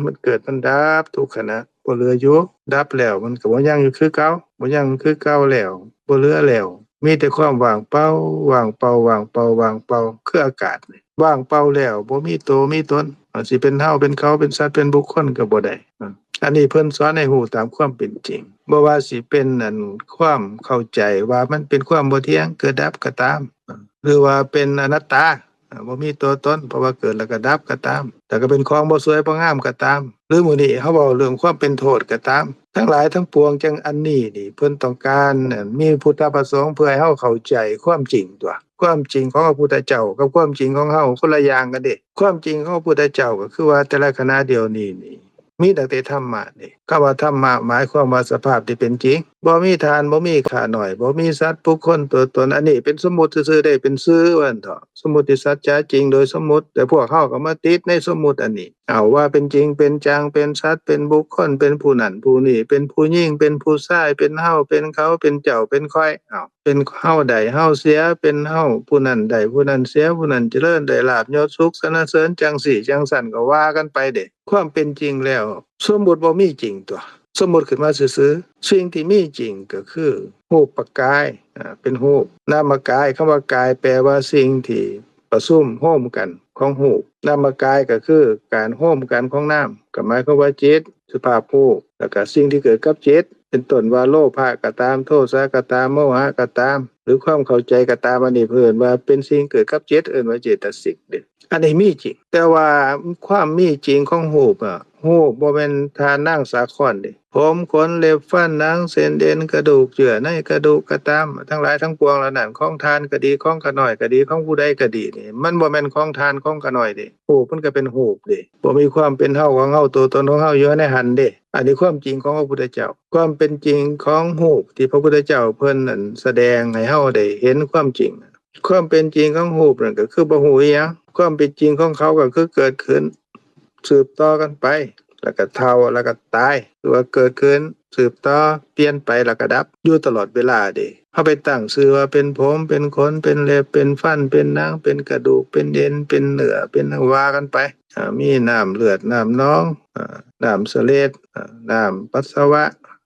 ມັນເກີດມັນດັບທຸກຂະນະ. ບໍ່ເຫຼືອຢູ່, ດັບແລ້ວມັນກໍບໍ່ຍັງຢູ່ຄືເກົ່າ, ບໍ່ຍັງຄືເກົ່າແລ້ວ, ບໍ່ເຫຼືອແລ້ວ, ມີແຕ່ຄວາມວ່າງເປົ່າ, ວ່າງເປົ່າ, ວ່າງເປົ່າ, ວ່າງເປົ່າ, ຄືອາກາດນີ້ ວ່າງເປົ່າແລ້ວ, ບໍ່ມີໂຕມີຕົນ, ອາ ຊິເປັນເຮົາ, ເປັນເຂົາ, ເປັນສັດ, ເປັນບຸກຄົນກໍບໍ່ໄດ້. ອາ ອັນນີ້ເພິ່ນສອນໃຫ້ຮູ້ຕາມຄວາມເປັນຈິງ, ບໍ່ວ່າຊິເປັນ ອັນ ຄວາມເຂົ້າໃຈວ່າມັນເປັນຄວາມບໍ່ທ່ຽງ, ເກີດດັບກໍຕາມ, ອາ ຫຼືວ່າເປັນອະນັດຕາ, ອາ ບໍ່ມີຕົວຕົນ, ເພາະວ່າເກີດແລ້ວກໍດັບກໍຕາມ, ແຕ່ກໍເປັນຂອງບໍ່ສວຍບໍ່ງາມກໍຕາມ, ຫຼືມື້ນີ້ເຮົາເວົ້າເລື່ອງຄວາມເປັນໂທດກໍຕາມ, ທັງຫຼາຍທັງປວງຈັ່ງອັນນີ້ນີ້ ເພິ່ນຕ້ອງການ ອັນ ມີພຸດທະປະສົງເພື່ອໃຫ້ເຮົາເຂົ້າໃຈຄວາມຈິງຕົວະ. ຄວາມຈິງຂອງພະພຸດທະເຈົ້າກັບຄວາມຈິງຂອງເຮົາຄົນລະຢ່າງກັນເດ້. ຄວາມຈິງຂອງພະພຸດທະເຈົ້າກໍຄືວ່າແຕ່ລະຂະນະດຽວນີ້ນີ້ ມີຕັ້ງແຕ່ທຳມະນີ້. ຄຳວ່າທຳມະໝາຍຄວາມວ່າສະພາບທີ່ເປັນຈິງ, ບໍ່ມີທ່ານ, ບໍ່ມີຂ້ານ້ອຍ, ບໍ່ມີສັດບຸກຄົນຕົວຕົນ. ອັນນີ້ເປັນສົມມຸດຊື່ໆເດ້, ເປັນຊື່ວ່າຊັ້ນເຖາະ, ສົມມຸດຕິສັດຈະຈິງໂດຍສົມມຸດ, ແຕ່ພວກເຮົາກໍມາຕິດໃນສົມມຸດອັນນີ້. ເອົາ ວ່າເປັນຈິງເປັນຈັງ, ເປັນສັດ, ເປັນບຸກຄົນ, ເປັນຜູ້ນັ້ນຜູ້ນີ້, ເປັນຜູ້ຍິງ, ເປັນຜູ້ຊາຍ, ເປັນເຮົາ, ເປັນເຂົາ, ເປັນເຈົ້າ, ເປັນຂ້ອຍ, ເອົາ ເປັນເຮົາໄດ້ເຮົາເສຍ, ເປັນເຮົາຜູ້ນັ້ນໄດ້ຜູ້ນັ້ນເສຍ, ຜູ້ນັ້ນຈະເລີນໄດ້ລາບຍົດສຸກສັນນະເສີນ, ຈັ່ງຊີ້ຈັ່ງຊັ້ນກໍວ່າກັນໄປເດ້. ຄວາມເປັນຈິງແລ້ວ ສົມມຸດບໍ່ມີຈິງຕົວະ, ສົມມຸດຂຶ້ນມາຊື່ໆ. ສິ່ງທີ່ມີຈິງກໍຄືຮູບປະກາຍ, ອາ ເປັນຮູບ. ນາມະກາຍ, ຄຳວ່າກາຍແປວ່າສິ່ງທີ່ປະຊຸມໂຮມກັນຂອງຮູບ. ນາມະກາຍກໍຄືການໂຮມກັນຂອງນາມ, ກໍໝາຍຄວາມວ່າຈິດ, ສະພາບຮູ້, ແລ້ວກໍສິ່ງທີ່ເກີດກັບຈິດ, ເປັນຕົ້ນວ່າໂລພະກໍຕາມ, ໂທສະກໍຕາມ, ໂມຫະກໍຕາມ, ຫຼືຄວາມເຂົ້າໃຈກໍຕາມ, ອັນນີ້ເພິ່ນວ່າເປັນສິ່ງເກີດກັບຈິດ, ເອີ້ນວ່າເຈຕະສິກເດ້. ອັນນີ້ມີຈິງ, ແຕ່ວ່າຄວາມມີຈິງຂອງຮູບອະ, ຮູບບໍ່ແມ່ນທ່ານນາງສາຄອນເດ້. ຜົມ, ຂົນ, ເລັບ, ຟັນ, ໜັງ, ເສັ້ນ, ເອັນ, ກະດູກ, ເຍື່ອໃນກະດູກກໍຕາມ, ທັງຫຼາຍທັງປວງເຫຼົ່ານັ້ນ, ຂອງທ່ານກໍດີ, ຂອງຂ້ານ້ອຍກໍດີ, ຂອງຜູ້ໃດກໍດີນີ້, ມັນບໍ່ແມ່ນຂອງທ່ານຂອງຂ້ານ້ອຍເດ້. ຮູບມັນກໍເປັນຮູບເດ້, ບໍ່ມີຄວາມເປັນເຮົາຂອງເຮົາ, ຕົວຕົນຂອງເຮົາຢູ່ໃນຫັ້ນເດ້. ອັນນີ້ຄວາມຈິງຂອງພະພຸດທະເຈົ້າ. ຄວາມເປັນຈິງຂອງຮູບທີ່ພະພຸດທະເຈົ້າເພິ່ນ ອັນ ສະແດງໃຫ້ເຮົາໄດ້ເຫັນຄວາມຈິງ. ຄວາມເປັນຈິງຂອງຮູບນັ້ນກໍຄືບໍ່ຮູ້ອີ່ຫຍັງ. ຄວາມເປັນຈິງຂອງເຂົາກໍຄືເກີດຂຶ້ນ ສືບຕໍ່ກັນໄປ, ແລ້ວກໍເຖົ້າ, ແລ້ວກໍຕາຍ, ຫຼືວ່າເກີດຂຶ້ນ, ສືບຕໍ່, ປ່ຽນໄປ, ແລ້ວກໍດັບ ຢູ່ຕະຫຼອດເວລາເດ້. ເຮົາໄປຕັ້ງຊື່ວ່າເປັນຜົມ, ເປັນຂົນ, ເປັນເລັບ, ເປັນຟັນ, ເປັນໜັງ, ເປັນກະດູກ, ເປັນເອັນ, ເປັນເນື້ອ, ເປັນ ວ່າກັນໄປ, ອາ ມີນ້ຳເລືອດ, ນ້ຳໜອງ, ອາ ນ້ຳສະເລັດ, ອາ ນ້ຳປັດສະວະ,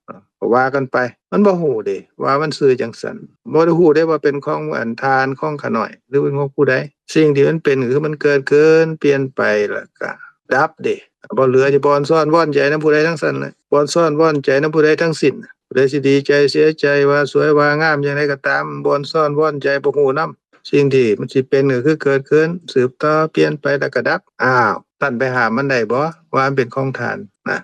ອາ ກໍວ່າກັນໄປ. ມັນບໍ່ຮູ້ເດ້ວ່າມັນຊື່ຈັ່ງຊັ້ນ, ບໍ່ໄດ້ຮູ້ເດ້ວ່າເປັນຂອງ ອັນ ທ່ານ, ຂອງຂ້ານ້ອຍ ຫຼືເປັນຂອງຜູ້ໃດ. ສິ່ງທີ່ມັນເປັນກໍຄືມັນເກີດຂຶ້ນ, ປ່ຽນໄປ ແລ້ວກໍດັບເດ້. ບໍ່ເຫຼືອຈະບ່ອນຊ້ອນວອນໃຈນຳຜູ້ໃດທັງຊັ້ນເລີຍ, ບ່ອນຊ້ອນວອນໃຈນຳຜູ້ໃດທັງສິ້ນ. ຜູ້ໃດຊິດີໃຈເສຍໃຈ, ວ່າສວຍວ່າງາມຈັ່ງໃດກໍຕາມ, ບ່ອນຊ້ອນວອນໃຈ ບໍ່ຮູ້ນຳ. ສິ່ງທີ່ມັນຊິເປັນກໍຄືເກີດຂຶ້ນ, ສືບຕໍ່, ປ່ຽນໄປ ແລ້ວກໍດັບ. ອ້າວ ທ່ານໄປຫ້າມມັນໄດ້ບໍ່ ວ່າມັນເປັນຂອງທ່ານນະ?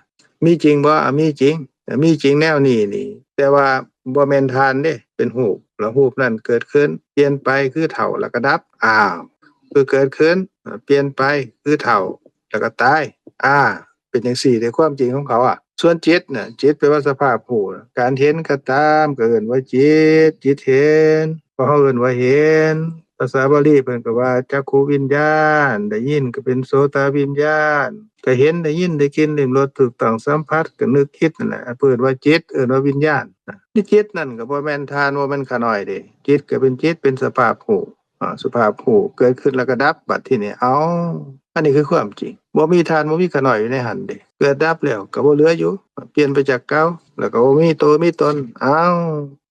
ມີຈິງບໍ່? ອາ ມີຈິງ, ມີຈິງແນວນີ້ນີ້, ແຕ່ວ່າບໍ່ແມ່ນທ່ານເດ້, ເປັນຮູບ, ແລ້ວຮູບນັ້ນເກີດຂຶ້ນ, ປ່ຽນໄປ ຄືເຖົ້າ ແລ້ວກໍດັບ. ອ້າວ ຄືເກີດຂຶ້ນ, ປ່ຽນໄປ ຄືເຖົ້າ ແລ້ວກໍຕາຍ. ອາ ເປັນຈັ່ງຊີ້ເດ້ ຄວາມຈິງຂອງເຂົາອະ. ສ່ວນຈິດນະ, ຈິດແປວ່າສະພາບຮູ້, ການເຫັນກໍຕາມ ກໍເອີ້ນວ່າຈິດ, ຈິດເຫັນ ພວກເຮົາເອີ້ນວ່າເຫັນ. ພາສາບາລີເພິ່ນກໍວ່າຈັກຂຸວິນຍານ, ໄດ້ຍິນກໍເປັນໂສຕະວິນຍານ, ກໍເຫັນ, ໄດ້ຍິນ, ໄດ້ກິ່ນ, ລິ້ມລົດ, ຖືກຕ້ອງສຳຜັດ, ກໍນຶກຄິດນັ້ນແຫຼະ, ເພິ່ນວ່າຈິດ, ເອີ້ນວ່າວິນຍານ. ໃນຈິດນັ້ນກໍບໍ່ແມ່ນທ່ານ, ບໍ່ແມ່ນຂ້ານ້ອຍເດ້. ຈິດກໍເປັນຈິດ, ເປັນສະພາບຮູ້. ອາ ສະພາບຮູ້ເກີດຂຶ້ນແລ້ວກໍດັບ. ບັດທີນີ້ ເອົາ ອັນນີ້ຄືຄວາມຈິງ, ບໍ່ມີທ່ານ ບໍ່ມີຂ້ານ້ອຍຢູ່ໃນຫັ້ນເດ້. ເກີດດັບແລ້ວກໍບໍ່ເຫຼືອຢູ່, ປ່ຽນໄປຈາກເກົ່າ, ແລ້ວກໍບໍ່ມີໂຕມີຕົນ. ເອົາ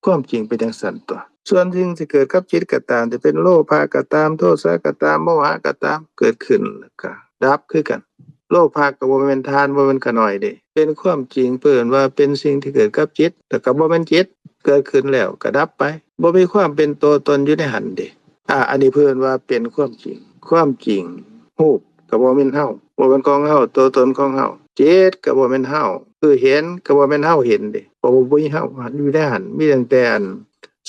ຄວາມຈິງເປັນຈັ່ງຊັ້ນຕົວະ. ສ່ວນສິ່ງທີ່ເກີດກັບຈິດກໍຕາມ, ຈະເປັນໂລພະກໍຕາມ, ໂທສະກໍຕາມ, ໂມຫະກໍຕາມ, ເກີດຂຶ້ນແລ້ວກໍດັບຄືກັນ. ໂລພະກໍບໍ່ແມ່ນທ່ານ, ບໍ່ແມ່ນຂ້ານ້ອຍເດ້. ເປັນຄວາມຈິງ, ເພິ່ນວ່າເປັນສິ່ງທີ່ເກີດກັບຈິດ, ແຕ່ກໍບໍ່ແມ່ນຈິດ, ເກີດຂຶ້ນແລ້ວກໍດັບໄປ, ບໍ່ມີຄວາມເປັນຕົວຕົນຢູ່ໃນຫັ້ນເດ້. ອາ ອັນນີ້ເພິ່ນວ່າເປັນຄວາມຈິງ. ຄວາມຈິງ, ຮູບກໍບໍ່ແມ່ນເຮົາ, ບໍ່ແມ່ນຂອງເຮົາ, ຕົວຕົນຂອງເຮົາ. ຈິດກໍບໍ່ແມ່ນເຮົາ, ຄືເຫັນກໍບໍ່ແມ່ນເຮົາເຫັນເດ້, ເພາະວ່າບໍ່ມີເຮົາຢູ່ໃນຫັ້ນ, ມີຕັ້ງແຕ່ ອັນ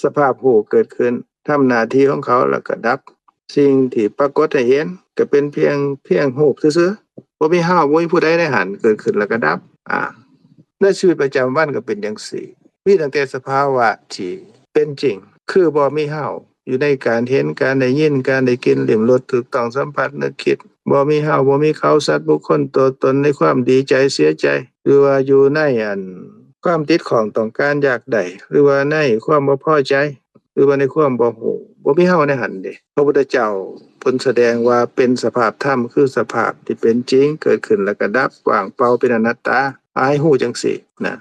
ສະພາບຮູ້ເກີດຂຶ້ນ, ທຳໜ້າທີ່ຂອງເຂົາ ແລ້ວກໍດັບ. ສິ່ງທີ່ປາກົດໃຫ້ເຫັນກໍເປັນພຽງ, ພຽງຮູບຊື່ໆ, ບໍ່ມີເຮົາ, ບໍ່ມີຜູ້ໃດໃນຫັ້ນ, ເກີດຂຶ້ນແລ້ວກໍດັບ. ອາ ໃນຊີວິດປະຈຳວັນກໍເປັນຈັ່ງຊີ້, ມີຕັ້ງແຕ່ສະພາວະທີ່ເປັນຈິງ, ຄືບໍ່ມີເຮົາ, ຢູ່ໃນການເຫັນ ການໄດ້ຍິນ ການໄດ້ກິ່ນ ລິ້ມລົດ ຖືກຕ້ອງສຳຜັດ ນຶກຄິດ ບໍ່ມີເຮົາ ບໍ່ມີເຂົາ ສັດບຸກຄົນ ຕົວຕົນ ໃນຄວາມດີໃຈເສຍໃຈ ຫຼືວ່າຢູ່ໃນອັນຄວາມຕິດຂ້ອງຕ້ອງການຢາກໄດ້ ຫຼືວ່າໃນຄວາມບໍ່ພໍໃຈ ຫຼືວ່າໃນຄວາມບໍ່ຮູ້ ບໍ່ມີເຮົາໃນຫັ້ນເດ້. ພະພຸດທະເຈົ້າເພິ່ນສະແດງວ່າເປັນສະພາບທຳ ຄືສະພາບທີ່ເປັນຈິງ ເກີດຂຶ້ນແລ້ວກໍດັບ ວ່າງເປົ່າ ເປັນອະນັດຕາ. ໃຫ້ຮູ້ຈັ່ງຊີ້ນະ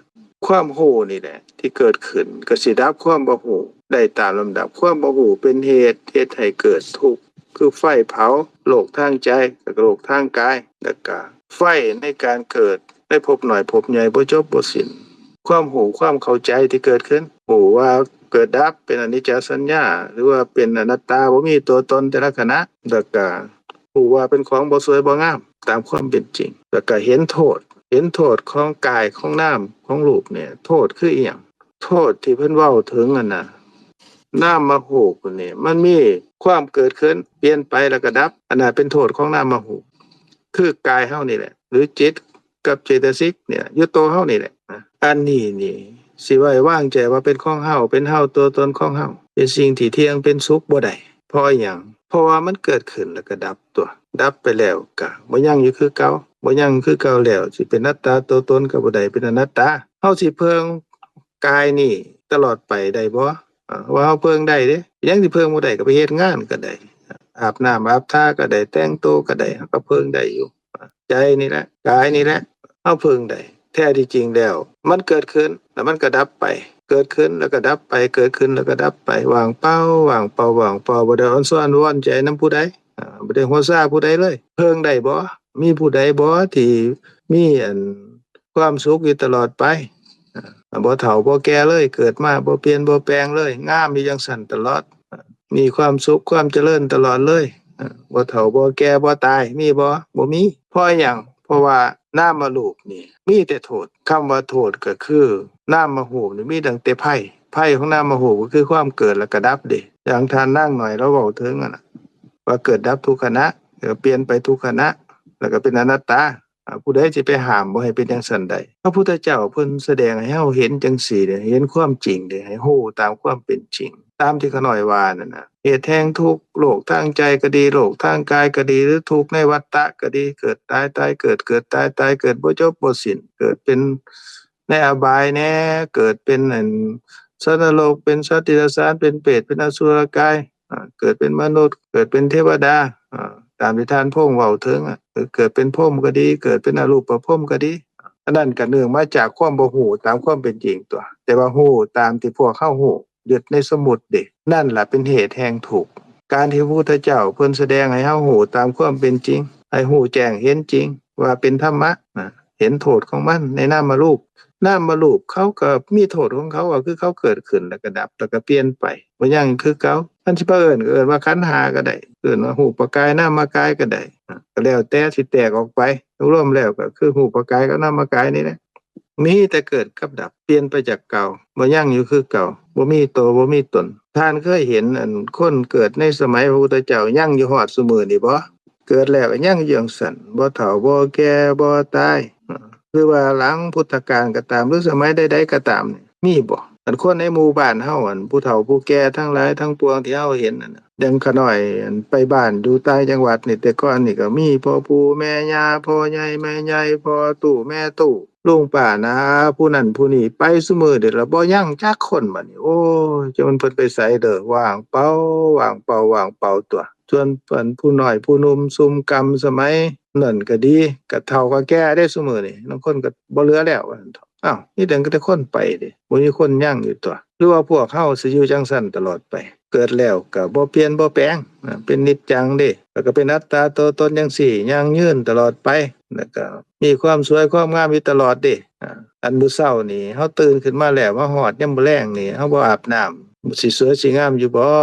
ຄວາມຮູ້ນີ້ແຫຼະທີ່ເກີດຂຶ້ນກໍຊິດັບຄວາມບໍ່ຮູ້ໄດ້ຕາມລຳດັບ. ຄວາມບໍ່ຮູ້ເປັນເຫດ ເຮັດໃຫ້ເກີດທຸກ ຄືໄຟເຜົາໂລກທາງໃຈ ແລ້ວກໍໂລກທາງກາຍ ແລ້ວກໍໄຟໃນການເກີດໃນພົບນ້ອຍພົບໃຫຍ່ບໍ່ຈົບບໍ່ສິ້ນ. ຄວາມຮູ້ຄວາມເຂົ້າໃຈທີ່ເກີດຂຶ້ນ ຮູ້ວ່າເກີດດັບ ເປັນອະນິດຈະສັນຍາ ຫຼືວ່າເປັນອະນັດຕາ ບໍ່ມີຕົວຕົນແຕ່ລະຂະນະ ແລ້ວກໍຮູ້ວ່າເປັນຂອງບໍ່ສວຍບໍ່ງາມຕາມຄວາມເປັນຈິງ ແລ້ວກໍເຫັນໂທດ ເຫັນໂທດຂອງກາຍ ຂອງນາມ ຂອງຮູບນີ້. ໂທດຄືອີ່ຫຍັງ? ໂທດທີ່ເພິ່ນເວົ້າເຖິງຫັ້ນນະ ນາມມະຮູບນີ້ ມັນມີຄວາມເກີດຂຶ້ນ ປ່ຽນໄປ ແລ້ວກໍດັບ. ອັນນັ້ນເປັນໂທດຂອງນາມມະຮູບ ຄືກາຍເຮົານີ້ແຫຼະ ຫຼືຈິດ ກັບເຈຕະສິກນີ້ແຫຼະ ຢູ່ໂຕເຮົານີ້ແຫຼະ. ອັນນີ້ນີ້ ຊິໄວ້ວາງໃຈວ່າເປັນຂອງເຮົາ ເປັນເຮົາ ຕົວຕົນຂອງເຮົາ ເປັນສິ່ງທີ່ທ່ຽງ ເປັນສຸກບໍ່ໄດ້. ເພາະອີ່ຫຍັງ? ເພາະວ່າມັນເກີດຂຶ້ນແລ້ວກໍດັບຕົວະ. ດັບໄປແລ້ວກໍບໍ່ຍັງຢູ່ຄືເກົ່າ. ບໍ່ຍັງຄືເກົ່າແລ້ວ ຊິເປັນອັດຕາຕົວຕົນກໍບໍ່ໄດ້ ເປັນອະນັດຕາ. ເຮົາຊິເພິ່ງກາຍນີ້ຕະຫຼອດໄປໄດ້ບໍ່? ເອີ ວ່າເຮົາເພິ່ງໄດ້ເດ້. ຫຍັງຊິເພິ່ງບໍ່ໄດ້? ກໍໄປເຮັດງານກໍໄດ້ ອາບນ້ຳອາບທ່າກໍໄດ້ ແຕ່ງໂຕກໍໄດ້ ເຮົາກໍເພິ່ງໄດ້ຢູ່. ໃຈນີ້ແຫຼະ ກາຍນີ້ແຫຼະ ເຮົາເພິ່ງໄດ້. ແທ້ທີ່ຈິງແລ້ວ ມັນເກີດຂຶ້ນ ແລ້ວມັນກໍດັບໄປ ເກີດຂຶ້ນ ແລ້ວກໍດັບໄປ ເກີດຂຶ້ນ ແລ້ວກໍດັບໄປ ວ່າງເປົ່າ ວ່າງເປົ່າ ວ່າງເປົ່າ. ບໍ່ໄດ້ອອນຊອນວອນໃຈນຳຜູ້ໃດ ອາ ບໍ່ໄດ້ຫົວຊາຜູ້ໃດເລີຍ. ເພິ່ງໄດ້ບໍ່? ມີຜູ້ໃດບໍ່ທີ່ມີອັນຄວາມສຸກຢູ່ຕະຫຼອດໄປ? ອາ ບໍ່ເຖົ້າບໍ່ແກ່ເລີຍ ເກີດມາບໍ່ປ່ຽນບໍ່ແປງເລີຍ ງາມຢູ່ຈັ່ງຊັ້ນຕະຫຼອດ ມີຄວາມສຸກຄວາມຈະເລີນຕະຫຼອດເລີຍ ອາ ບໍ່ເຖົ້າບໍ່ແກ່ບໍ່ຕາຍ ມີບໍ່? ບໍ່ມີ. ເພາະຫຍັງ? ເພາະວ່ານາມະຮູບນີ້ມີແຕ່ໂທດ. ຄຳວ່າໂທດກໍຄືນາມະຮູບນີ້ມີຕັ້ງແຕ່ໄພ. ໄພຂອງນາມະຮູບກໍຄືຄວາມເກີດແລ້ວກໍດັບເດ້. ຢ່າງທ່ານນາງນ້ອຍລາວເວົ້າເຖິງຫັ້ນນະ ວ່າເກີດດັບທຸກຂະນະ ແລ້ວກໍປ່ຽນໄປທຸກຂະນະ ແລ້ວກໍເປັນອະນັດຕາ. ອາ ຜູ້ໃດຊິໄປຫ້າມບໍ່ໃຫ້ເປັນຈັ່ງຊັ້ນໄດ້? ພະພຸດທະເຈົ້າເພິ່ນສະແດງໃຫ້ເຮົາເຫັນຈັ່ງຊີ້ເດ້ ເຫັນຄວາມຈິງເດ້ ໃຫ້ຮູ້ຕາມຄວາມເປັນຈິງ ຕາມທີ່ຂ້ານ້ອຍວ່ານັ້ນນະ. ເຫດແຫ່ງທຸກ ໂລກທາງໃຈກໍດີ ໂລກທາງກາຍກໍດີ ຫຼືທຸກໃນວັດຕະກໍດີ ເກີດຕາຍ ຕາຍເກີດ ເກີດຕາຍ ຕາຍເກີດ ບໍ່ຈົບບໍ່ສິ້ນ ເກີດເປັນໃນອະບາຍແດ່ ເກີດເປັນອັນສັດນະລົກ ເປັນສັດຕິລະສານ ເປັນເປດ ເປັນອະສຸລະກາຍ ອາ ເກີດເປັນມະນຸດ ເກີດເປັນເທວະດາ ອາ ຕາມທີ່ທ່ານພົງເວົ້າເຖິງ ອາ ເກີດເປັນພົມກໍດີ ເກີດເປັນອະຮູບປະພົມກໍດີ ອັນນັ້ນກໍເນື່ອງມາຈາກຄວາມບໍ່ຮູ້ຕາມຄວາມເປັນຈິງຕົວະ ແຕ່ວ່າຮູ້ຕາມທີ່ພວກເຮົາຮູ້ ຍຶດໃນສົມມຸດເດ. ນັ້ນລະເປັນເຫດແຫ່ງທຸກ. ການທີ່ພະພຸດທະເຈົ້າເພິ່ນສະແດງໃຫ້ເຮົາຮູ້ຕາມຄວາມເປັນຈິງ ໃຫ້ຮູ້ແຈ້ງເຫັນຈິງວ່າເປັນທຳມະນະ ເຫັນໂທດຂອງມັນໃນນາມະຮູບ. ນາມະຮູບເຂົາກໍມີໂທດຂອງເຂົາ ກໍຄືເຂົາເກີດຂຶ້ນ ແລ້ວກໍດັບ ແລ້ວກໍປ່ຽນໄປ ບໍ່ຍັງຄືເກົ່າ. ຄັນຊິປະເອີ້ນ ກໍເອີ້ນວ່າຂັນຫ້າກໍໄດ້ ເອີ້ນວ່າຮູບປະກາຍ ນາມະກາຍກໍໄດ້ ກໍແລ້ວແຕ່ຊິແຕກອອກໄປ. ລວມແລ້ວກໍຄືຮູບປະກາຍກັບນາມະກາຍນີ້ແຫຼະ ມີແຕ່ເກີດກັບດັບ ປ່ຽນໄປຈາກເກົ່າ ບໍ່ຍັງຢູ່ຄືເກົ່າ ບໍ່ມີໂຕ ບໍ່ມີຕົນ. ທ່ານເຄີຍເຫັນອັນຄົນເກີດໃນສະໄໝພະພຸດທະເຈົ້າຍັງຢູ່ຮອດຊຸມື້ນີ້ບໍ່? ເກີດແລ້ວກໍຍັງຢູ່ຈັ່ງຊັ້ນ ບໍ່ເຖົ້າ ບໍ່ແກ່ ບໍ່ຕາຍ ຫຼືວ່າຫຼັງພຸດທະການກໍຕາມ ຫຼືສະໄໝໃດໆກໍຕາມ ມີບໍ່? ອັນຄົນໃນໝູ່ບ້ານເຮົາ ອັນຜູ້ເຖົ້າຜູ້ແກ່ທັງຫຼາຍທັງປວງທີ່ເຮົາເຫັນນັ້ນນະ ຢ່າງຂ້ານ້ອຍ ອັນໄປບ້ານຢູ່ຕ່າງຈັງຫວັດນີ້ ແຕ່ກ່ອນນີ້ກໍມີພໍ່ປູ່ແມ່ຍ່າ ພໍ່ໃຫຍ່ແມ່ໃຫຍ່ ພໍ່ຕູ້ແມ່ຕູ້ ລຸງປ້ານ້າອາ ຜູ້ນັ້ນຜູ້ນີ້ ໄປຊຸມື້ນີ້ລະບໍ່ຍັງຈັກຄົນ. ບາດນີ້ ໂອ້ຍ ຈັກມັນເພິ່ນໄປໃສເດີ ວ່າງເປົ່າ ວ່າງເປົ່າ ວ່າງເປົ່າຕົວະ. ສ່ວນອັນຜູ້ນ້ອຍຜູ້ໜຸ່ມຊຸມກ່ຳສະໄໝນັ້ນກໍດີ ກໍເຖົ້າກໍແກ່ເດ້ຊຸມື້ນີ້ ລາງຄົນກໍບໍ່ເຫຼືອແລ້ວ ວ່າຊັ້ນເຖາະ. ອ້າວ ມີແຕ່ແຕ່ຄົນໄປເດ້ ບໍ່ມີຄົນຍັງຢູ່ຕົວະ. ຫຼືວ່າພວກເຮົາຊິຢູ່ຈັ່ງຊັ້ນຕະຫຼອດໄປ? ເກີດແລ້ວກໍບໍ່ປ່ຽນບໍ່ແປງນະ ເປັນນິດຈັງເດ້ ແລ້ວກໍເປັນອັດຕາຕົວຕົນຈັ່ງຊີ້ ຢັ້ງຍືນຕະຫຼອດໄປ ແລ້ວກໍມີຄວາມສວຍຄວາມງາມຢູ່ຕະຫຼອດເດ້. ອາ ອັນມື້ເຊົ້ານີ້ເຮົາຕື່ນຂຶ້ນມາແລ້ວ ມາຮອດຍາມມື້ແລງນີ້ ເຮົາບໍ່ອາບນ້ຳ ຊິສວຍຊິງາມຢູ່ບໍ່?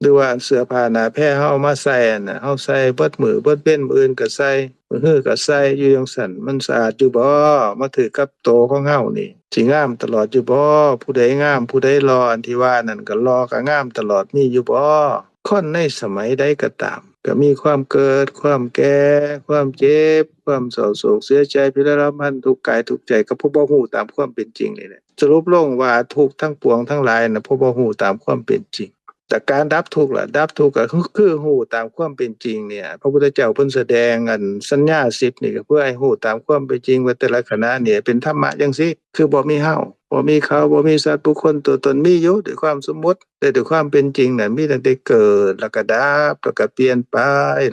ຫຼືວ່າເສື້ອຜ້າໜ້າແພເຮົາມາໃສ່ຫັ້ນນະ ເຮົາໃສ່ເບິດມື້ເບິດເວັນ ມື້ອື່ນກໍໃສ່ ມື້ຮືກໍໃສ່ ຢູ່ຈັ່ງຊັ້ນມັນສະອາດຢູ່ບໍ່? ມາຖືກກັບໂຕຂອງເຮົານີ້ ຊິງາມຕະຫຼອດຢູ່ບໍ່? ຜູ້ໃດງາມ ຜູ້ໃດຫຼໍ່ ອັນທີ່ວ່ານັ້ນ ກໍຫຼໍ່ກໍງາມຕະຫຼອດ ມີຢູ່ບໍ່? ຄົນໃນສະໄໝໃດກໍຕາມ ກໍມີຄວາມເກີດ ຄວາມແກ່ ຄວາມເຈັບ ຄວາມເສົ້າໂສກເສຍໃຈ ພິລະລຳພັນ ທຸກກາຍທຸກໃຈ ກໍເພາະບໍ່ຮູ້ຕາມຄວາມເປັນຈິງນີ້ແຫຼະ. ສະຫຼຸບລົງວ່າທຸກທັງປວງທັງຫຼາຍນະ ເພາະບໍ່ຮູ້ຕາມຄວາມເປັນຈິງ. ແຕ່ການດັບທຸກລະ ດັບທຸກກໍຄື ຄືຮູ້ຕາມຄວາມເປັນຈິງນີ້. ພະພຸດທະເຈົ້າເພິ່ນສະແດງອັນສັນຍາສິບນີ້ ກໍເພື່ອໃຫ້ຮູ້ຕາມຄວາມເປັນຈິງວ່າແຕ່ລະຂະນະນີ້ເປັນທຳມະຈັ່ງຊີ້ ຄືບໍ່ມີເຮົາ ບໍ່ມີເຂົາ ບໍ່ມີສັດບຸກຄົນຕົວຕົນ ມີຢູ່ດ້ວຍຄວາມສົມມຸດ ແຕ່ດ້ວຍຄວາມເປັນຈິງນັ້ນ ມີຕັ້ງແຕ່ເກີດ ແລ້ວກໍດັບ ແລ້ວກໍປ່ຽນໄປ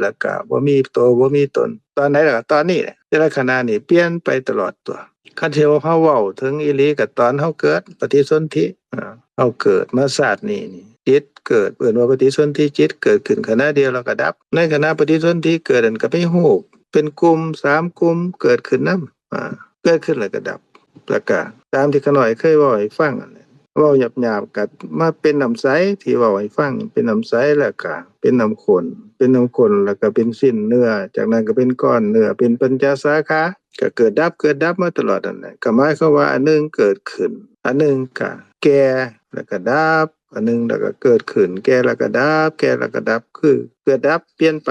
ແລ້ວກໍບໍ່ມີໂຕ ບໍ່ມີຕົນ. ຕອນໃດລະ? ຕອນນີ້ແຫຼະ. ແຕ່ລະຂະນະນີ້ປ່ຽນໄປຕະຫຼອດຕົວ. ຄັນຊິເຮົາເວົ້າເຖິງອີ່ຫຼີ ກໍຕອນເຮົາເກີດປະຕິສົນທິ ອາ ເຮົາເກີດມາຊາດນີ້ນີ້ ຈິດເກີດ ເອີ້ນວ່າປະຕິສົນທິຈິດ ເກີດຂຶ້ນຂະນະດຽວແລ້ວກໍດັບ. ໃນຂະນະປະຕິສົນທິເກີດນັ້ນ ກໍມີຮູບເປັນກຸ່ມ ສາມກຸ່ມ ເກີດຂຶ້ນນຳ ອາ ເກີດຂຶ້ນແລ້ວກໍດັບ. ແລ້ວກະຕາມທີ່ຂ້ານ້ອຍເຄີຍເວົ້າໃຫ້ຟັງນັ້ນແຫຼະ ເວົ້າຫຍາບໆ ກະມາເປັນນ້ຳໃສ ທີ່ເວົ້າໃຫ້ຟັງ ເປັນນ້ຳໃສ ແລ້ວກະເປັນນ້ຳຂຸ້ນ ເປັນນ້ຳຂຸ້ນ ແລ້ວກະເປັນຊີ້ນເນື້ອ ຈາກນັ້ນກະເປັນກ້ອນເນື້ອ ເປັນປັນຈະສາຂາ ກະເກີດດັບ ເກີດດັບມາຕະຫຼອດນັ້ນແຫຼະ. ກະໝາຍຄວາມວ່າອັນໜຶ່ງເກີດຂຶ້ນ ອັນໜຶ່ງກະແກ່ ແລ້ວກະດັບ ອັນໜຶ່ງແລ້ວກໍເກີດຂຶ້ນ ແກ່ແລ້ວກໍດັບ ແກ່ແລ້ວກໍດັບ ຄືເກີດດັບປ່ຽນໄປ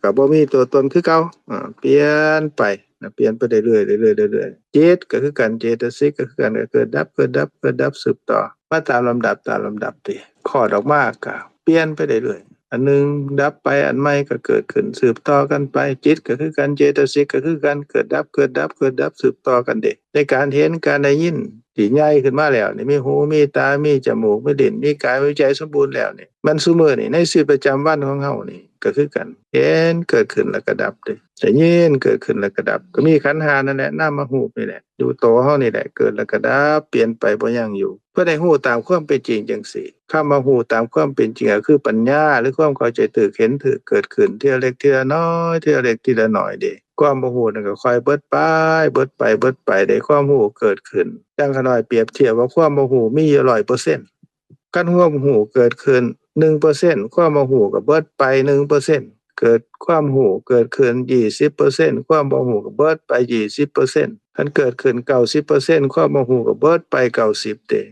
ກໍບໍ່ມີຕົວຕົນຄືເກົ່າ ອາ ປ່ຽນໄປນະ ປ່ຽນໄປເລື້ອຍໆ ເລື້ອຍໆ ເລື້ອຍໆ. ຈິດກໍຄືກັນ ເຈຕະສິກກໍຄືກັນ ກໍເກີດດັບ ເກີດດັບ ເກີດດັບ ສືບຕໍ່ມາຕາມລຳດັບ ຕາມລຳດັບຕິ ຄອດອອກມາກໍປ່ຽນໄປເລື້ອຍໆ ອັນໜຶ່ງດັບໄປ ອັນໃໝ່ກໍເກີດຂຶ້ນ ສືບຕໍ່ກັນໄປ. ຈິດກໍຄືກັນ ເຈຕະສິກກໍຄືກັນ ເກີດດັບ ເກີດດັບ ເກີດດັບ ສືບຕໍ່ກັນເດ້. ໃນການເຫັນ ການໄດ້ຍິນ ທີ່ໃຫຍ່ຂຶ້ນມາແລ້ວນີ້ ມີຫູ ມີຕາ ມີຈະມູກ ມີລີ້ນ ມີກາຍ ມີໃຈສົມບູນແລ້ວນີ້ ມັນຊຸມື້ນີ້ ໃນຊີວິດປະຈຳວັນຂອງເຮົານີ້ກໍຄືກັນ ເຫັນເກີດຂຶ້ນແລ້ວກໍດັບເດ້ ໄດ້ຍິນເກີດຂຶ້ນແລ້ວກໍດັບ ກໍມີຂັນຫ້ານັ້ນແຫຼະ ນາມະຮູບນີ້ແຫຼະ ຢູ່ໂຕເຮົານີ້ແຫຼະ ເກີດແລ້ວກໍດັບ ປ່ຽນໄປບໍ່ຢັ້ງຢູ່ ເພື່ອໄດ້ຮູ້ຕາມຄວາມເປັນຈິງຈັ່ງຊີ້. ຄຳວ່າຮູ້ຕາມຄວາມເປັນຈິງ ກໍຄືປັນຍາ ຫຼື ຄວາມເຂົ້າໃຈຖືກ ເຫັນຖືກ ເກີດຂຶ້ນທີລະເລັກທີລະນ້ອຍ ທີລະເລັກທີລະນ້ອຍເດ້. ຄວາມບໍ່ຮູ້ນັ້ນກໍຄ່ອຍເບິດໄປ ເບິດໄປ ເບິດໄປ ໄດ້ຄວາມຮູ້ເກີດຂຶ້ນ. ດັ່ງຂ້ານ້ອຍປຽບທຽບວ່າຄວາມບໍ່ຮູ້ມີຢູ່ຮ້ອຍເປີເຊັນ. ຄັນຄວາມຮູ້ເກີດຂຶ້ນໜຶ່ງເປີເຊັນ ຄວາມບໍ່ຮູ້ກໍເບິດໄປໜຶ່ງເປີເຊັນ. ເກີດຄວາມຮູ້ເກີດຂຶ້ນຊາວເປີເຊັນ ຄວາມບໍ່ຮູ້ກໍເບິດໄປຊາວເປີເຊັນ. ຄັນເກີດຂຶ້ນເກົ້າສິບເປີເຊັນ ຄວາມບໍ່ຮູ້ກໍເບິດໄປເກົ້າສິບເດ້.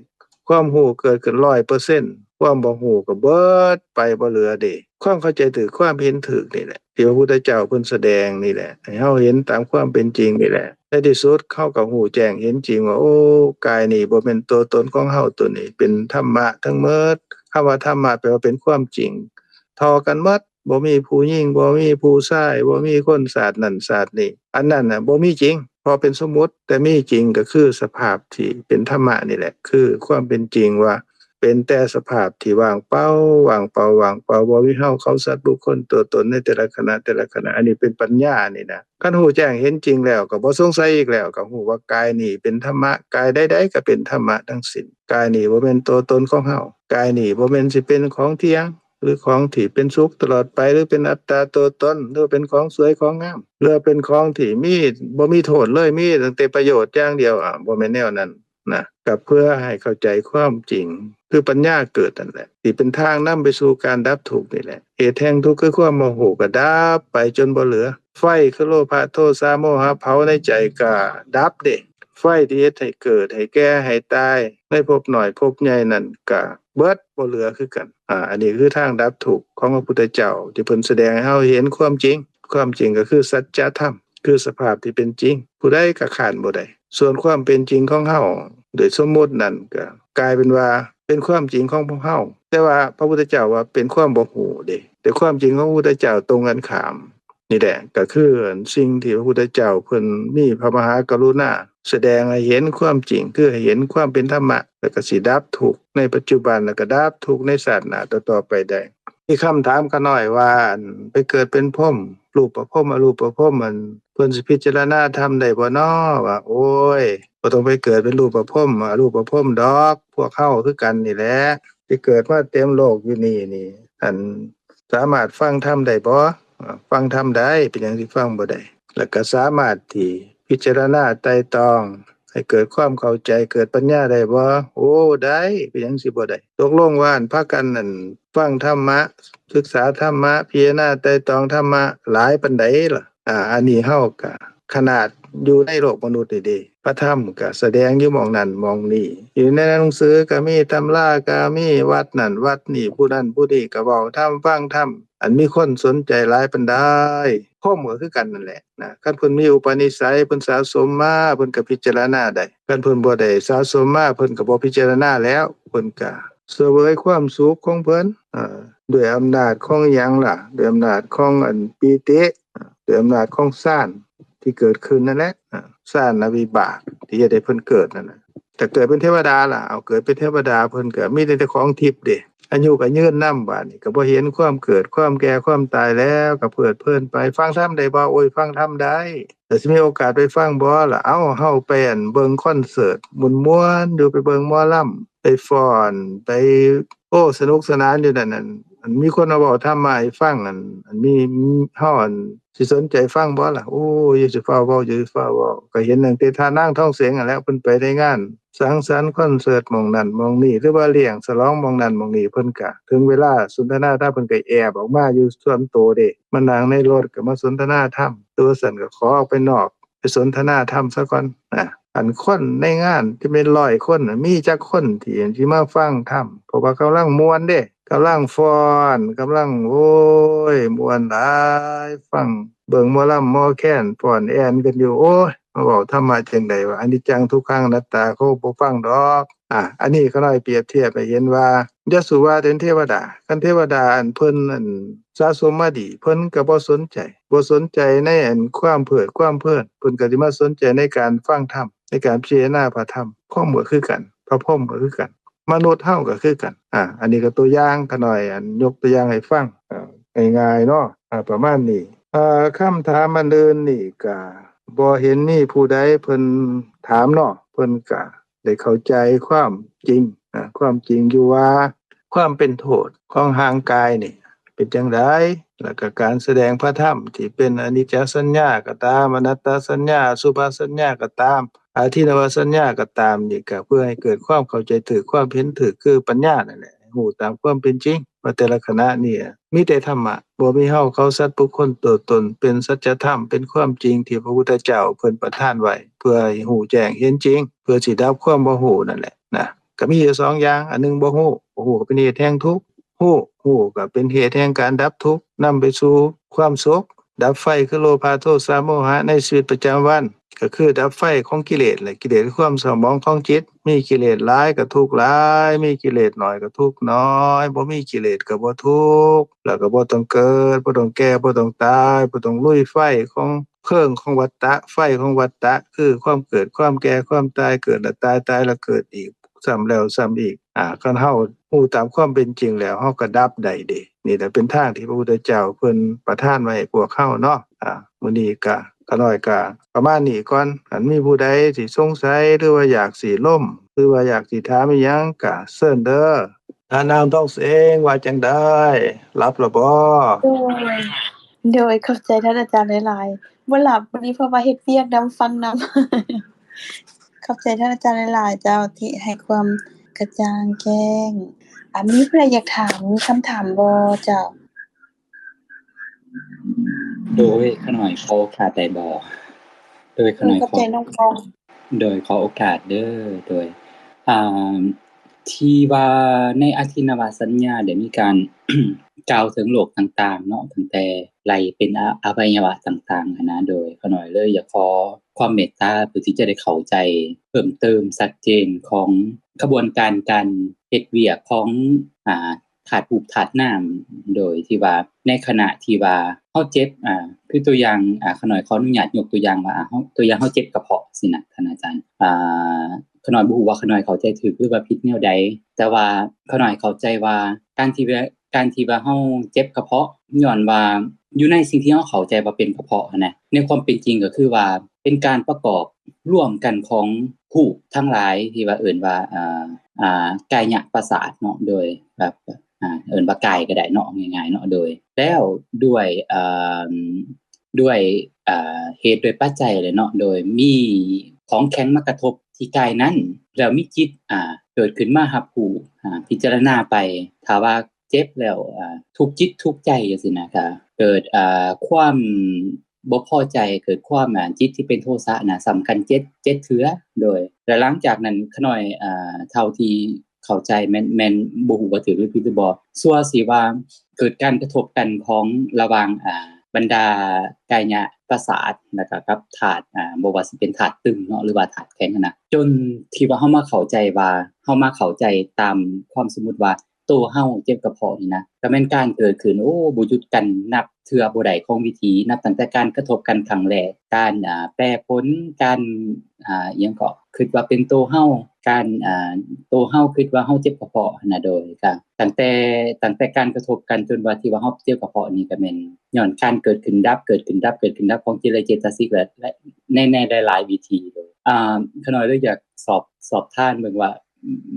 ຄວາມຮູ້ເກີດຂຶ້ນຮ້ອຍເປີເຊັນ ຄວາມບໍ່ຮູ້ກໍເບິດໄປບໍ່ເຫຼືອເດ້. ຄວາມເຂົ້າໃຈຖືກ ຄວາມເຫັນຖືກນີ້ແຫຼະ ທີ່ພະພຸດທະເຈົ້າເພິ່ນສະແດງນີ້ແຫຼະ ໃຫ້ເຮົາເຫັນຕາມຄວາມເປັນຈິງນີ້ແຫຼະ. ໃນທີ່ສຸດເຮົາກໍຮູ້ແຈ້ງເຫັນຈິງວ່າ ໂອ້ ກາຍນີ້ບໍ່ແມ່ນຕົວຕົນຂອງເຮົາ ຕົວນີ້ເປັນທຳມະທັງໝົດ. ຄຳວ່າທຳມະແປວ່າເປັນຄວາມຈິງ ທໍ່ກັນໝົດ ບໍ່ມີຜູ້ຍິງ ບໍ່ມີຜູ້ຊາຍ ບໍ່ມີຄົນຊາດນັ້ນຊາດນີ້ ອັນນັ້ນນະບໍ່ມີຈິງ ເພາະເປັນສົມມຸດ. ແຕ່ມີຈິງກໍຄືສະພາບທີ່ເປັນທຳມະນີ້ແຫຼະ ຄືຄວາມເປັນຈິງວ່າ ເປັນແຕ່ສະພາບທີ່ວ່າງເປົ່າ ວ່າງເປົ່າ ວ່າງເປົ່າ ບໍ່ມີເຮົາເຂົາສັດບຸກຄົນຕົວຕົນໃນແຕ່ລະຂະນະ ແຕ່ລະຂະນະ. ອັນນີ້ເປັນປັນຍານີ້ນະ. ຄັນຮູ້ແຈ້ງເຫັນຈິງແລ້ວ ກໍບໍ່ສົງໄສອີກແລ້ວ ກໍຮູ້ວ່າກາຍນີ້ເປັນທຳມະ ກາຍໃດໆກໍເປັນທຳມະທັງສິ້ນ. ກາຍນີ້ບໍ່ແມ່ນຕົວຕົນຂອງເຮົາ ກາຍນີ້ບໍ່ແມ່ນຊິເປັນຂອງທ່ຽງ ຫຼືຂອງທີ່ເປັນສຸກຕະຫຼອດໄປ ຫຼືເປັນອັດຕາຕົວຕົນ ຫຼືເປັນຂອງສວຍຂອງງາມ ຫຼືເປັນຂອງທີ່ມີ ບໍ່ມີໂທດເລີຍ ມີຕັ້ງແຕ່ປະໂຫຍດຢ່າງດຽວ ອາ ບໍ່ແມ່ນແນວນັ້ນນະ. ກໍເພື່ອໃຫ້ເຂົ້າໃຈຄວາມຈິງ ຄືປັນຍາເກີດນັ້ນແຫຼະ ທີ່ເປັນທາງນຳໄປສູ່ການດັບທຸກນີ້ແຫຼະ. ເຫດແຫ່ງທຸກຄືຄວາມບໍ່ຮູ້ ກໍດັບໄປຈົນບໍ່ເຫຼືອ. ໄຟຄືໂລພະ ໂທສະ ໂມຫະ ເຜົາໃນໃຈກໍດັບເດ້. ໄຟທີ່ເຮັດໃຫ້ເກີດ ໃຫ້ແກ່ ໃຫ້ຕາຍ ໃນພົບນ້ອຍພົບໃຫຍ່ນັ້ນກະເບິດບໍ່ເຫຼືອຄືກັນ. ອາ ອັນນີ້ຄືທາງດັບທຸກຂອງພະພຸດທະເຈົ້າ ທີ່ເພິ່ນສະແດງໃຫ້ເຮົາເຫັນຄວາມຈິງ. ຄວາມຈິງກໍຄືສັດຈະທຳ ຄືສະພາບທີ່ເປັນຈິງ ຜູ້ໃດກໍຄ້ານບໍ່ໄດ້. ສ່ວນຄວາມເປັນຈິງຂອງເຮົາໂດຍສົມມຸດນັ້ນ ກໍກາຍເປັນວ່າເປັນຄວາມຈິງຂອງພວກເຮົາ, ແຕ່ວ່າພະພຸດທະເຈົ້າວ່າເປັນຄວາມບໍ່ຮູ້ເດ້. ແຕ່ຄວາມຈິງຂອງພະພຸດທະເຈົ້າຕົງກັນຂ້າມ. ນີ້ແຫຼະກໍຄືສິ່ງທີ່ພະພຸດທະເຈົ້າເພິ່ນມີພະມະຫາກະລຸນາ ສະແດງໃຫ້ເຫັນຄວາມຈິງ ຄືໃຫ້ເຫັນຄວາມເປັນທຳມະ ແລ້ວກໍຊິດັບທຸກໃນປັດຈຸບັນ ແລ້ວກໍດັບທຸກໃນຊາດໜ້າຕໍ່ໆໄປໄດ້. ມີຄຳຖາມຂ້ານ້ອຍວ່າ ອັນ ໄປເກີດເປັນພົມ ຮູບປະພົມ ອະຮູບປະພົມ ອັນ ເພິ່ນຊິພິຈາລະນາທຳໄດ້ບໍ່ນໍ ວ່າ ໂອ້ຍ ບໍ່ຕ້ອງໄປເກີດເປັນຮູບປະພົມ ອະຮູບປະພົມດອກ ພວກເຮົາຄືກັນນີ້ແຫຼະ ໄປເກີດມາເຕັມໂລກຢູ່ນີ້ນີ້ ອັນ ສາມາດຟັງທຳໄດ້ບໍ່? ອາ ຟັງທຳໄດ້ ເປັນຫຍັງຊິຟັງບໍ່ໄດ້? ແລ້ວກໍສາມາດທີ່ພິຈາລະນາໄຕ່ຕອງໃຫ້ເກີດຄວາມເຂົ້າໃຈ ເກີດປັນຍາໄດ້ບໍ່? ໂອ້ ໄດ້ ເປັນຫຍັງຊິບໍ່ໄດ້? ຕົກລົງວ່າ ອັນ ພາກັນ ອັນ ຟັງທຳມະ ສຶກສາທຳມະ ພິຈາລະນາໄຕ່ຕອງທຳມະຫຼາຍປານໃດລະ? ອາ ອັນນີ້ເຮົາກະຂະໜາດຢູ່ໃນໂລກມະນຸດນີ້ເດ້ ພະທຳກະສະແດງຢູ່ໝ່ອງນັ້ນໝ່ອງນີ້ ຢູ່ໃນໜັງສືກະມີ ຕຳລາກະມີ ວັດນັ້ນວັດນີ້ ຜູ້ນັ້ນຜູ້ນີ້ກະເວົ້າທຳ ຟັງທຳ ອັນມີຄົນສົນໃຈຫຼາຍປານໃດ. ພົມກະຄືກັນນັ້ນແຫຼະນະ ຄັນເພິ່ນມີອຸປະນິໄສ ເພິ່ນສະສົມມາ ເພິ່ນກະພິຈາລະນາໄດ້. ຄັນເພິ່ນບໍ່ໄດ້ສະສົມມາ ເພິ່ນກະບໍ່ພິຈາລະນາແລ້ວ ເພິ່ນກະ ສະເຫວີຍຄວາມສຸກຂອງເພິ່ນ ອາ ດ້ວຍອຳນາດຂອງຫຍັງລະ? ດ້ວຍອຳນາດຂອງອັນປີຕິ ອາ ດ້ວຍອຳນາດຂອງຊານທີ່ເກີດຂຶ້ນນັ້ນແຫຼະ ອາ ຊານອະວິບາກທີ່ເຮັດໃຫ້ເພິ່ນເກີດນັ້ນນະ. ຖ້າເກີດເປັນເທວະດາລະ? ເອົາ ເກີດເປັນເທວະດາເພິ່ນກໍມີແຕ່ຂອງທິບເດ້ ອາຍຸກໍຍືນນຳ ບາດນີ້ກໍບໍ່ເຫັນຄວາມເກີດ ຄວາມແກ່ ຄວາມຕາຍແລ້ວ ກໍເພີດເພີນໄປ. ຟັງທຳໄດ້ບໍ່? ໂອ້ຍ ຟັງທຳໄດ້. ແລ້ວຊິມີໂອກາດໄປຟັງບໍ່ລະ? ເອົາ ເຮົາໄປອັນເບິ່ງຄອນເສີດມ່ວນໆຢູ່ ໄປເບິ່ງໝໍລຳ ໄປຟ້ອນ ໄປ ໂອ້ ສະໜຸກສະໜານຢູ່ນັ້ນ ອັນ ອັນມີຄົນມາເວົ້າທຳມະໃຫ້ຟັງ ອັນ ອັນມີ ເຮົາ ອັນ ຊິສົນໃຈຟັງບໍ່ລະ? ໂອ້ຍ ຢ່າຊິຟ້າວເວົ້າ ຢ່າຊິຟ້າວເວົ້າ ກໍເຫັນຕັ້ງແຕ່ທ່ານນາງທອງເສງຫັ້ນແຫຼະ ເພິ່ນໄປໃນງານສັງສັນຄອນເສີດໝ່ອງນັ້ນໝ່ອງນີ້ ຫຼືວ່າລ້ຽງສະຫຼອງໝ່ອງນັ້ນໝ່ອງນີ້ ເພິ່ນກະ ເຖິງເວລາສົນທະນາທຳ ເພິ່ນກະແອບອອກມາຢູ່ສ່ວນໂຕເດ້ ມານັ່ງໃນລົດກໍມາສົນທະນາທຳ ຫຼືວ່າຊັ້ນກໍຂໍອອກໄປນອກ ໄປສົນທະນາທຳຊະກ່ອນນະ. ອັນຄົນໃນງານທີ່ແມ່ນຮ້ອຍຄົນນະ ມີຈັກຄົນທີ່ ທີ່ມາຟັງທຳ? ເພາະວ່າກຳລັງມ່ວນເດ້ ກຳລັງຟ້ອນ ກຳລັງ ໂອ້ຍ ມ່ວນຫຼາຍ ຟັງເບິ່ງໝໍລຳໝໍແຄນຟ້ອນແອ່ນກັນຢູ່ ໂອ້ຍ ມາເວົ້າທຳມະຈັ່ງໃດວະ ອະນິດຈັງ ທຸກຂັງ ອະນັດຕາ ເຂົາບໍ່ຟັງດອກ. ອາ ອັນນີ້ຂ້ານ້ອຍປຽບທຽບໃຫ້ເຫັນວ່າ ຢ່າສູ່ວ່າແຕ່ເທວະດາ ຄັນເທວະດາ ອັນເພິ່ນ ອັນ ສະສົມມາດີ ເພິ່ນກໍບໍ່ສົນໃຈ ບໍ່ສົນໃຈໃນອັນຄວາມເພີດຄວາມເພີນ ເພິ່ນກໍຊິມາສົນໃຈໃນການຟັງທຳ ໃນການພິຈາລະນາພະທຳ. ພົມກໍຄືກັນ ພະພົມກໍຄືກັນ ມະນຸດເຮົາກໍຄືກັນ. ອາ ອັນນີ້ກໍຕົວຢ່າງ ຂ້ານ້ອຍ ອັນ ຍົກຕົວຢ່າງໃຫ້ຟັງ ອາ ງ່າຍໆເນາະ ອາ ປະມານນີ້. ອາ ຄຳຖາມອັນອື່ນນີ້ກໍບໍ່ເຫັນມີຜູ້ໃດເພິ່ນຖາມເນາະ ເພິ່ນກໍ ໄດ້ເຂົ້າໃຈຄວາມຈິງ ອາ ຄວາມຈິງຢູ່ວ່າ ຄວາມເປັນໂທດຂອງຮ່າງກາຍນີ້ເປັນຈັ່ງໃດ ແລ້ວກໍການສະແດງພະທຳທີ່ເປັນອະນິດຈະສັນຍາກໍຕາມ ອະນັດຕະສັນຍາ ອະສຸພະສັນຍາກໍຕາມ ອາທິນນະວະສັນຍາກໍຕາມ ນີ້ກໍເພື່ອໃຫ້ເກີດຄວາມເຂົ້າໃຈຖືກ ຄວາມເຫັນຖືກ ຄືປັນຍານັ້ນແຫຼະ ໃຫ້ຮູ້ຕາມຄວາມເປັນຈິງວ່າແຕ່ລະຂະນະນີ້ ມີແຕ່ທຳມະ ບໍ່ມີເຮົາເຂົາສັດບຸກຄົນຕົວຕົນ ເປັນສັດຈະທຳ ເປັນຄວາມຈິງທີ່ພະພຸດທະເຈົ້າເພິ່ນປະທານໄວ້ ເພື່ອໃຫ້ຮູ້ແຈ້ງເຫັນຈິງ ເພື່ອຊິດັບຄວາມບໍ່ຮູ້ນັ້ນແຫຼະນະ. ກໍມີຢູ່ສອງຢ່າງ ອັນໜຶ່ງບໍ່ຮູ້ ບໍ່ຮູ້ກໍເປັນເຫດແຫ່ງທຸກ ຮູ້ ຮູ້ກໍເປັນເຫດແຫ່ງການດັບທຸກ ນຳໄປສູ່ຄວາມສຸກ ດັບໄຟຄືໂລພະ ໂທສະ ໂມຫະ ໃນຊີວິດປະຈຳວັນ ກໍຄືດັບໄຟຂອງກິເລດແຫຼະ ກິເລດຄືຄວາມເສົ້າໝອງຂອງຈິດ ມີກິເລດຫຼາຍກໍທຸກຫຼາຍ ມີກິເລດໜ້ອຍກໍທຸກໜ້ອຍ ບໍ່ມີກິເລດກໍບໍ່ທຸກ ແລ້ວກໍບໍ່ຕ້ອງເກີດ ບໍ່ຕ້ອງແກ່ ບໍ່ຕ້ອງຕາຍ ບໍ່ຕ້ອງລຸຍໄຟຂອງ ເພີງຂອງວັດຕະ ໄຟຂອງວັດຕະ ຄືຄວາມເກີດ ຄວາມແກ່ ຄວາມຕາຍ ເກີດແລ້ວຕາຍ ຕາຍແລ້ວເກີດອີກ ຊ້ຳແລ້ວຊ້ຳອີກ. ອາ ຄັນເຮົາຮູ້ຕາມຄວາມເປັນຈິງແລ້ວ ເຮົາກໍດັບໄດ້ເດ້. ນີ້ແຫຼະເປັນທາງທີ່ພະພຸດທະເຈົ້າເພິ່ນປະທານໄວ້ໃຫ້ພວກເຮົາເນາະ. ອາ ມື້ນີ້ກະ ຂ້ານ້ອຍກະປະມານນີ້ກ່ອນ. ຄັນມີຜູ້ໃດທີ່ສົງໄສ ຫຼືວ່າຢາກຊິລົມ ຫຼືວ່າຢາກຊິຖາມອີ່ຫຍັງກະເຊີນເດີ. ອາ ນາງທອງເສງວ່າຈັ່ງໃດ? ຫຼັບແລ້ວບໍ່? ໂດຍ ໂດຍ ຂອບໃຈທ່ານອາຈານຫຼາຍໆ. ບໍ່ຫຼັບມື້ນີ້ ເພາະວ່າເຮັດວຽກນຳ ຟັງນຳ. ຂອບໃຈທ່ານອາຈານຫຼາຍໆ ເຈົ້າ ທີ່ໃຫ້ຄວາມກະຈ່າງແຈ້ງ. ອາ ມີຜູ້ໃດຢາກຖາມ ມີຄຳຖາມບໍ່ເຈົ້າ? ໂດຍ ຂ້ານ້ອຍຂໍໂອກາດໄດ້ບໍ່? ໂດຍ ຂ້ານ້ອຍ ຂອບໃຈນ້ອງກອງ. ໂດຍ ຂໍໂອກາດເດີ. ໂດຍ ອ່າ ທີ່ວ່າໃນອາທິນນະວະສັນຍາໄດ້ມີການ ກ່າວເຖິງໂລກຕ່າງໆເນາະ ຕັ້ງແຕ່ໄລ່ເປັນອະ ອະໄວຍະວະຕ່າງໆຫັ້ນນະ. ໂດຍ ຂ້ານ້ອຍເລີຍຢາກຂໍຄວາມເມດຕາ ເພື່ອທີ່ຈະໄດ້ເຂົ້າໃຈເພີ່ມເຕີມຊັດເຈນຂອງຂະບວນການ ການເຮັດວຽກຂອງ ອ່າ ທາດຮູບທາດນາມ ໂດຍທີ່ວ່າໃນຂະນະທີ່ວ່າເຮົາເຈັບ ອ່າ ຄືຕົວຢ່າງ ອ່າ ຂ້ານ້ອຍຂໍອະນຸຍາດຍົກຕົວຢ່າງວ່າ ອ່າ ເຮົາ ຕົວຢ່າງເຮົາເຈັບກະເພາະຊີ້ນະທ່ານອາຈານ ອ່າ ຂ້ານ້ອຍບໍ່ຮູ້ວ່າຂ້ານ້ອຍເຂົ້າໃຈຖືກ ຫຼືວ່າຜິດແນວໃດ ແຕ່ວ່າຂ້ານ້ອຍເຂົ້າໃຈວ່າການທີ່ວ່າ ການທີ່ວ່າເຮົາເຈັບກະເພາະ ຍ້ອນວ່າຢູ່ໃນສິ່ງທີ່ເຮົາເຂົ້າໃຈວ່າເປັນກະເພາະຫັ້ນນະ ໃນຄວາມເປັນຈິງກໍຄືວ່າເປັນການປະກອບລວມກັນຂອງຮູບທັງຫຼາຍທີ່ວ່າເອີ້ນວ່າ ອ່າ ອ່າ ກາຍະປະສາດເນາະ ໂດຍແບບ ອ່າ ເອີ້ນວ່າກາຍກໍໄດ້ເນາະ ງ່າຍໆເນາະ ໂດຍ ແລ້ວດ້ວຍ ເອີ່ມ ດ້ວຍ ເອີ່ ເຫດດ້ວຍປັດໄຈແຫຼະເນາະ ໂດຍມີຂອງແຂງມາກະທົບທີ່ກາຍນັ້ນ ແລ້ວມີຈິດ ອ່າ ເກີດຂຶ້ນມາຮັບຮູ້ ອ່າ ພິຈາລະນາໄປ ຖ້າວ່າເຈັບແລ້ວ ອ່າ ທຸກຈິດທຸກໃຈຈັ່ງຊີ້ນະ ກໍເກີດ ອ່າ ຄວາມບໍ່ພໍໃຈ ເກີດຄວາມ ອ່າ ຈິດທີ່ເປັນໂທສະນະ ຊ້ຳກັນເຈັດ ເຈັດເທື່ອ ໂດຍ ແລະ ຫຼັງຈາກນັ້ນຂະນ້ອຍ ອ່າ ເທົ່າທີ່ ເຂົ້າໃຈ ແມ່ນ ແມ່ນ ບໍ່ຮູ້ວ່າຖືກຫຼືຜິດຫຼືບໍ່ ຊົ່ວຊິວ່າເກີດການກະທົບກັນຂອງລະຫວ່າງ ອ່າ ບັນດາກາຍະປະສາດ ແລ້ວກໍກັບທາດ ອາ ບໍ່ວ່າຊິເປັນທາດຕຶງເນາະ ຫຼືວ່າທາດແຂງຫັ້ນນະ ຈົນທີ່ວ່າເຮົາມາເຂົ້າໃຈວ່າ ເຮົາມາເຂົ້າໃຈຕາມຄວາມສົມມຸດວ່າ ໂຕເຮົາເຈັບກະເພາະນີ້ນະ ກໍແມ່ນການເກີດຂຶ້ນ ໂອ້ ບໍ່ຢຸດກັນ ນັບເທື່ອບໍ່ໄດ້ຂອງວິຖີ ນັບຕັ້ງແຕ່ການກະທົບກັນຄັ້ງແລກ ການ ອາ ແປຜົນ ການ ອາ ອີ່ຫຍັງເກາະ ຄິດວ່າເປັນໂຕເຮົາ ການ ອາ ໂຕເຮົາຄິດວ່າເຮົາເຈັບກະເພາະຫັ້ນນະ ໂດຍ ກໍຕັ້ງແຕ່ ຕັ້ງແຕ່ການກະທົບກັນຈົນວ່າທີ່ວ່າເຮົາເຈັບກະເພາະນີ້ ກໍແມ່ນຍ້ອນການເກີດຂຶ້ນດັບ ເກີດຂຶ້ນດັບ ເກີດຂຶ້ນດັບຂອງຈິດ ແລະ ເຈດຕະສິກ ແລະ ແລະ ໃນ ໃນຫຼາຍໆວິທີໂດຍ ອາ ຂະນ້ອຍເລີຍຢາກສອບ ສອບທານເບິ່ງວ່າ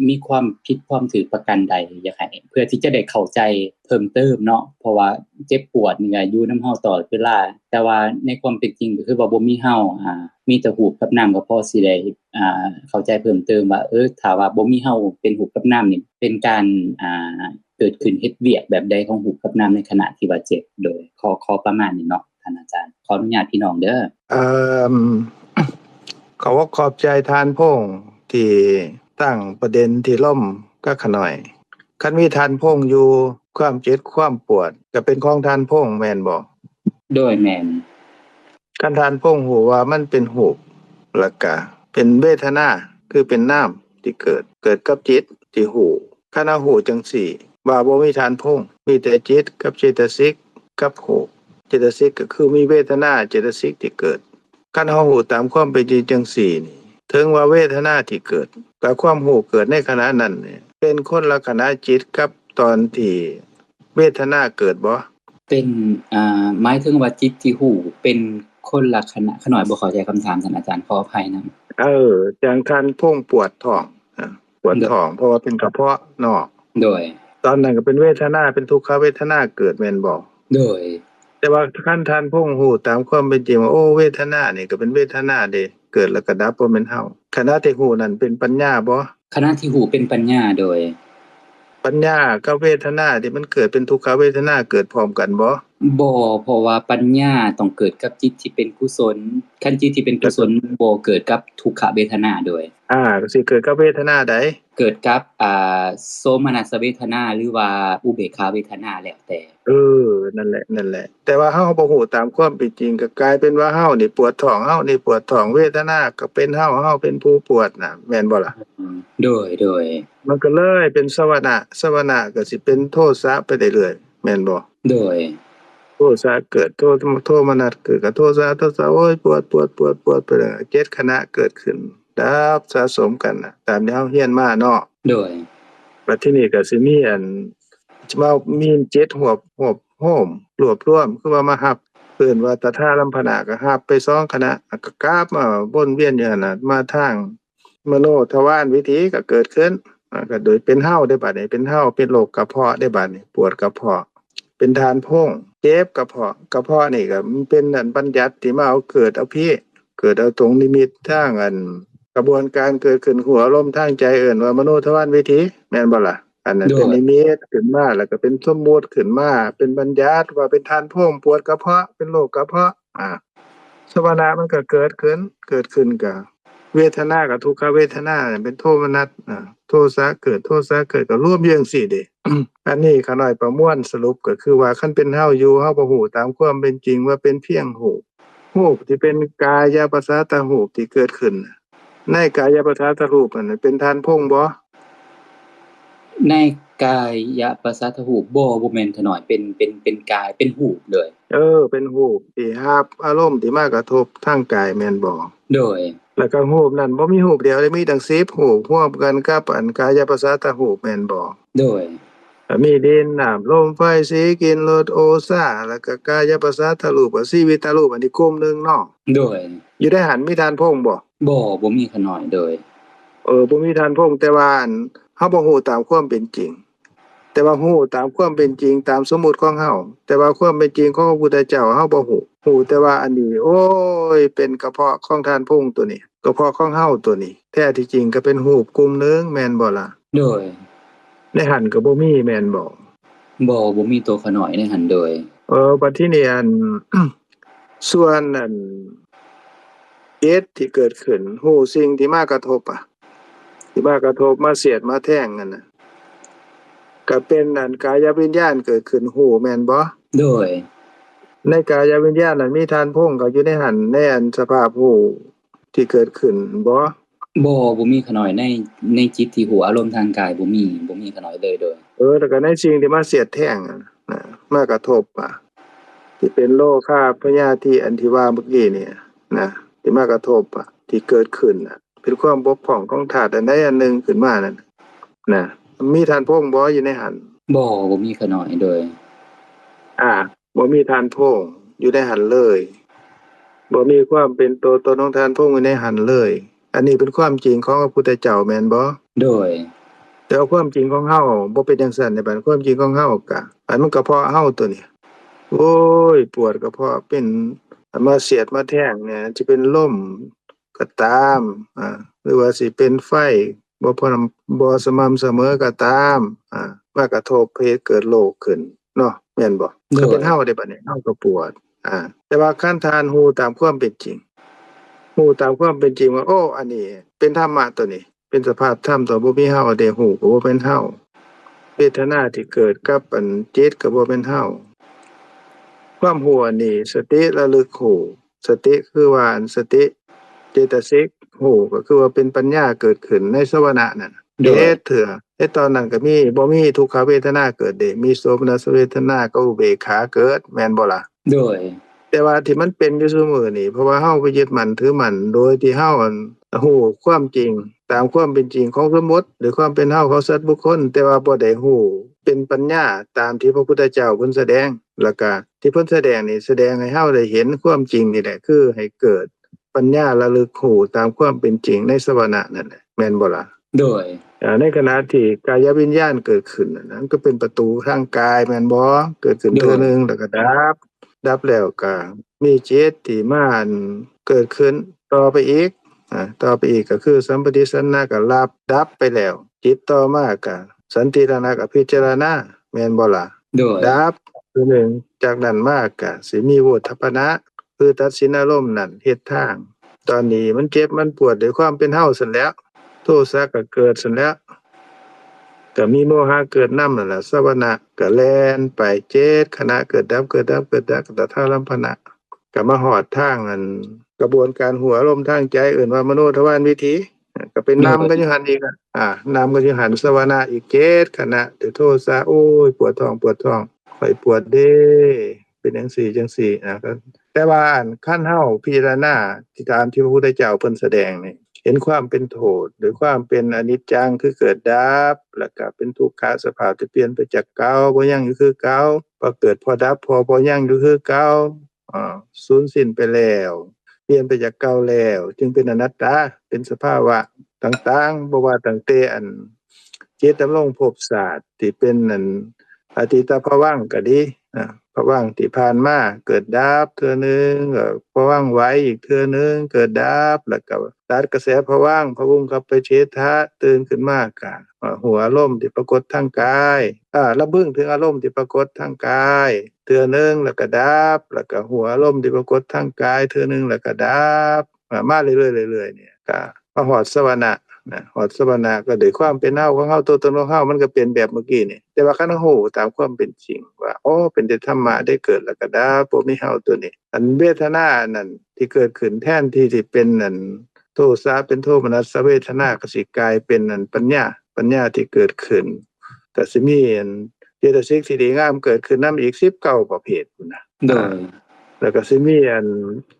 ມີຄວາມຜິດຄວາມຖືກປະການໃດ ຢາກໃຫ້ ເພື່ອທີ່ຈະໄດ້ເຂົ້າໃຈເພີ່ມເຕີມເນາະ ເພາະວ່າເຈັບປວດນີ້ກໍຢູ່ນຳເຮົາຕະຫຼອດເວລາ ແຕ່ວ່າໃນຄວາມເປັນຈິງກໍຄືວ່າບໍ່ມີເຮົາ ອາ ມີແຕ່ຮູບກັບນາມກໍພໍຊິໄດ້ ອາ ເຂົ້າໃຈເພີ່ມເຕີມວ່າ ເອີ ຖ້າວ່າບໍ່ມີເຮົາເປັນຮູບກັບນາມນີ້ ເປັນການ ອາ ເກີດຂຶ້ນເຮັດວຽກແບບໃດຂອງຮູບກັບນາມໃນຂະນະທີ່ວ່າເຈັບ ໂດຍ ຂໍ ຂໍປະມານນີ້ເນາະ ທ່ານອາຈານ ຂໍອະນຸຍາດພີ່ນ້ອງເດີ. ເອີ່ມ ຂອບອົກຂອບໃຈທ່ານພົງທີ່ຕັ້ງປະເດັນທີ່ລົມກັບຂະນ້ອຍ. ຄັນມີທ່ານພົງຢູ່ ຄວາມເຈັບຄວາມປວດກໍເປັນຂອງທ່ານພົງແມ່ນບໍ່? ໂດຍ ແມ່ນ. ຄັນທ່ານພົງຮູ້ວ່າມັນເປັນຮູບ ແລ້ວກະເປັນເວທະນາ ຄືເປັນນາມທີ່ເກີດ ເກີດກັບຈິດທີ່ຮູ້. ຄັນເຮົາຮູ້ຈັ່ງຊີ້ວ່າບໍ່ມີທ່ານພົງ ມີແຕ່ຈິດກັບເຈດຕະສິກກັບຮູບ ເຈດຕະສິກກໍຄືມີເວທະນາ ເຈດຕະສິກທີ່ເກີດ. ຄັນເຮົາຮູ້ຕາມຄວາມເປັນຈິງຈັ່ງຊີ້ນີ້ ເຖິງວ່າເວທະນາທີ່ເກີດກັບຄວາມຮູ້ເກີດໃນຂະນະນັ້ນນີ້ ເປັນຄົນລະຂະນະຈິດກັບຕອນທີ່ເວທະນາເກີດບໍ່? ເປັນ ອາ ໝາຍເຖິງວ່າຈິດທີ່ຮູ້ເປັນຄົນລະຂະນະ ຂະນ້ອຍບໍ່ເຂົ້າໃຈຄຳຖາມທ່ານອາຈານ ຂໍອະໄພນຳ. ເອີ ຢ່າງທ່ານພົງປວດທ້ອງ ອາ ປວດ ໂດຍ ທ້ອງ ເພາະວ່າເປັນກະເພາະເນາະ. ໂດຍ. ຕອນນັ້ນກໍເປັນເວທະນາ ເປັນທຸກຂະເວທະນາເກີດແມ່ນບໍ່? ໂດຍ. ແຕ່ວ່າຄັນທ່ານພົງຮູ້ຕາມຄວາມເປັນຈິງວ່າ ໂອ້ ເວທະນານີ້ກໍເປັນເວທະນາເດ້ ເກີດແລ້ວກໍດັບ ບໍ່ແມ່ນເຮົາ. ຂະນະທີ່ຮູ້ນັ້ນເປັນປັນຍາບໍ່? ຂະນະທີ່ຮູ້ເປັນປັນຍາ ໂດຍ. ປັນຍາກັບເວທະນາທີ່ມັນເກີດເປັນທຸກຂະເວທະນາເກີດພ້ອມກັນບໍ່? ບໍ່ ເພາະວ່າປັນຍາຕ້ອງເກີດກັບຈິດທີ່ເປັນກຸສົນ. ຄັນຈິດທີ່ເປັນກຸສົນບໍ່ເກີດກັບທຸກຂະເວທະນາ ໂດຍ. ອາ ກໍຊິເກີດກັບເວທະນາໃດ? ເກີດກັບ ອາ ໂສມະນັດສະເວທະນາ ຫຼືວ່າອຸເບກຂາເວທະນາ ແລ້ວແຕ່. ເອີ ນັ້ນແຫຼະ ນັ້ນແຫຼະ. ແຕ່ວ່າເຮົາບໍ່ຮູ້ຕາມຄວາມເປັນຈິງ ກໍກາຍເປັນວ່າເຮົານີ້ປວດທ້ອງ ເຮົານີ້ປວດທ້ອງ ເວທະນາກໍເປັນເຮົາ ເຮົາເປັນຜູ້ປວດນະ ແມ່ນບໍ່ລະ? ອືມ ໂດຍ ໂດຍ. ມັນກໍເລີຍເປັນສະວະນະ ສະວະນະກໍຊິເປັນໂທສະໄປເລື້ອຍໆ ແມ່ນບໍ່? ໂດຍ. ໂທສະເກີດ ໂທ ໂທມະນັດເກີດ ກໍໂທສະ ໂທສະ ໂອ້ຍ ປວດ ປວດ ປວດ ປວດ ໄປເລີຍ ເຈັດຂະນະເກີດຂຶ້ນ ດັບສະສົມກັນນະ ຕາມທີ່ເຮົາຮຽນມາເນາະ. ໂດຍ. ບັດທີນີ້ກໍຊິມີອັນ ຊິມາມີເຈັດຮວບ ຮວບໂຮມ ລວບລວມ ຄືວ່າມາຮັບ ເອີ້ນວ່າຕະທາລັມພະນະ ກໍຮັບໄປສອງຂະນະ ແລ້ວກໍກັບມາວົນວຽນຢູ່ຫັ້ນນະ ມາທາງມະໂນທະວານວິຖີກໍເກີດຂຶ້ນ ອາ ກໍໂດຍເປັນເຮົາເດ້ ບັດນີ້ເປັນເຮົາ ເປັນໂລກກະເພາະເດ້ ບັດນີ້ປວດກະເພາະ ເປັນທ່ານພົງ ເຈັບກະເພາະ ກະເພາະນີ້ກໍເປັນອັນບັນຍັດທີ່ມາເອົາເກີດເອົາພີ ເກີດເອົາຕົງນິມິດທາງອັນ ກະບວນການເກີດຂຶ້ນຂອງອາລົມທາງໃຈ ເອີ້ນວ່າມະໂນທະວານວິຖີ ແມ່ນບໍ່ລະ? ອັນນັ້ນ ໂດຍ ເປັນນິມິດຂຶ້ນມາ ແລ້ວກໍເປັນສົມມຸດຂຶ້ນມາ ເປັນບັນຍັດວ່າເປັນທ່ານພົງປວດກະເພາະ ເປັນໂລກກະເພາະ ອາ ສະວະນະມັນກໍເກີດຂຶ້ນ ເກີດຂຶ້ນກໍເວທະນາກໍທຸກຂະເວທະນາ ເປັນໂທມະນັດ ອາ ໂທສະເກີດ ໂທສະເກີດ ກໍລວມຢູ່ຈັ່ງຊີ້ເດ້. ອັນນີ້ຂ້ານ້ອຍປະມວນສະຫຼຸບກໍຄືວ່າ ຄັນເປັນເຮົາຢູ່ ເຮົາບໍ່ຮູ້ຕາມຄວາມເປັນຈິງວ່າເປັນພຽງຮູບ ຮູບທີ່ເປັນກາຍະປະສາດຕະຮູບທີ່ເກີດຂຶ້ນ ໃນກາຍະປະສາດຕະຮູບຫັ້ນເປັນທ່ານພົງບໍ່? ໃນກາຍະປະສາດຕະຮູບ ບໍ່ ບໍ່ແມ່ນຂະນ້ອຍ ເປັນ ເປັນ ເປັນກາຍ ເປັນຮູບເລີຍ. ເອີ ເປັນຮູບທີ່ຮັບອາລົມທີ່ມາກະທົບທາງກາຍແມ່ນບໍ່? ໂດຍ. ແລ້ວກໍຮູບນັ້ນບໍ່ມີຮູບດຽວເດ້ ມີຕັ້ງສິບຮູບ ຮວມກັນກັບອັນກາຍະປະສາດຕະຮູບແມ່ນບໍ່? ໂດຍ. ກໍມີດິນ ນ້ຳ ລົມ ໄຟ ສີ ກິ່ນ ລົດ ໂອຊາ ແລ້ວກໍກາຍະປະສາດຕະຮູບ ກັບຊີວິດຕະຮູບ ອັນນີ້ກຸ່ມໜຶ່ງເນາະ. ໂດຍ. ຢູ່ໃນຫັ້ນມີທ່ານພົງບໍ່? ບໍ່ ບໍ່ມີຂະນ້ອຍ. ໂດຍ. ເອີ ບໍ່ມີທ່ານພົງ ແຕ່ວ່າອັນ ເຮົາບໍ່ຮູ້ຕາມຄວາມເປັນຈິງ ແຕ່ວ່າຮູ້ຕາມຄວາມເປັນຈິງ ຕາມສົມມຸດຂອງເຮົາ ແຕ່ວ່າຄວາມເປັນຈິງຂອງພະພຸດທະເຈົ້າເຮົາບໍ່ຮູ້ ຮູ້ແຕ່ວ່າອັນນີ້ ໂອ້ຍ ເປັນກະເພາະຂອງທ່ານພົງໂຕນີ້ ກະເພາະຂອງເຮົາໂຕນີ້ ແທ້ທີ່ຈິງກໍເປັນຮູບກຸ່ມໜຶ່ງແມ່ນບໍ່ລະ? ໂດຍ. ໃນຫັ້ນກໍບໍ່ມີແມ່ນບໍ່? ບໍ່ ບໍ່ມີໂຕຂະນ້ອຍໃນຫັ້ນ. ໂດຍ. ເອີ ບັດທີນີ້ອັນ ສ່ວນອັນເຈັດທີ່ເກີດຂຶ້ນ ຮູ້ສິ່ງທີ່ມາກະທົບອະ ທີ່ມາກະທົບ ມາສຽດມາແທງຫັ້ນນະ ກະເປັນອັນກາຍະວິນຍານເກີດຂຶ້ນຮູ້ແມ່ນບໍ່? ໂດຍ. ໃນກາຍະວິນຍານນັ້ນ ມີທາດໂພງກໍຢູ່ໃນຫັ້ນ ໃນອັນສະພາບຮູ້ທີ່ເກີດຂຶ້ນບໍ່? ບໍ່ ບໍ່ມີຂະນ້ອຍ ໃນ ໃນຈິດທີ່ຮູ້ອາລົມທາງກາຍ ບໍ່ມີ ບໍ່ມີຂະນ້ອຍເລີຍ ໂດຍ. ເອີ ແລ້ວກໍໃນສິ່ງທີ່ມາສຽດແທງນະ ມາກະທົບອະ ທີ່ເປັນໂລຄາພະຍາທິ ອັນທີ່ວ່າເມື່ອກີ້ນີ້ນະ ທີ່ມາກະທົບອະ ທີ່ເກີດຂຶ້ນນະ ເປັນຄວາມບົກຜ່ອງຂອງທາດອັນໃດອັນໜຶ່ງຂຶ້ນມານັ້ນນະ ມີທາດໂພງບໍ່ຢູ່ໃນຫັ້ນ? ບໍ່ ບໍ່ມີຂະນ້ອຍ ໂດຍ. ອາ ບໍ່ມີທາດໂພງຢູ່ໃນຫັ້ນເລີຍ ບໍ່ມີຄວາມເປັນຕົວຕົນຂອງທາດໂພງຢູ່ໃນຫັ້ນເລີຍ. ອັນນີ້ເປັນຄວາມຈິງຂອງພະພຸດທະເຈົ້າແມ່ນບໍ່? ໂດຍ. ແຕ່ວ່າຄວາມຈິງຂອງເຮົາບໍ່ເປັນຈັ່ງຊັ້ນເດ້ ບັດຄວາມຈິງຂອງເຮົາກະ ອັນມັນກະເພາະເຮົາຕົວນີ້ ໂອ້ຍ ປວດກະເພາະ ເປັນ ມາສຽດມາແທງແດ່ ຈະເປັນລົມ ກໍຕາມ ອາ ຫຼືວ່າຊິເປັນໄຟ ບໍ່ພໍ ບໍ່ສະໝ່ຳສະເໝີກໍຕາມ ອາ ມາກະທົບເຮັດເກີດໂລກຂຶ້ນເນາະ ແມ່ນບໍ່? ໂດຍ. ກໍເປັນເຮົາເດ້ ບັດນີ້ເຮົາກໍປວດ ອາ ແຕ່ວ່າຄັນທ່ານຮູ້ຕາມຄວາມເປັນຈິງ ຮູ້ຕາມຄວາມເປັນຈິງວ່າ ໂອ້ ອັນນີ້ເປັນທຳມະຕົວນີ້ ເປັນສະພາບທຳຕົວ ບໍ່ມີເຮົາເດ້ ຮູ້ກໍບໍ່ແມ່ນເຮົາ ເວທະນາທີ່ເກີດກັບອັນຈິດກໍບໍ່ແມ່ນເຮົາ. ຄວາມຮູ້ອັນນີ້ ສະຕິລະລຶກຮູ້ ສະຕິຄືວ່າອັນສະຕິ ເຈຕະສິກຮູ້ ກໍຄືວ່າເປັນປັນຍາເກີດຂຶ້ນໃນສະວະນະນັ້ນ ໂດຍ. ເຮັດເທື່ອ ເຮັດຕອນນັ້ນກໍມີ ບໍ່ມີທຸກຂະເວທະນາເກີດເດ້ ມີໂສມະນັດສະເວທະນາກັບອຸເບກຂາເກີດ ແມ່ນບໍ່ລະ? ໂດຍ. ແຕ່ວ່າທີ່ມັນເປັນຢູ່ຊຸມື້ນີ້ ເພາະວ່າເຮົາໄປຍຶດໝັ້ນຖືໝັ້ນ ໂດຍທີ່ເຮົາ ອັນ ຮູ້ຄວາມຈິງຕາມຄວາມເປັນຈິງຂອງສົມມຸດ ຫຼືຄວາມເປັນເຮົາຂອງສັດບຸກຄົນ ແຕ່ວ່າບໍ່ໄດ້ຮູ້ເປັນປັນຍາຕາມທີ່ພະພຸດທະເຈົ້າເພິ່ນສະແດງ ແລ້ວກະທີ່ເພິ່ນສະແດງນີ້ ສະແດງໃຫ້ເຮົາໄດ້ເຫັນຄວາມຈິງນີ້ແຫຼະ ຄືໃຫ້ເກີດປັນຍາລະລຶກຮູ້ຕາມຄວາມເປັນຈິງໃນສະວະນະນັ້ນແຫຼະ ແມ່ນບໍ່ລະ? ໂດຍ. ອາ ໃນຂະນະທີ່ກາຍະວິນຍານເກີດຂຶ້ນນັ້ນ ມັນກໍເປັນປະຕູທາງກາຍແມ່ນບໍ່? ເກີດຂຶ້ນ ໂດຍ ເທື່ອໜຶ່ງ ແລ້ວກໍດັບ ດັບແລ້ວກໍມີຈິດທີ່ມາ ອັນ ເກີດຂຶ້ນຕໍ່ໄປອີກ ອາ ຕໍ່ໄປອີກກໍຄືສຳປະຕິສັນນາກໍລັບ ດັບໄປແລ້ວ ຈິດຕໍ່ມາກໍສັນຕິລະນະກໍພິຈາລະນາ ແມ່ນບໍ່ລະ? ໂດຍ. ດັບ ຄືໜຶ່ງ ຈາກນັ້ນມາກໍຊິມີໂວດທັບພະນະ ຄືຕັດສິນອາລົມນັ້ນເຮັດທາງ ຕອນນີ້ມັນເຈັບມັນປວດດ້ວຍຄວາມເປັນເຮົາຊັ້ນແຫຼ້ວ ໂທສະກໍເກີດຊັ້ນແຫຼ້ວ ກໍມີໂມຫະເກີດນຳນັ້ນລະ ສະວະນະກໍແລ່ນໄປເຈັດຂະນະ ເກີດດັບ ເກີດດັບ ເກີດດັບ ກໍຕະທາລຳພະນະ ກໍມາຮອດທາງອັນກະບວນການຮູ້ອາລົມທາງໃຈ ເອີ້ນວ່າມະໂນທະວານວິຖີ ກໍໄປນຳກັນຢູ່ຫັ້ນອີກ ອາ ນຳກັນຢູ່ຫັ້ນ ສະວະນະອີກເຈັດຂະນະ ໂທສະ ໂອ້ຍ ປວດທ້ອງ ປວດທ້ອງ ຂ້ອຍປວດເດ້ ເປັນຈັ່ງຊີ້ຈັ່ງຊີ້ນະ ແຕ່ວ່າອັນ ຄັນເຮົາພິຈາລະນາຕາມທີ່ພະພຸດທະເຈົ້າເພິ່ນສະແດງນີ້ ເຫັນຄວາມເປັນໂທດ ຫຼືຄວາມເປັນອະນິດຈັງ ຄືເກີດດັບ ແລ້ວກະເປັນທຸກຂະ ສະພາບທີ່ປ່ຽນໄປຈາກເກົ່າ ບໍ່ຍັງຢູ່ຄືເກົ່າ ພໍເກີດພໍດັບ ພໍບໍ່ຍັງຢູ່ຄືເກົ່າ ອາ ສູນສິ້ນໄປແລ້ວ ປ່ຽນໄປຈາກເກົ່າແລ້ວ ຈຶ່ງເປັນອະນັດຕາ ເປັນສະພາວະຕ່າງໆ ບໍ່ວ່າຕັ້ງແຕ່ອັນ ຈິດດຳລົງພົບຊາດທີ່ເປັນອັນອະດີດຕະພະວັງກໍດີ ອາ ພະວັງທີ່ຜ່ານມາເກີດດັບເທື່ອໜຶ່ງ ແລ້ວພະວັງໄວອີກເທື່ອໜຶ່ງເກີດດັບ ແລ້ວກໍຕັດກະແສພະວັງ ພະວຸງກັບໄປເສດຖະ ຕື່ນຂຶ້ນມາກະ ອາ ຮູ້ອາລົມທີ່ປາກົດທາງກາຍ ອາ ລຳບຶງເຖິງອາລົມທີ່ປາກົດທາງກາຍເທື່ອໜຶ່ງ ແລ້ວກໍດັບ ແລ້ວກໍຮູ້ອາລົມທີ່ປາກົດທາງກາຍເທື່ອໜຶ່ງ ແລ້ວກໍດັບ ອາ ມາເລື້ອຍໆ ເລື້ອຍໆ ນີ້ ກະມາຮອດສະວະນະນະ ຮອດສະວະນະກໍດ້ວຍຄວາມເປັນເຮົາຂອງເຮົາ ຕົວຕົນຂອງເຮົາ ມັນກໍເປັນແບບເມື່ອກີ້ນີ້ ແຕ່ວ່າຄັນເຮົາຮູ້ຕາມຄວາມເປັນຈິງວ່າ ໂອ້ ເປັນແຕ່ທຳມະໄດ້ເກີດແລ້ວກໍດັບ ບໍ່ມີເຮົາຕົວນີ້ ອັນເວທະນາອັນນັ້ນທີ່ເກີດຂຶ້ນ ແທນທີ່ຊິເປັນອັນໂທສະ ເປັນໂທມະນັດສະເວທະນາ ກໍຊິກາຍເປັນອັນປັນຍາ ປັນຍາທີ່ເກີດຂຶ້ນ ກໍຊິມີອັນເຈຕະສິກທີ່ດີງາມເກີດຂຶ້ນນຳອີກສິບເກົ້າປະເພດພຸ້ນນະ ໂດຍ ແລ້ວກໍຊິມີອັນ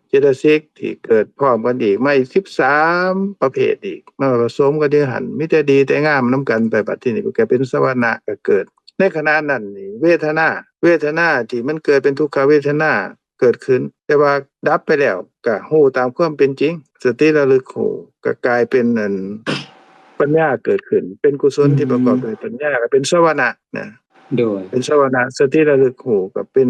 ເຈຕະສິກທີ່ເກີດພ້ອມກັນອີກມາອີກສິບສາມປະເພດອີກ ມາປະສົມກັນຢູ່ຫັ້ນ ມີແຕ່ດີແຕ່ງາມນຳກັນໄປ ບັດທີນີ້ກໍເປັນສະວະນະກໍເກີດ ໃນຂະນະນັ້ນນີ້ ເວທະນາ ເວທະນາທີ່ມັນເກີດເປັນທຸກຂະເວທະນາ ເກີດຂຶ້ນ ແຕ່ວ່າດັບໄປແລ້ວ ກະຮູ້ຕາມຄວາມເປັນຈິງ ສະຕິລະລຶກຮູ້ ກະກາຍເປັນອັນປັນຍາເກີດຂຶ້ນ ເປັນກຸສົນທີ່ປະກອບດ້ວຍປັນຍາ ກະເປັນສະວະນະນະ ໂດຍ ເປັນສະວະນະ ສະຕິລະລຶກຮູ້ ກະເປັນ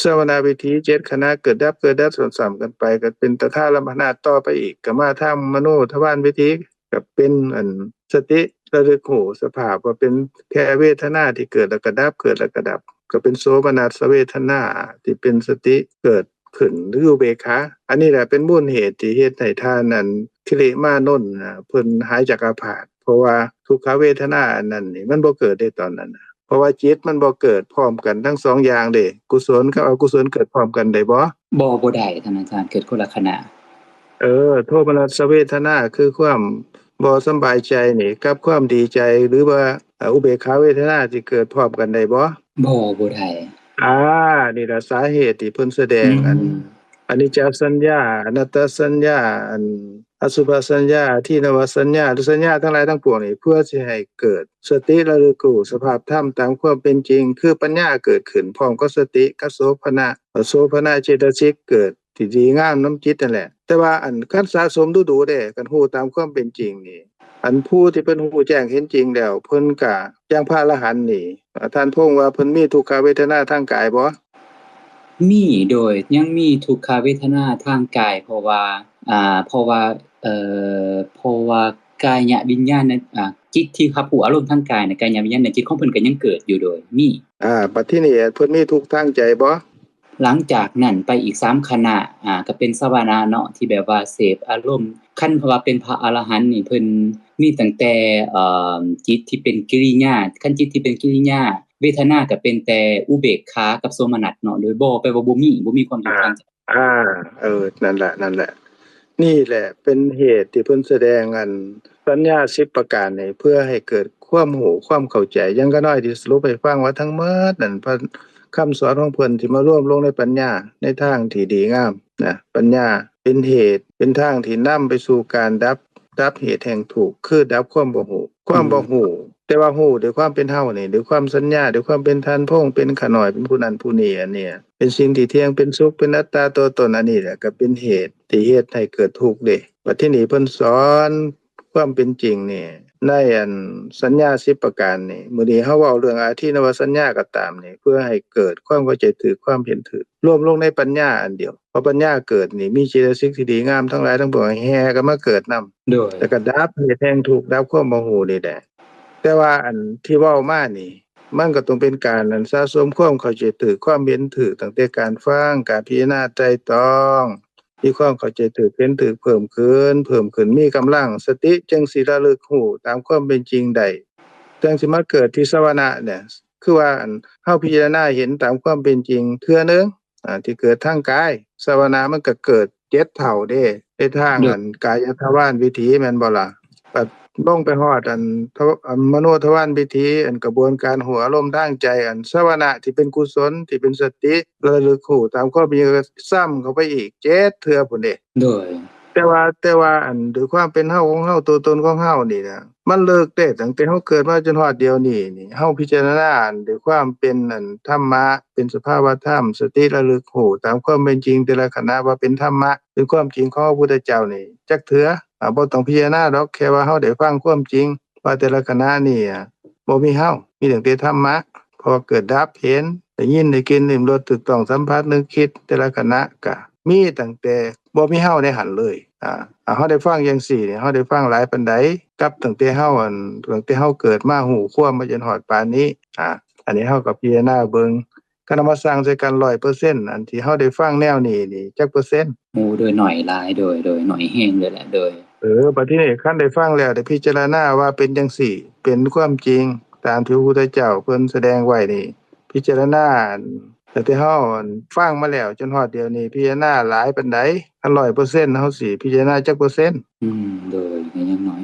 ສະວະນະວິຖີ ເຈັດຂະນະ ເກີດດັບ ເກີດດັບ ຊ້ຳໆກັນໄປ ກະເປັນຕະທາລຳພະນະຕໍ່ໄປອີກ ກະມາທາງມະໂນທະວານວິຖີ ກະເປັນອັນສະຕິລະລຶກຮູ້ສະພາບວ່າເປັນແຄ່ເວທະນາທີ່ເກີດແລ້ວກະດັບ ເກີດແລ້ວກະດັບ ກະເປັນໂສມະນັດສະເວທະນາທີ່ເປັນສະຕິເກີດຂຶ້ນ ຫຼື ອຸເບກຂາ ອັນນີ້ແຫຼະເປັນມູນເຫດທີ່ເຮັດໃຫ້ທ່ານອັນຄິລິມານົນນະ ເພິ່ນຫາຍຈາກອາພາດ ເພາະວ່າທຸກຂະເວທະນາອັນນັ້ນນີ້ມັນບໍ່ເກີດໃນຕອນນັ້ນນະ ເພາະວ່າຈິດມັນບໍ່ເກີດພ້ອມກັນທັງສອງຢ່າງເດ້. ກຸສົນກັບອະກຸສົນເກີດພ້ອມກັນໄດ້ບໍ່? ບໍ່ ບໍ່ໄດ້ທ່ານອາຈານ, ເກີດຄົນລະຂະນະ. ເອີ ໂທມະນັດສະເວທະນາຄືຄວາມບໍ່ສຳບາຍໃຈນີ້ ກັບຄວາມດີໃຈ ຫຼືວ່າ ອາ ອຸເບກຂາເວທະນາທີ່ເກີດພ້ອມກັນໄດ້ບໍ່? ບໍ່ ບໍ່ໄດ້. ອາ ນີ້ລະສາເຫດທີ່ເພິ່ນສະແດງ ອືມ ອັນ ອະນິດຈະສັນຍາ ອະນັດຕະສັນຍາ ອັນ ອະສຸພະສັນຍາ ທີນະວະສັນຍາ ຫຼືສັນຍາທັງຫຼາຍທັງປວງນີ້ ເພື່ອຊິໃຫ້ເກີດສະຕິລະລຶກຮູ້ສະພາບທຳຕາມຄວາມເປັນຈິງ ຄືປັນຍາເກີດຂຶ້ນພ້ອມກັບສະຕິ ກັບໂສພະນະ ໂສພະນະເຈຕະສິກເກີດທີ່ດີງາມນຳຈິດນັ້ນແຫຼະ. ແຕ່ວ່າອັນ ຄັນສະສົມດຸໆເດ້ ຄັນຮູ້ຕາມຄວາມເປັນຈິງນີ້ ອັນຜູ້ທີ່ເພິ່ນຮູ້ແຈ້ງເຫັນຈິງແລ້ວ ເພິ່ນກະ ຢ່າງພະອະລະຫັນນີ້ ອາ ທ່ານພົງວ່າເພິ່ນມີທຸກຂະເວທະນາທາງກາຍບໍ່? ມີ ໂດຍ ຍັງມີທຸກຂະເວທະນາທາງກາຍ ເພາະວ່າ ອາ ເພາະວ່າ ເອີ ເພາະວ່າກາຍະວິນຍານ ອາ ຈິດທີ່ຮັບຮູ້ອາລົມທາງກາຍນະ ກາຍະວິນຍານໃນຈິດຂອງເພິ່ນກໍຍັງເກີດຢູ່ ໂດຍ ມີ. ອາ ບັດທີນີ້ເພິ່ນມີທຸກທາງໃຈບໍ່? ຫຼັງຈາກນັ້ນໄປອີກສາມຂະນະ ອາ ກໍເປັນສະວະນະເນາະ ທີ່ແບບວ່າເສບອາລົມ. ຄັນວ່າເປັນພະອະລະຫັນນີ້ ເພິ່ນມີຕັ້ງແຕ່ ເອີ ຈິດທີ່ເປັນກິລິຍາ, ຄັນຈິດທີ່ເປັນກິລິຍາ ເວທະນາກໍເປັນແຕ່ອຸເບກຂາກັບໂສມະນັດເນາະ ໂດຍບໍ່ ແປວ່າບໍ່ມີ ບໍ່ມີຄວາມທຸກທາງໃຈ. ອາ ເອີ ນັ້ນແຫຼະ ນັ້ນແຫຼະ ນີ້ແຫຼະເປັນເຫດທີ່ເພິ່ນສະແດງ ອັນ ສັນຍາສິບປະການນີ້ ເພື່ອໃຫ້ເກີດຄວາມຮູ້ ຄວາມເຂົ້າໃຈ. ຢ່າງຂ້ານ້ອຍທີ່ສະຫຼຸບໃຫ້ຟັງວ່າທັງໝົດນັ້ນ ພະ ຄຳສອນຂອງເພິ່ນທີ່ມາລວມລົງໃນປັນຍາ ໃນທາງທີ່ດີງາມນະ. ປັນຍາເປັນເຫດ ເປັນທາງທີ່ນຳໄປສູ່ການດັບ ດັບເຫດແຫ່ງທຸກ ຄືດັບຄວາມບໍ່ຮູ້ ຄວາມ ອືມ ບໍ່ຮູ້ ແຕ່ວ່າຮູ້ດ້ວຍຄວາມເປັນເຮົານີ້ ດ້ວຍຄວາມສັນຍາ ດ້ວຍຄວາມເປັນທ່ານພົງ ເປັນຂ້ານ້ອຍ ເປັນຜູ້ນັ້ນຜູ້ນີ້ ອັນນີ້ເປັນສິ່ງທີ່ທ່ຽງ ເປັນສຸກ ເປັນອັດຕາຕົວຕົນ ອັນນີ້ແຫຼະກໍເປັນເຫດທີ່ເຮັດໃຫ້ເກີດທຸກເດ້. ບັດທີນີ້ເພິ່ນສອນຄວາມເປັນຈິງນີ້ ໃນອັນສັນຍາສິບປະການນີ້ ມື້ນີ້ເຮົາເວົ້າເລື່ອງອາທີນະວະສັນຍາກໍຕາມນີ້ ເພື່ອໃຫ້ເກີດຄວາມເຂົ້າໃຈຖືກ ຄວາມເຫັນຖືກ ລວມລົງໃນປັນຍາອັນດຽວ. ເພາະປັນຍາເກີດນີ້ ມີເຈຕະສິກທີ່ດີງາມທັງຫຼາຍທັງປວງແຫ່ແຫ່ກັນມາເກີດນຳ ໂດຍ ແລ້ວກໍດັບເຫດແຫ່ງທຸກ ດັບຄວາມບໍ່ຮູ້ນີ້ແຫຼະ. ແຕ່ວ່າອັນທີ່ເວົ້າມານີ້ ມັນກໍຕ້ອງເປັນການ ອັນ ສະສົມຄວາມເຂົ້າໃຈຖືກ ຄວາມເຫັນຖືກ ຕັ້ງແຕ່ການຟັງ ການພິຈາລະນາໄຕຣຕອງ ມີຄວາມເຂົ້າໃຈຖືກ ເຫັນຖືກເພີ່ມຂຶ້ນ ເພີ່ມຂຶ້ນ ມີກຳລັງ ສະຕິຈຶ່ງຊິລະລຶກຮູ້ຕາມຄວາມເປັນຈິງໄດ້ ຈັ່ງຊິມາເກີດທີ່ສະວະນະເນຍ ຄືວ່າ ອັນ ເຮົາພິຈາລະນາເຫັນຕາມຄວາມເປັນຈິງເທື່ອໜຶ່ງ ອາ ທີ່ເກີດທາງກາຍ ສະວະນະມັນກໍເກີດເຈັດເທົ່າເດ້ ໃນທາງ ໂດຍ ອັນກາຍະທະວານວິຖີແມ່ນບໍ່ລະ? ບັດລົງໄປຮອດ ອັນ ທະ ອັນມະໂນທະວານວິຖີ ອັນກະບວນການຮູ້ອາລົມທາງໃຈ ອັນສະວະນະທີ່ເປັນກຸສົນ ທີ່ເປັນສະຕິລະລຶກຮູ້ຕາມຄວາມເປັນຈິງ ກໍຊ້ຳເຂົ້າໄປອີກເຈັດເທື່ອພຸ້ນເດ້. ໂດຍ ແຕ່ວ່າ ແຕ່ວ່າ ອັນ ດ້ວຍຄວາມເປັນເຮົາຂອງເຮົາ ຕົວຕົນຂອງເຮົານີ້ນະ ມັນເລິກເດ້ ຕັ້ງແຕ່ເຮົາເກີດມາຈົນຮອດດຽວນີ້ນີ້ ເຮົາພິຈາລະນາ ອັນ ດ້ວຍຄວາມເປັນ ອັນ ທຳມະ ເປັນສະພາວະທຳ ສະຕິລະລຶກຮູ້ຕາມຄວາມເປັນຈິງແຕ່ລະຂະນະວ່າເປັນທຳມະ ເປັນຄວາມຈິງຂອງພະພຸດທະເຈົ້ານີ້ຈັກເທື່ອ. ອາ ບໍ່ຕ້ອງພິຈາລະນາດອກ ແຄ່ວ່າເຮົາໄດ້ຟັງຄວາມຈິງວ່າແຕ່ລະຂະນະນີ້ ອາ ບໍ່ມີເຮົາ ມີຕັ້ງແຕ່ທຳມະ ເພາະວ່າເກີດດັບ ເຫັນ ໄດ້ຍິນ ໄດ້ກິ່ນ ລິ້ມລົດ ຖືກຕ້ອງ ສຳຜັດ ນຶກ ຄິດ ແຕ່ລະຂະນະກະມີຕັ້ງແຕ່ບໍ່ມີເຮົາໃນຫັ້ນເລີຍ. ອາ ເຮົາໄດ້ຟັງຈັ່ງຊີ້ນີ້ ເຮົາໄດ້ຟັງຫຼາຍປານໃດ ກັບຕັ້ງແຕ່ເຮົາ ອັນ ຕັ້ງແຕ່ເຮົາເກີດມາຮູ້ຄວາມມາຈົນຮອດປານນີ້? ອາ ອັນນີ້ເຮົາກໍພິຈາລະນາເບິ່ງ ຄັນເອົາມາຊັ່ງໃສ່ກັນຮ້ອຍເປີເຊັນ ອັນທີ່ເຮົາໄດ້ຟັງແນວນີ້ນີ້ຈັກເປີເຊັນ? ໂອ້ ໂດຍໜ້ອຍຫຼາຍ ໂດຍ ໂດຍໜ້ອຍແຮງເລີຍແຫຼະ ໂດຍ. ເອີ ບັດທີນີ້ຄັນໄດ້ຟັງແລ້ວ ໄດ້ພິຈາລະນາວ່າເປັນຈັ່ງຊີ້ ເປັນຄວາມຈິງຕາມທີ່ພະພຸດທະເຈົ້າເພິ່ນສະແດງໄວ້ນີ້ ພິຈາລະນາ ອັນ ຕັ້ງແຕ່ເຮົາ ອັນ ຟັງມາແລ້ວຈົນຮອດດຽວນີ້ ພິຈາລະນາຫຼາຍປານໃດ? ຄັນຮ້ອຍເປີເຊັນ ເຮົາຊິພິຈາລະນາຈັກເປີເຊັນ? ອືມ ໂດຍ ກໍຍັງໜ້ອຍ.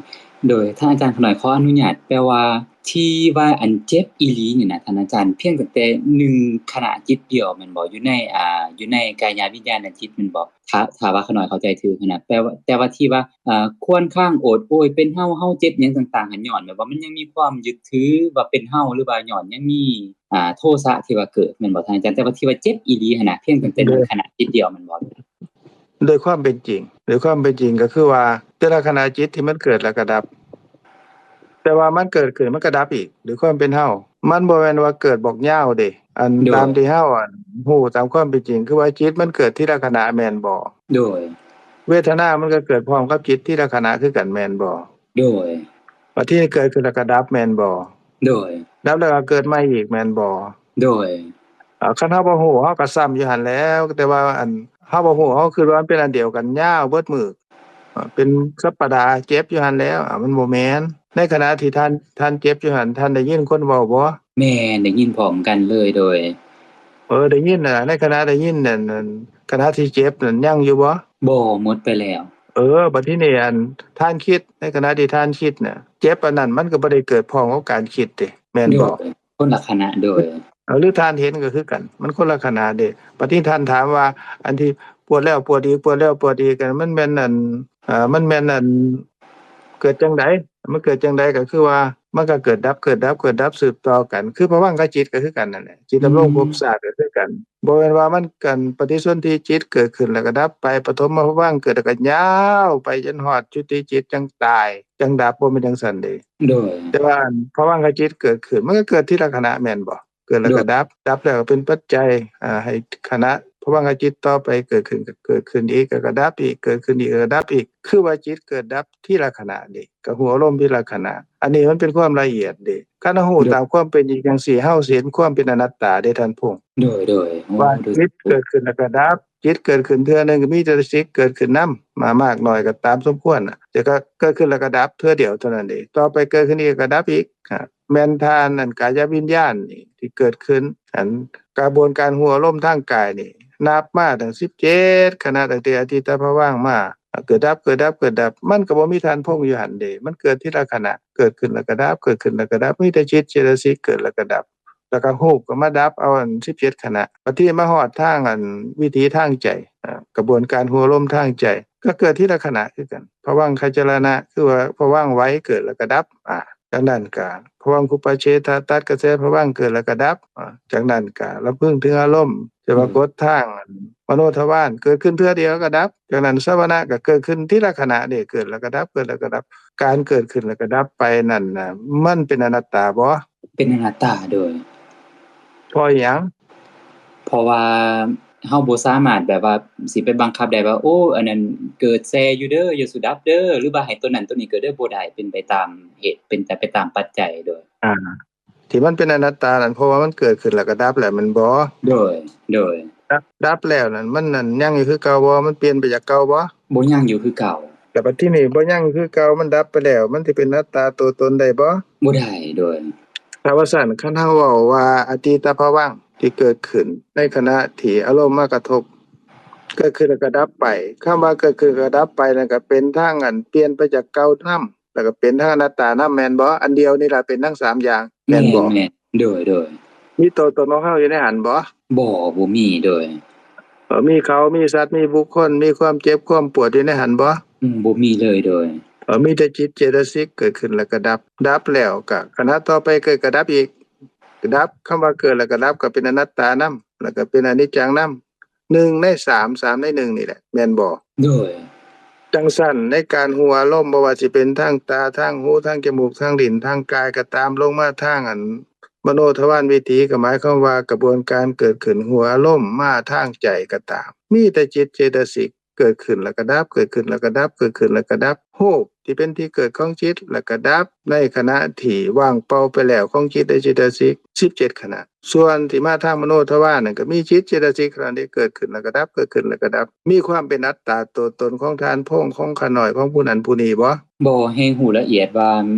ໂດຍ ທ່ານອາຈານ ຂ້ານ້ອຍຂໍອະນຸຍາດ ແປວ່າທີ່ວ່າອັນເຈັບອີ່ຫຼີນີ້ນະ ທ່ານອາຈານ ພຽງຕັ້ງແຕ່ໜຶ່ງຂະນະຈິດດຽວແມ່ນບໍ່? ຢູ່ໃນ ອ່າ ຢູ່ໃນກາຍະວິນຍານະຈິດແມ່ນບໍ່? ຖ້າ ຖ້າວ່າຂ້ານ້ອຍເຂົ້າໃຈຖືກຫັ້ນນະ ແປວ່າ ແຕ່ວ່າທີ່ວ່າ ເອີ ຄວນຄາງໂອດໂອຍ ເປັນເຮົາ ເຮົາເຈັບຫຍັງຕ່າງໆ ຫັ້ນ ຍ້ອນແບບວ່າມັນຍັງມີຄວາມຍຶດຖືວ່າເປັນເຮົາ ຫຼືວ່າຍ້ອນຍັງມີ ອ່າ ໂທສະທີ່ວ່າເກີດແມ່ນບໍ່ທ່ານອາຈານ? ແຕ່ວ່າທີ່ວ່າເຈັບອີ່ຫຼີຫັ້ນນະ ພຽງຕັ້ງແຕ່ໜຶ່ງຂະນະຈິດດຽວແມ່ນບໍ່? ໂດຍຄວາມເປັນຈິງ ໂດຍຄວາມເປັນຈິງກໍຄືວ່າ ແຕ່ລະຂະນະຈິດທີ່ມັນເກີດແລ້ວກໍດັບ ແຕ່ວ່າມັນເກີດຂຶ້ນ ມັນກໍດັບອີກ ໂດຍຄວາມເປັນເຮົາ ມັນບໍ່ແມ່ນວ່າເກີດບັກຍາວເດ້. ອັນ ໂດຍ ຕາມທີ່ເຮົາ ອັນ ຮູ້ຕາມຄວາມເປັນຈິງ ຄືວ່າຈິດມັນເກີດທີລະຂະນະແມ່ນບໍ່? ໂດຍ ເວທະນາມັນກໍເກີດພ້ອມກັບຈິດທີລະຂະນະຄືກັນແມ່ນບໍ່? ໂດຍ ບັດທີນີ້ເກີດຂຶ້ນແລ້ວກໍດັບແມ່ນບໍ່? ໂດຍ ດັບແລ້ວກໍເກີດໃໝ່ອີກແມ່ນບໍ່? ໂດຍ ເອີ ຄັນເຮົາບໍ່ຮູ້ ເຮົາກໍຊ້ຳຢູ່ຫັ້ນແຫຼ້ວ ແຕ່ວ່າ ອັນ ເຮົາບໍ່ຮູ້ ເຮົາຄິດວ່າມັນເປັນອັນດຽວກັນ ຍາວເບິດມື້ ເປັນສັບປະດາເຈັບຢູ່ຫັ້ນແຫຼ້ວ ມັນບໍ່ແມ່ນ. ໃນຂະນະທີ່ທ່ານ ທ່ານເຈັບຢູ່ຫັ້ນ ທ່ານໄດ້ຍິນຄົນເວົ້າບໍ່? ແມ່ນ ໄດ້ຍິນພ້ອມກັນເລີຍ ໂດຍ ເອີ ໄດ້ຍິນນະ ໃນຂະນະໄດ້ຍິນນັ້ນ ອັນ ຂະນະທີ່ເຈັບນັ້ນຍັງຢູ່ບໍ່? ບໍ່ ໝົດໄປແລ້ວ. ເອີ ບັດທີນີ້ ອັນ ທ່ານຄິດ ໃນຂະນະທີ່ທ່ານຄິດນະ ເຈັບອັນນັ້ນມັນກໍບໍ່ໄດ້ເກີດພ້ອມກັບການຄິດເດ ແມ່ນບໍ່? ໂດຍ ຄົນລະຂະນະ ໂດຍ ເອີ ຫຼືທ່ານເຫັນກໍຄືກັນ ມັນຄົນລະຂະນະເດ. ບັດນີ້ທ່ານຖາມວ່າ ອັນທີ່ປວດແລ້ວປວດອີກ ປວດແລ້ວປວດອີກ ອັນ ມັນແມ່ນ ອັນ ເອີ ມັນແມ່ນ ອັນ ເກີດຈັ່ງໃດ? ມັນເກີດຈັ່ງໃດ? ກໍຄືວ່າ ມັນກໍເກີດດັບ ເກີດດັບ ເກີດດັບສືບຕໍ່ກັນ ຄືພະວັງຄະຈິດກໍຄືກັນນັ້ນແຫຼະ ຈິດດຳລົງ ອືມ ພົບຊາດກໍຄືກັນ. ບໍ່ແມ່ນວ່າມັນ ການປະຕິສົນທິຈິດເກີດຂຶ້ນແລ້ວກໍດັບໄປ ປະຖົມມະພະວັງເກີດແລ້ວກໍຍາວໄປຈົນຮອດຈຸຕິຈິດຈັ່ງຕາຍ ຈັ່ງດັບ ບໍ່ແມ່ນຈັ່ງຊັ້ນເດ. ໂດຍ ແຕ່ວ່າພະວັງຄະຈິດເກີດຂຶ້ນ ມັນກໍເກີດທີລະຂະນະແມ່ນບໍ່? ເກີດແລ້ວກໍດັບ ດັບແລ້ວກໍເປັນປັດໄຈ ອ່າ ໃຫ້ຂະນະພະວັງຄະຈິດຕໍ່ໄປເກີດຂຶ້ນ ກໍເກີດຂຶ້ນອີກ ແລ້ວກໍດັບອີກ ເກີດຂຶ້ນອີກ ແລ້ວກໍດັບອີກ ຄືວ່າຈິດເກີດດັບທີລະຂະນະເດ ກໍຮູ້ອາລົມທີລະຂະນະ. ອັນນີ້ມັນເປັນຄວາມລະອຽດເດ. ຄັນເຮົາຮູ້ຕາມຄວາມເປັນຈິງຈັ່ງຊີ້ ເຮົາຊິເຫັນຄວາມເປັນອະນັດຕາເດທ່ານພົງ. ໂດຍ ໂດຍ ວ່າຈິດເກີດຂຶ້ນແລ້ວກໍດັບ ຈິດເກີດຂຶ້ນເທື່ອໜຶ່ງກໍມີເຈຕະສິກເກີດຂຶ້ນນຳ ມາ ມາກໜ້ອຍກໍຕາມສົມຄວນນະ ແຕ່ກໍເກີດຂຶ້ນແລ້ວກໍດັບເທື່ອດຽວເທົ່ານັ້ນເອງ ຕໍ່ໄປເກີດຂຶ້ນອີກກໍດັບອີກ. ອາ ແມ່ນທ່ານນັ້ນ ກາຍະວິນຍານນີ້ທີ່ເກີດຂຶ້ນ ອັນກະບວນການຮູ້ອາລົມທາງກາຍນີ້ ນັບມາຕັ້ງສິບເຈັດຂະນະ ຕັ້ງແຕ່ອະທິດຕະພະວັງມາ ເກີດດັບ ເກີດດັບ ເກີດດັບ ມັນກໍບໍ່ມີທ່ານພົງຢູ່ຫັ້ນເດ ມັນເກີດທີລະຂະນະ ເກີດຂຶ້ນແລ້ວກໍດັບ ເກີດຂຶ້ນແລ້ວກໍດັບ ມີແຕ່ຈິດເຈຕະສິກເກີດແລ້ວກໍດັບ ແລ້ວກໍຮູບກໍມາດັບເອົາອັນສິບເຈັດຂະນະ ບັດທີມາຮອດທາງອັນວິຖີທາງໃຈ ອາ ກະບວນການຮູ້ອາລົມທາງໃຈ ກໍເກີດທີລະຂະນະຄືກັນ ພະວັງຄະຈະລະນະ ຄືວ່າພະວັງໄວເກີດແລ້ວກໍດັບ ອາ ຈາກນັ້ນກະພະວັງຄຸປະເຊທະ ຕັດກະແສພະວັງເກີດແລ້ວກໍດັບ ອາ ຈາກນັ້ນກະລຳເພິງເຖິງອາລົມ ຈະປາກົດທາງອັນມະໂນທະວານ ເກີດຂຶ້ນເທື່ອດຽວແລ້ວກໍດັບ ຈາກນັ້ນຊາວະນະກໍເກີດຂຶ້ນທີລະຂະນະເດ ເກີດແລ້ວກໍດັບ ເກີດແລ້ວກໍດັບ ການເກີດຂຶ້ນແລ້ວກໍດັບໄປນັ້ນນະ ມັນເປັນອະນັດຕາບໍ່? ເປັນອະນັດຕາ ໂດຍ. ເພາະອີ່ຫຍັງ? ເພາະວ່າເຮົາບໍ່ສາມາດແບບວ່າຊິໄປບັງຄັບໄດ້ວ່າ ໂອ້ ອັນນັ້ນເກີດແຊຢູ່ເດີ ຢ່າສູ່ດັບເດີ ຫຼືວ່າໃຫ້ຕົວນັ້ນຕົວນີ້ເກີດເດີ ບໍ່ໄດ້ ເປັນໄປຕາມເຫດ ເປັນໄປຕາມປັດໄຈ ໂດຍ ອາ ທີ່ມັນເປັນອະນັດຕານັ້ນ ເພາະວ່າມັນເກີດຂຶ້ນແລ້ວກໍດັບແລ້ວແມ່ນບໍ່? ໂດຍ ໂດຍ. ດັບ ດັບແລ້ວນັ້ນ ມັນນັ້ນຍັງຢູ່ຄືເກົ່າບໍ່? ມັນປ່ຽນໄປຈາກເກົ່າບໍ່? ບໍ່ ຍັງຢູ່ຄືເກົ່າ. ແລ້ວບັດທີນີ້ບໍ່ຍັງຄືເກົ່າ ມັນດັບໄປແລ້ວ ມັນຊິເປັນອັດຕາຕົວຕົນໄດ້ບໍ່? ບໍ່ໄດ້ ໂດຍ. ຖ້າວ່າຊັ້ນ ຄັນເຮົາເວົ້າວ່າອະດີຕະພະວັງທີ່ເກີດຂຶ້ນໃນຂະນະທີ່ອາລົມມາກະທົບ ເກີດຂຶ້ນແລ້ວກໍດັບໄປ ຄຳວ່າເກີດຂຶ້ນແລ້ວກໍດັບໄປນັ້ນ ກໍເປັນທາງອັນປ່ຽນໄປຈາກເກົ່ານຳ ແລ້ວກໍເປັນທັງອະນັດຕານຳ ແມ່ນບໍ່? ອັນດຽວນີ້ລະເປັນທັງສາມຢ່າງ ແມ່ນບໍ່? ແມ່ນ ແມ່ນ ໂດຍ ໂດຍ. ມີຕົວຕົນຂອງເຮົາຢູ່ໃນຫັ້ນບໍ່? ບໍ່ ບໍ່ມີ ໂດຍ. ເອີ ມີເຂົາ ມີສັດ ມີບຸກຄົນ ມີຄວາມເຈັບຄວາມປວດຢູ່ໃນຫັ້ນບໍ່? ອືມ ບໍ່ມີເລີຍ ໂດຍ. ເອີ ມີແຕ່ຈິດເຈຕະສິກເກີດຂຶ້ນແລ້ວກໍດັບ ດັບແລ້ວກໍຂະນະຕໍ່ໄປເກີດກໍດັບອີກ ກໍດັບ ຄຳວ່າເກີດແລ້ວກໍດັບ ກໍເປັນອະນັດຕານຳ ແລ້ວກໍເປັນອະນິດຈັງນຳ ໜຶ່ງໃນສາມ ສາມໃນໜຶ່ງນີ້ແຫຼະ ແມ່ນບໍ່? ໂດຍ. ຈັ່ງຊັ້ນ ໃນການຮູ້ອາລົມ ບໍ່ວ່າຊິເປັນທາງຕາ ທາງຫູ ທາງຈະມູກ ທາງລີ້ນ ທາງກາຍກໍຕາມ ລົງມາທາງອັນມະໂນທະວານວິຖີ ກໍໝາຍຄວາມວ່າກະບວນການເກີດຂຶ້ນຮູ້ອາລົມມາທາງໃຈກໍຕາມ ມີແຕ່ຈິດເຈຕະສິກ ເກີດຂຶ້ນແລ້ວກໍດັບ ເກີດຂຶ້ນແລ້ວກໍດັບ ເກີດຂຶ້ນແລ້ວກໍດັບ ຮູບທີ່ເປັນທີ່ເກີດຂອງຈິດ ແລ້ວກໍດັບ ໃນຂະນະທີ່ວ່າງເປົ່າໄປແລ້ວຂອງຈິດ ແລະ ເຈຕະສິກ ສິບເຈັດຂະນະ. ສ່ວນທີ່ມາທາງມະໂນທະວານນັ້ນ ກໍມີຈິດເຈຕະສິກເທົ່ານັ້ນທີ່ເກີດຂຶ້ນແລ້ວກໍດັບ ເກີດຂຶ້ນແລ້ວກໍດັບ. ມີຄວາມເປັນອັດຕາຕົວຕົນຂອງທ່ານພົງ ຂອງຂ້ານ້ອຍ ຂອງຜູ້ນັ້ນຜູ້ນີ້ບໍ່? ບໍ່ ແຮງຮູ້ລະອຽດວ່າ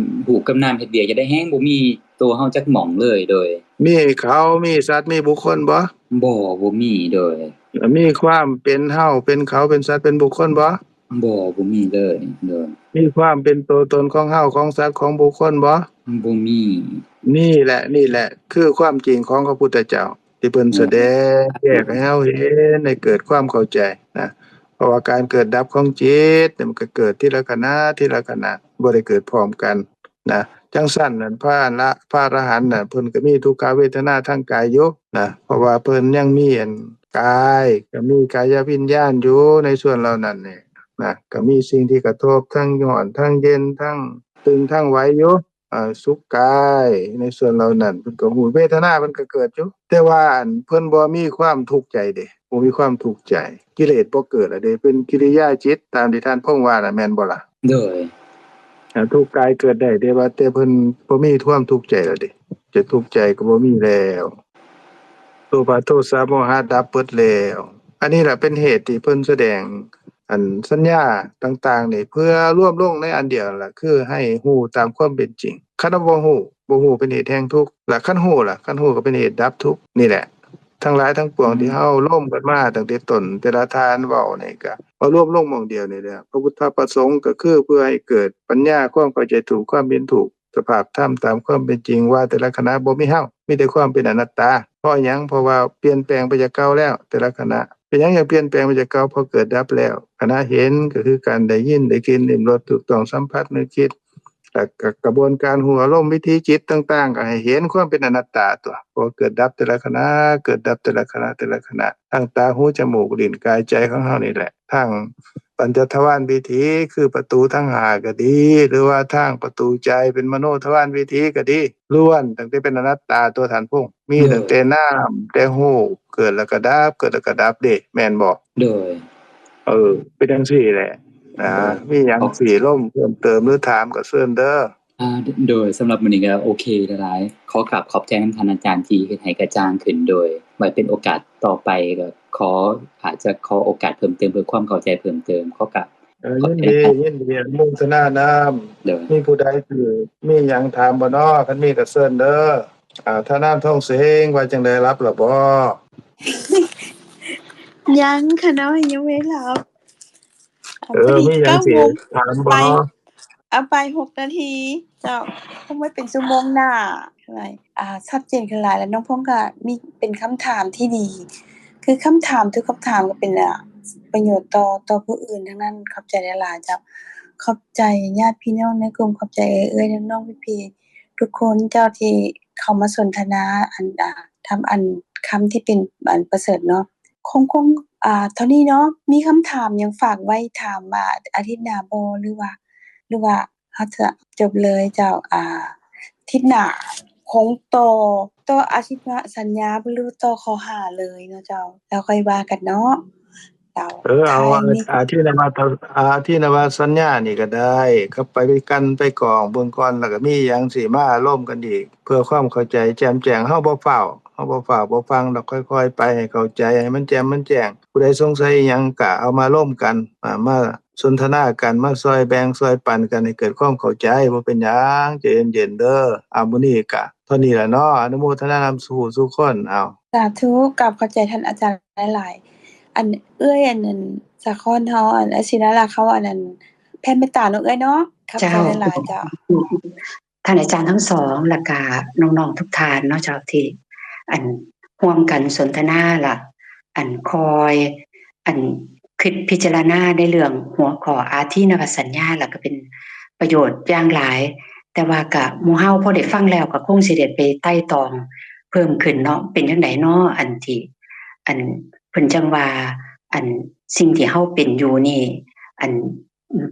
ຮູບກັບນາມເຮັດວຽກຈັ່ງໃດ ແຮງບໍ່ມີໂຕເຮົາຈັກໝ່ອງເລີຍ ໂດຍ. ມີເຂົາ ມີສັດ ມີບຸກຄົນບໍ່? ບໍ່ ບໍ່ມີ ໂດຍ. ມີຄວາມເປັນເຮົາ ເປັນເຂົາ ເປັນສັດ ເປັນບຸກຄົນບໍ່? ບໍ່ ບໍ່ມີເລີຍ ໂດຍ. ມີຄວາມເປັນໂຕຕົນຂອງເຮົາ ຂອງສັດ ຂອງບຸກຄົນບໍ່? ບໍ່ມີ. ນີ້ແຫຼະ ນີ້ແຫຼະ ຄືຄວາມຈິງຂອງພະພຸດທະເຈົ້າ ທີ່ເພິ່ນສະແດງແຍກໃຫ້ເຮົາເຫັນ ໃຫ້ເກີດຄວາມເຂົ້າໃຈນະ. ເພາະວ່າການເກີດດັບຂອງຈິດນີ້ ມັນກໍເກີດທີລະຂະນະ ທີລະຂະນະ ບໍ່ໄດ້ເກີດພ້ອມກັນນະ. ຈັ່ງຊັ້ນນັ້ນ ພະອະລະ ພະອະລະຫັນນະ ເພິ່ນກໍມີທຸກຂະເວທະນາທາງກາຍຢູ່ນະ ເພາະວ່າເພິ່ນຍັງມີອັນກາຍ ກໍມີກາຍະວິນຍານຢູ່ໃນສ່ວນເຫຼົ່ານັ້ນນີ້ນະ ກໍມີສິ່ງທີ່ກະທົບ ທັງຮ້ອນ ທັງເຢັນ ທັງຕຶງ ທັງໄຫວຢູ່. ອາ ສຸກກາຍ ໃນສ່ວນເຫຼົ່ານັ້ນ ເພິ່ນກໍຮູ້ ເວທະນາເພິ່ນກໍເກີດຢູ່ ແຕ່ວ່າອັນເພິ່ນບໍ່ມີຄວາມທຸກໃຈເດ້ ບໍ່ມີຄວາມທຸກໃຈ ກິເລດບໍ່ເກີດລະເດ້ ເປັນກິລິຍາຈິດຕາມທີ່ທ່ານພົງວ່ານະ ແມ່ນບໍ່ລະ? ໂດຍ. ອາ ທຸກກາຍເກີດໄດ້ ແຕ່ວ່າ ແຕ່ເພິ່ນບໍ່ມີຄວາມທຸກໃຈລະເດ້ ຈະທຸກໃຈກໍບໍ່ມີແລ້ວ ໂລພະ ໂທສະ ໂມຫະ ດັບເບິດແລ້ວ. ອັນນີ້ລະເປັນເຫດທີ່ເພິ່ນສະແດງ ອັນສັນຍາຕ່າງໆນີ້ ເພື່ອລວມລົງໃນອັນດຽວລະ ຄືໃຫ້ຮູ້ຕາມຄວາມເປັນຈິງ. ຄັນວ່າບໍ່ຮູ້ ບໍ່ຮູ້ເປັນເຫດແຫ່ງທຸກ ລະຄັນຮູ້ລະ? ຄັນຮູ້ກໍເປັນເຫດດັບທຸກ. ນີ້ແຫຼະ ທັງຫຼາຍທັງປວງ ອືມ ທີ່ເຮົາລົມກັນມາຕັ້ງແຕ່ຕົ້ນ ແຕ່ລະທ່ານເວົ້ານີ້ ກໍມາລວມລົງໝ່ອງດຽວນີ້ແຫຼະ. ພະພຸດທະປະສົງກໍຄືເພື່ອໃຫ້ເກີດປັນຍາ ຄວາມເຂົ້າໃຈຖືກ ຄວາມເຫັນຖືກ ສະພາບທຳຕາມຄວາມເປັນຈິງ ວ່າແຕ່ລະຂະນະບໍ່ມີເຮົາ ມີແຕ່ຄວາມເປັນອະນັດຕາ. ເພາະຫຍັງ? ເພາະວ່າປ່ຽນແປງໄປຈາກເກົ່າແລ້ວ ແຕ່ລະຂະນະ. ເປັນຫຍັງຈັ່ງປ່ຽນແປງໄປຈາກເກົ່າ? ເພາະເກີດດັບແລ້ວ. ຂະນະເຫັນກໍຄືການໄດ້ຍິນ ໄດ້ກິ່ນ ລິ້ມລົດ ຖືກຕ້ອງສຳຜັດ ນຶກຄິດ ແລ້ວກໍກະບວນການຮູ້ອາລົມ ວິຖີຈິດຕ່າງໆ ກໍໃຫ້ເຫັນຄວາມເປັນອະນັດຕາຕົວະ. ເພາະວ່າເກີດດັບແຕ່ລະຂະນະ ເກີດດັບແຕ່ລະຂະນະ ແຕ່ລະຂະນະ ທັງຕາ ຫູ ຈະມູກ ລີ້ນ ກາຍ ໃຈຂອງເຮົານີ້ແຫຼະ. ທັງປັນຈະທະວານວິຖີ ຄືປະຕູທັງຫ້າກໍດີ ຫຼືວ່າທາງປະຕູໃຈເປັນມະໂນທະວານວິຖີກໍດີ ລ້ວນຕັ້ງແຕ່ເປັນອະນັດຕາຕົວທ່ານພົງ. ມີ ໂດຍ ຕັ້ງແຕ່ນາມ ແຕ່ຮູບ ເກີດແລ້ວກໍດັບ ເກີດແລ້ວກໍດັບເດ້ ແມ່ນບໍ່? ໂດຍ ເອີ ເປັນຈັ່ງຊີ້ແຫຼະນະ. ໂດຍ ມີຫຍັງ ຂໍ ຊິລົມເພີ່ມເຕີມ ຫຼື ຖາມກໍເຊີນເດີ. ອ່າ ໂດຍ ສຳລັບມື້ນີ້ກໍໂອເຄຫຼາຍໆ. ຂໍກາບຂອບໃຈນຳທ່ານອາຈານທີ່ເຮັດໃຫ້ກະຈ່າງຂຶ້ນ. ໂດຍ ໄວ້ເປັນໂອກາດຕໍ່ໄປ ກໍຂໍ ອາດຈະຂໍໂອກາດເພີ່ມເຕີມ ເພື່ອຄວາມເຂົ້າໃຈເພີ່ມເຕີມ. ຂໍກາບ ເອີ ຂອບໃຈ ຍິນດີ ນະ. ຍິນດີອະນຸໂມທະນານຳ. ໂດຍ ມີຜູ້ໃດທີ່ມີຫຍັງຖາມບໍ່ນໍ? ຄັນມີກໍເຊີນເດີ. ອ່າ ທ່ານນາມທອງເສງ ວ່າຈັ່ງໃດ ຫຼັບແລ້ວບໍ່? ຍັງຂະນ້ອຍ ຍັງບໍ່ໄດ້ຫຼັບ. ເອີ ມີຫຍັງຊິຖາມບໍ່? ເອົາໄປຫົກນາທີເຈົ້າ ຄົງໄວ້ເປັນຊົ່ວໂມງໜ້າ. ອ່າ ຊັດເຈນຂຶ້ນຫຼາຍແລ້ວ. ນ້ອງພົງກໍມີເປັນຄຳຖາມທີ່ດີ ຄືຄຳຖາມທຸກຄຳຖາມກໍເປັນ ອ່າ ປະໂຫຍດຕໍ່ ຕໍ່ຜູ້ອື່ນທັງນັ້ນ. ຂອບໃຈຫຼາຍໆເຈົ້າ. ຂອບໃຈຍາດພີ່ນ້ອງໃນກຸ່ມ ຂອບໃຈເອື້ອຍໆ ນ້ອງໆ ພີ່ໆ ທຸກຄົນເຈົ້າທີ່ເຂົ້າມາສົນທະນາ ອັນ ອ່າ ທຳອັນ ຄຳທີ່ເປັນອັນປະເສີດເນາະ. ຄົງ ຄົງ ອ່າ ເທົ່ານີ້ເນາະ. ມີຄຳຖາມຫຍັງຝາກໄວ້ຖາມ ອ່າ ອາທິດໜ້າບໍ່ ຫຼືວ່າ ຫຼືວ່າເຮົາຈະຈົບເລີຍເຈົ້າ? ອ່າ ອາທິດໜ້າຄົງຕໍ່ ຕໍ່ອາທິດນະສັນຍາ ຫຼືຕໍ່ຂໍ້ຫ້າເລີຍເນາະເຈົ້າ ແລ້ວຄ່ອຍວ່າກັນເນາະ. ເອີ ເອົາ ອາທິນະວະ ອາທິນະວະສັນຍານີ້ກໍໄດ້ ກັບໄປກັນໄປກອງເບິ່ງກ່ອນ ແລ້ວກໍມີຫຍັງຊິມາລົມກັນອີກ ເພື່ອຄວາມເຂົ້າໃຈແຈ່ມແຈ້ງ. ເຮົາບໍ່ຟ້າວ ເຮົາບໍ່ຟ້າວບໍ່ຟັງດອກ ຄ່ອຍໆໄປ ໃຫ້ເຂົ້າໃຈ ໃຫ້ມັນແຈ່ມມັນແຈ້ງ. ຜູ້ໃດສົງໄສອີ່ຫຍັງກໍເອົາມາລົມກັນ ມາ ມາສົນທະນາກັນ ມາຊ່ອຍແບ່ງຊ່ອຍປັນກັນໃຫ້ເກີດຄວາມເຂົ້າໃຈ. ບໍ່ເປັນຫຍັງ ໃຈເຢັນໆເດີ. ອາ ມື້ນີ້ກະເທົ່ານີ້ລະເນາະ. ອະນຸໂມທະນານຳສູ່ ສູ່ຄົນ. ເອົາ ສາທຸ ກາບຂອບໃຈທ່ານອາຈານຫຼາຍໆ. ອັນເອື້ອຍ ອັນນັ້ນ ສາຄອນເຮົາ ອັນ ອາ ສິລາລາ ເຂົາ ອັນນັ້ນ ແຜ່ເມດຕາເນາະເອື້ອຍເນາະ. ຂອບໃຈຫຼາຍໆເຈົ້າ. ເຈົ້າ ທ່ານອາຈານທັງສອງ ແລ້ວກະນ້ອງໆທຸກທ່ານເນາະເຈົ້າ ທີ່ ອັນ ຮ່ວມກັນສົນທະນາ ແລະ ອັນ ຄ່ອຍ ອັນ ຄິດພິຈາລະນາໃນເລື່ອງຫົວຂໍ້ອາທິນະວະສັນຍາ ແລ້ວກໍເປັນປະໂຫຍດຢ່າງຫຼາຍ. ແຕ່ວ່າກະໝູ່ເຮົາພໍໄດ້ຟັງແລ້ວ ກໍຄົງຊິໄດ້ໄປໄຕ່ຕອງເພີ່ມຂຶ້ນເນາະ ເປັນຈັ່ງໃດເນາະ ອັນທີ່ ອັນ ເພິ່ນຈັ່ງວ່າ ອັນ ສິ່ງທີ່ເຮົາເປັນຢູ່ນີ້ ອັນ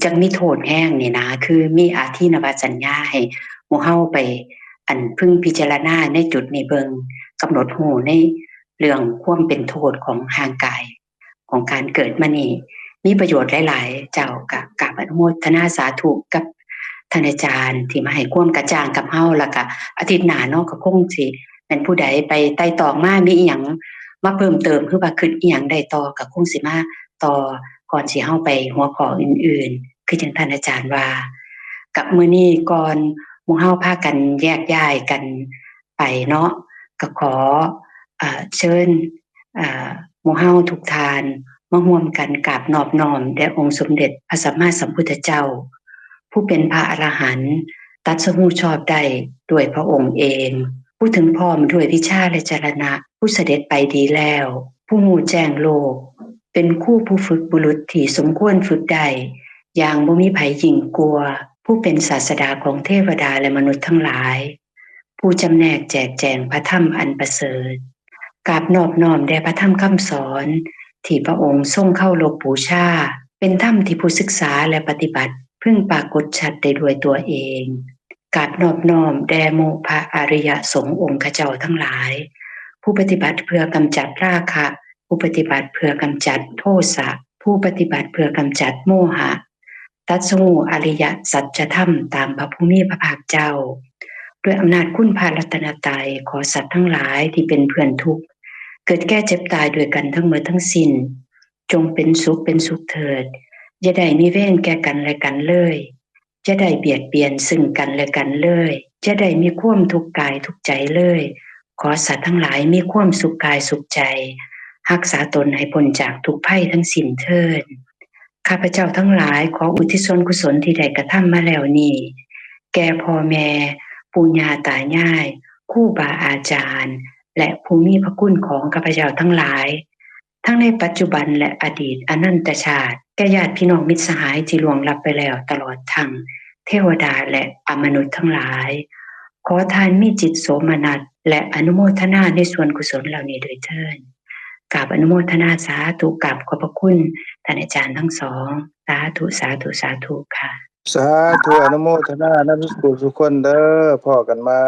ຈັ່ງມີໂທດແຮງນີ້ນະ ຄືມີອາທິນະວະສັນຍາໃຫ້ໝູ່ເຮົາໄປ ອັນ ເພິ່ງພິຈາລະນາໃນຈຸດນີ້ເບິ່ງ ກຳນົດຮູ້ໃນເລື່ອງຄວາມເປັນໂທດຂອງຮ່າງກາຍ ຂອງການເກີດມານີ້ ມີປະໂຫຍດຫຼາຍໆເຈົ້າ. ກະກາບອະນຸໂມທະນາສາທຸກັບທ່ານອາຈານທີ່ມາໃຫ້ຄວາມກະຈ່າງກັບເຮົາ ແລ້ວກະອາທິດໜ້າເນາະ ກໍຄົງຊິແມ່ນຜູ້ໃດໄປໄຕ່ຕອງມາ ມີອີ່ຫຍັງມາເພີ່ມເຕີມ ຄືວ່າຄິດອີ່ຫຍັງໄດ້ຕໍ່ ກໍຄົງຊິມາ ຕໍ່ ກ່ອນຊິເຮົາໄປຫົວຂໍ້ອື່ນໆ ຄືຈັ່ງທ່ານອາຈານວ່າ. ກັບມື້ນີ້ກ່ອນໝູ່ເຮົາພາກັນແຍກຍ້າຍກັນໄປເນາະ ກໍຂໍ ເອີ ເຊີນ ເອີ ໝູ່ເຮົາທຸກທ່ານມາຮ່ວມກັນກາບນອບນ້ອມແດ່ອົງສົມເດັດພະສຳມາສຳພຸດທະເຈົ້າ ຜູ້ເປັນພະອະລະຫັນ ຕັດສະຮູ້ຊອບໄດ້ດ້ວຍພະອົງເອງ, ຜູ້ເຖິງພ້ອມດ້ວຍວິຊາ ແລະ ຈະລະນະ, ຜູ້ສະເດັດໄປດີແລ້ວ, ຜູ້ຮູ້ແຈ້ງໂລກ, ເປັນຄູຜູ້ຝຶກບຸລຸດທີ່ສົມຄວນຝຶກໄດ້ຢ່າງບໍ່ມີໃຜຍິ່ງກວ່າ, ຜູ້ເປັນສາດສະດາຂອງເທວະດາ ແລະ ມະນຸດທັງຫຼາຍ, ຜູ້ຈຳແນກແຈກແຈງພະທຳອັນປະເສີດ. ກາບນອບນ້ອມແດ່ພະທຳຄຳສອນທີ່ພະອົງຊົງເຄົາລົບບູຊາ, ເປັນທຳທີ່ຜູ້ສຶກສາ ແລະ ປະຕິບັດ ເພິ່ງປາກົດຊັດໄດ້ດ້ວຍຕົວເອງ. ກາບນອບນ້ອມແດ່ໝູ່ພະອະລິຍະສົງອົງຄະເຈົ້າທັງຫຼາຍ, ຜູ້ປະຕິບັດເພື່ອກຳຈັດລາຄະ, ຜູ້ປະຕິບັດເພື່ອກຳຈັດໂທສະ, ຜູ້ປະຕິບັດເພື່ອກຳຈັດໂມຫະ, ຕັດສະຮູ້ອະລິຍະສັດຈະທຳຕາມພະຜູ້ມີພະພາກເຈົ້າ. ດ້ວຍອຳນາດຄຸນພະລັດຕະນະໄຕ, ຂໍສັດທັງຫຼາຍທີ່ເປັນເພື່ອນທຸກ, ເກີດແກ່ເຈັບຕາຍດ້ວຍກັນທັງໝົດທັງສິ້ນ, ຈົ່ງເປັນສຸກເປັນສຸກເຖີດ, ຢ່າໄດ້ມີເວນແກ່ກັນແລະກັນເລີຍ. ຢ່າໄດ້ບຽດບຽນຊຶ່ງກັນແລະກັນເລີຍ. จะได้มีความทุกข์กายทุกข์ใจเลย ขอสัตว์ทั้งหลายมีความสุขกายสุขใจ รักษาตนให้พ้นจากทุกข์ภัยทั้งสิ้นเทอญ ข้าพเจ้าทั้งหลายขออุทิศส่วนกุศลที่ได้กระทำมาแล้วนี้ แก่พ่อแม่ ปู่ย่าตายาย ครูบาอาจารย์ และผู้มีพระคุณของข้าพเจ้าทั้งหลาย ทั้งในปัจจุบันและอดีตอนันตชาติ แก่ญาติพี่น้องมิตรสหายที่ล่วงลับไปแล้ว ตลอดทั้งเทวดาและอมนุษย์ทั้งหลาย ขอท่านมีจิตโสมนัส และอนุโมทนาในส่วนกุศลเหล่านี้ด้วยเทอญ กราบอนุโมทนาสาธุ กราบขอบพระคุณท่านอาจารย์ทั้งสอง สาธุ สาธุ สาธุค่ะ สาธุ อนุโมทนานำทุกผู้ทุกคนเด้อ พ้อกันใหม่